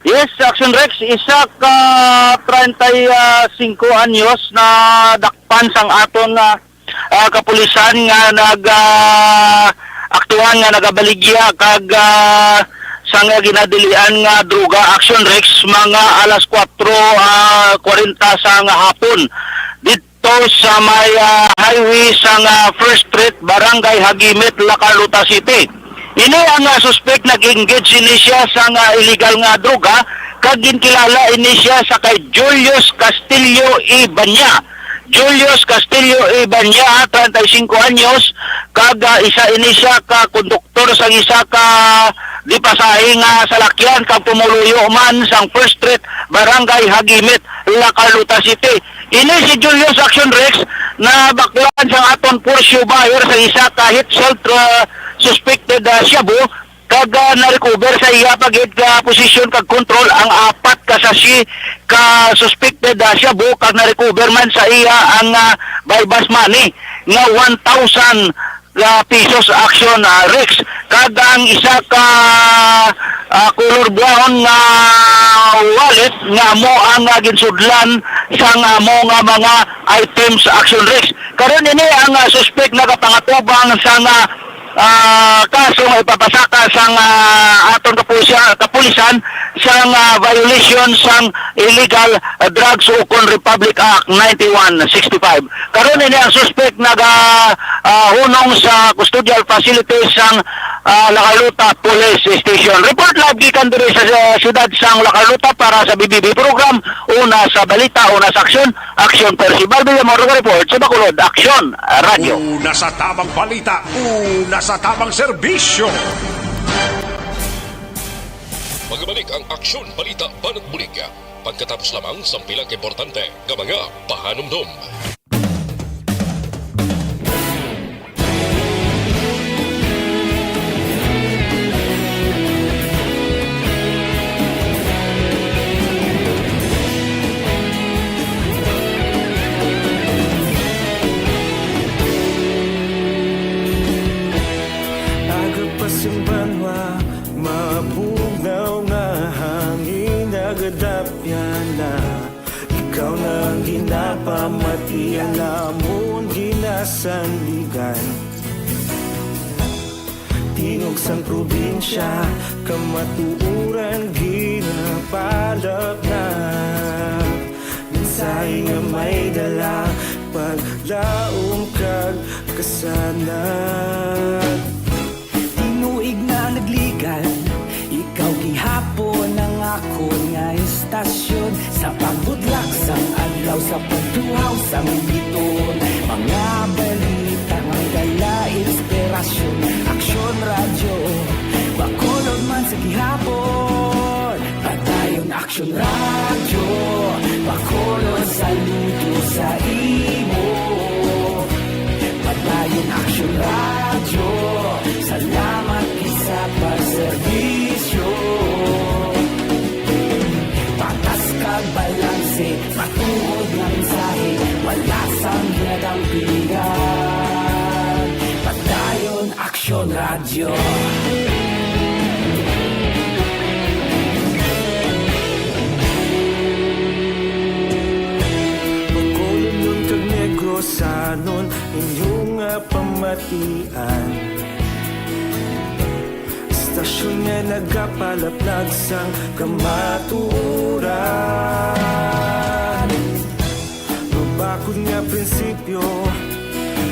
Yes, Action Rex, isa ka treinta y cinco anyos na dakpan sang aton, ah, ah, kapulisan nga nag, ah, aktuhan nga nagabaligya kag, ah, sang ginadilian nga droga, Action Rex, mga alas kwatro, ah, kwarenta sa nga hapon didto sa may, ah, highway sang, ah, First Street, Barangay Hagimit, La Carlota City. Ini ang, ah, suspek nag-engage ini siya sang, ah, illegal nga droga kag ginkilala ini siya sa kay Julius Castillo Ibanya. Julius Castillo Ibanya, treinta y cinco anyos, kag, ah, isa ini siya ka konduktor sang isa ka di pasahe nga salakyan kag pumuluyo man sang First Street, Barangay Hagimit, La Carlota City. Ini si Julius, Action Rex, na bakulan sang aton for sure buyer sa isa ka heat salt, ah, suspected, ah, shabu, kag, ah, na-recover sa iya pa gid ka posisyon kag kontrol ang apat ka sachet ka suspected, ah, shabu, kag na-recover man sa iya ang, ah, buy-bust money nga one thousand ka pesos, Action, ah, Rex. Kag ang isa ka, ah, color brown nga wallet nga amo ang, ah, ginsudlan sang amo nga mga items, Action, Rex. Karon ini ang, ah, suspek nagapangatubang sang, ah, ah, kaso nga ipapasaka sang, ah, aton kapulisya-, kapulisan sang, ah, violation sang Illegal, ah, Drugs ukon Republic Act ninety-one sixty-five. Karon ini ang suspek naga, ah, hunong sa custodial facilities sang, ah, La Carlota Police Station. Report live gikan diri sa, sa siyudad sang La Carlota para sa B B B program. Una sa balita, una sa aksyon, Aksyon Percival Villamor, report sa Bacolod, Aksyon, ah, Radyo. Una sa tamang balita, una sa tamang serbisyo. Magbalik ang Aksyon Balita Banat Bulig, pagkatapos lamang sang pila ka importante nga mga pahanumdom. Aga pa sing banwa, mabugnaw nga hangin, nagadapyan na. Ikaw na ang ginapamati, ang amon ginasandigan. Tingog sang probinsya, kamatuoran ginapalapnap. Mensahe nga may dala, paglaom kag kasanag. Tinuig na nagligan, ikaw gihapon ang akon nga istasyon. Sa pagbutlak sang adlaw, sa pagtuhaw sang biton, mga balita nga may dala inspirasyon. Aksyon Radyo, Bacolod man sa gihapon. Padayon Aksyon Radyo, Bacolod, saludo sa imo. Padayon Aksyon Radyo, salamat gid sa pagserbisyo. Patas kag balanse, matuod nga mensahe, wala sang ginadampigan. Padayon Aksyon Radyo. Bacolodnon kag Negrosanon, inyo nga pamatian. Istasyon nga nagapalaplag sang kamatuoran. Mabakod nga prinsipyo,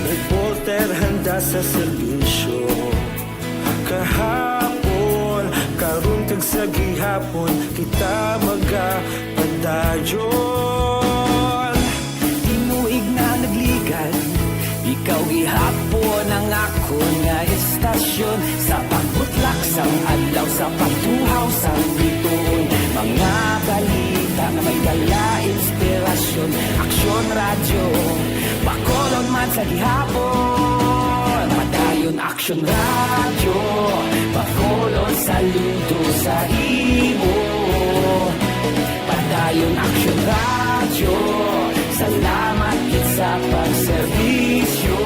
reporter handa sa serbisyo. Kahapon, karon, kag sa gihapon, kita magapadayon. Tinuig na nagligan, ikaw gihapon ang akon nga istasyon. Sa pagbutlak sang adlaw, sa pagtuhaw sang biton, mga balita nga may dala inspirasyon. Aksyon Radyo, Bacolod man sa gihapon. Padayon Aksyon Radyo, Bacolod, saludo sa imo. Padayon Aksyon Radyo, salamat gid sa pagserbisyo.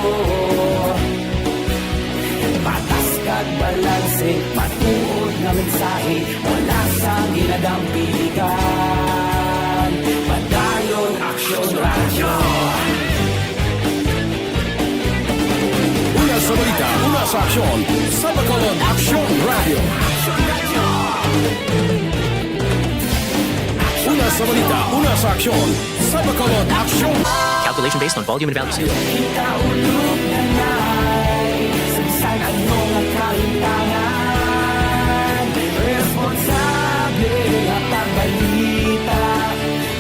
Patas kag balanse, matuod nga mensahe, wala sang ginadampigan. Padayon Aksyon Radyo. Una sa balita, una sa aksyon, sa Bacolod Aksyon Radyo. Una sa balita, una sa aksyon, sa Bacolod Aksyon. Calculation based on volume and value. Kita ulog na nai, sa bisan ano nga kahimtangan, responsable nga pagbalita.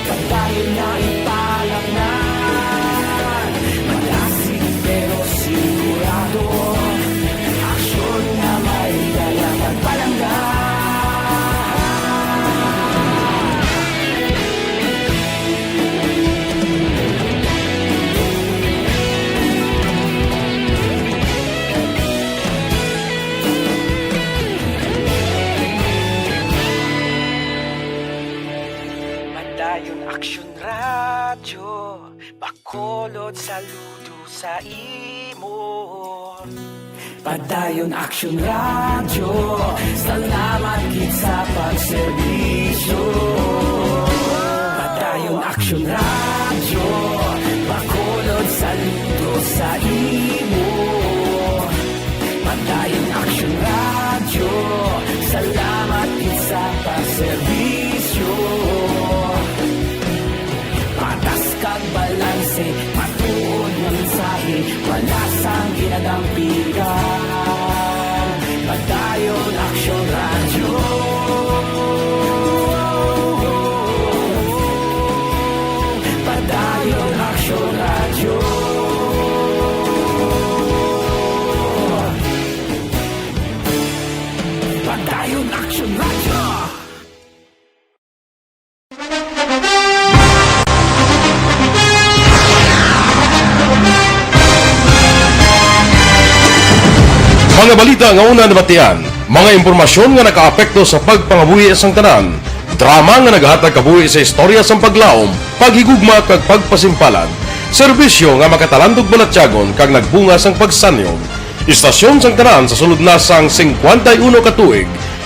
Padayon na ipalapnan, malasig pero sigurado. Aksyon nga may dala pagpalangga. Padayon Aksyon Radyo, Bacolod, saludo sa imo. Padayon Aksyon Radyo, salamat gid sa pagserbisyo. Padayon Aksyon Radyo, Bacolod saludo sa imo. Padayon Aksyon Radyo, salamat gid sa pagserbisyo. Patas kag balanse, matuod nga mensahe, wala sang ginadampigan. Padayon Aksyon Radyo. Padayon Aksyon Radyo. Padayon Aksyon Radyo. Mga balita nga una nabatian, mga impormasyon nga nakaapekto sa pagpangabuhi sang tanan, drama nga nagahatag kabuhi sa istorya sang paglaom, paghigugma kag pagpasimpalan, serbisyo nga makatalandog balatyagon kag nagbunga sang pagsanyog. Istasyon sang tanan sa sulod na sang singkwenta y uno ka tuig.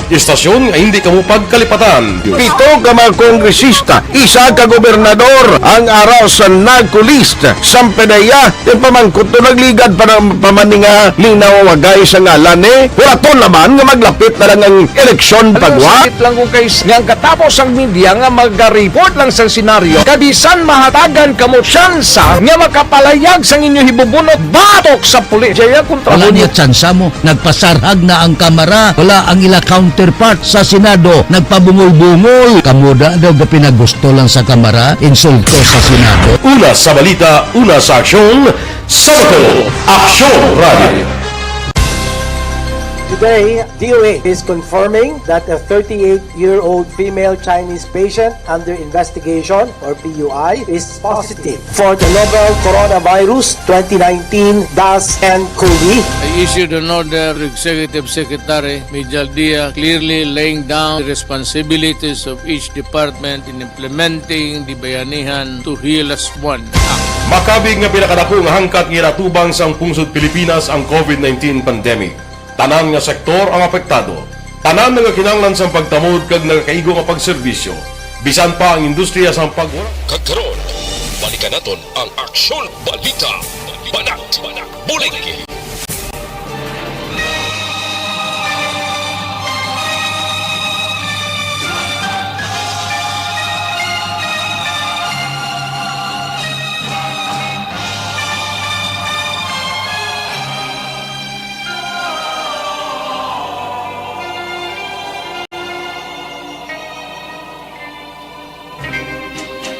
Istasyon nga hindi kamo pagkalipatan. Pito ka mga kongresista, isa ka gobernador ang ara sa NAGCO list. Sampanaya, ti pamangkot to nagligad pa ng pamaninga linaw wagay sa ngalan ni. Wala to naman nga maglapit na lang ang eleksyon pagwa. Sakit lang kung kay nga ang katapos ang media nga magareport lang sa senaryo. Kabisan mahatagan kamo tsansa nga makapalayag sang inyo hibubunot batok sa pulis. Jaya kontra Wala mo niya tsansa mo. Nagpasarhag na ang Kamara. Wala ang ila counterpart sa Senado. Nagpabungol-bungol. Kamo da daw gapinagusto lang sa Kamara, insulto sa Senado. Una sa balita, una sa aksyon, sa Bacolod, Aksyon Radio. Today, D O A is confirming that a thirty-eight-year-old female Chinese patient under investigation, or P U I, is positive for the novel coronavirus twenty nineteen dash N cov. I issued an order to Executive Secretary Mijal Dia, clearly laying down the responsibilities of each department in implementing the Bayanihan to Heal As One Act. Makabig nga pinakadako nga hangkat nga ginatubang sang pungsod Pilipinas ang covid nineteen pandemic. Tanan nga sektor ang apektado. Tanan nagakinahanglan sang pagtamod kag nagakaigo nga pagserbisyo. Bisan pa ang industriya sang pag- Kag karon, balikan naton ang aksyon balita. Banat, bulig.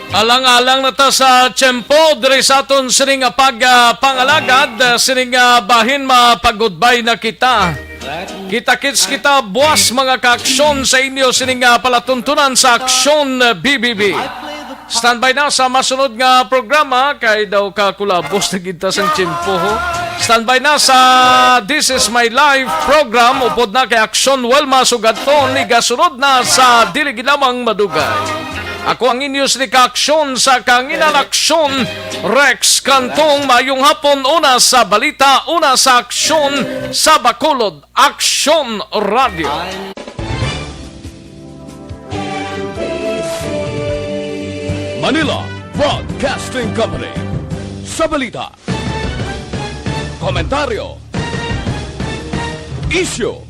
Alang-alang na ta sa tiyempo diri sa aton sining nga pag, ah, pangalagad, ah, sining nga bahin mapagudbay na kita. Kita-kits kita buas, mga kaaksyon, sa inyo sining nga palatuntunan sa Aksyon, ah, B B B. Standby na sa masunod nga programa, kay daw kakulabos na gid ta sang tiyempo, ho. Standby na sa This Is My Life program, upod na kay Aksyon Wilma Sugaton, igasunod na sa Dili Gid Lamang Madugay. Ako ang inyo sini kaaksyon sa kanginan, Aksyon, Rex Cantong. Maayong hapon, una sa balita, una sa aksyon sa Bacolod. Aksyon Radio. Manila Broadcasting Company. Sa balita, komentaryo, isyu,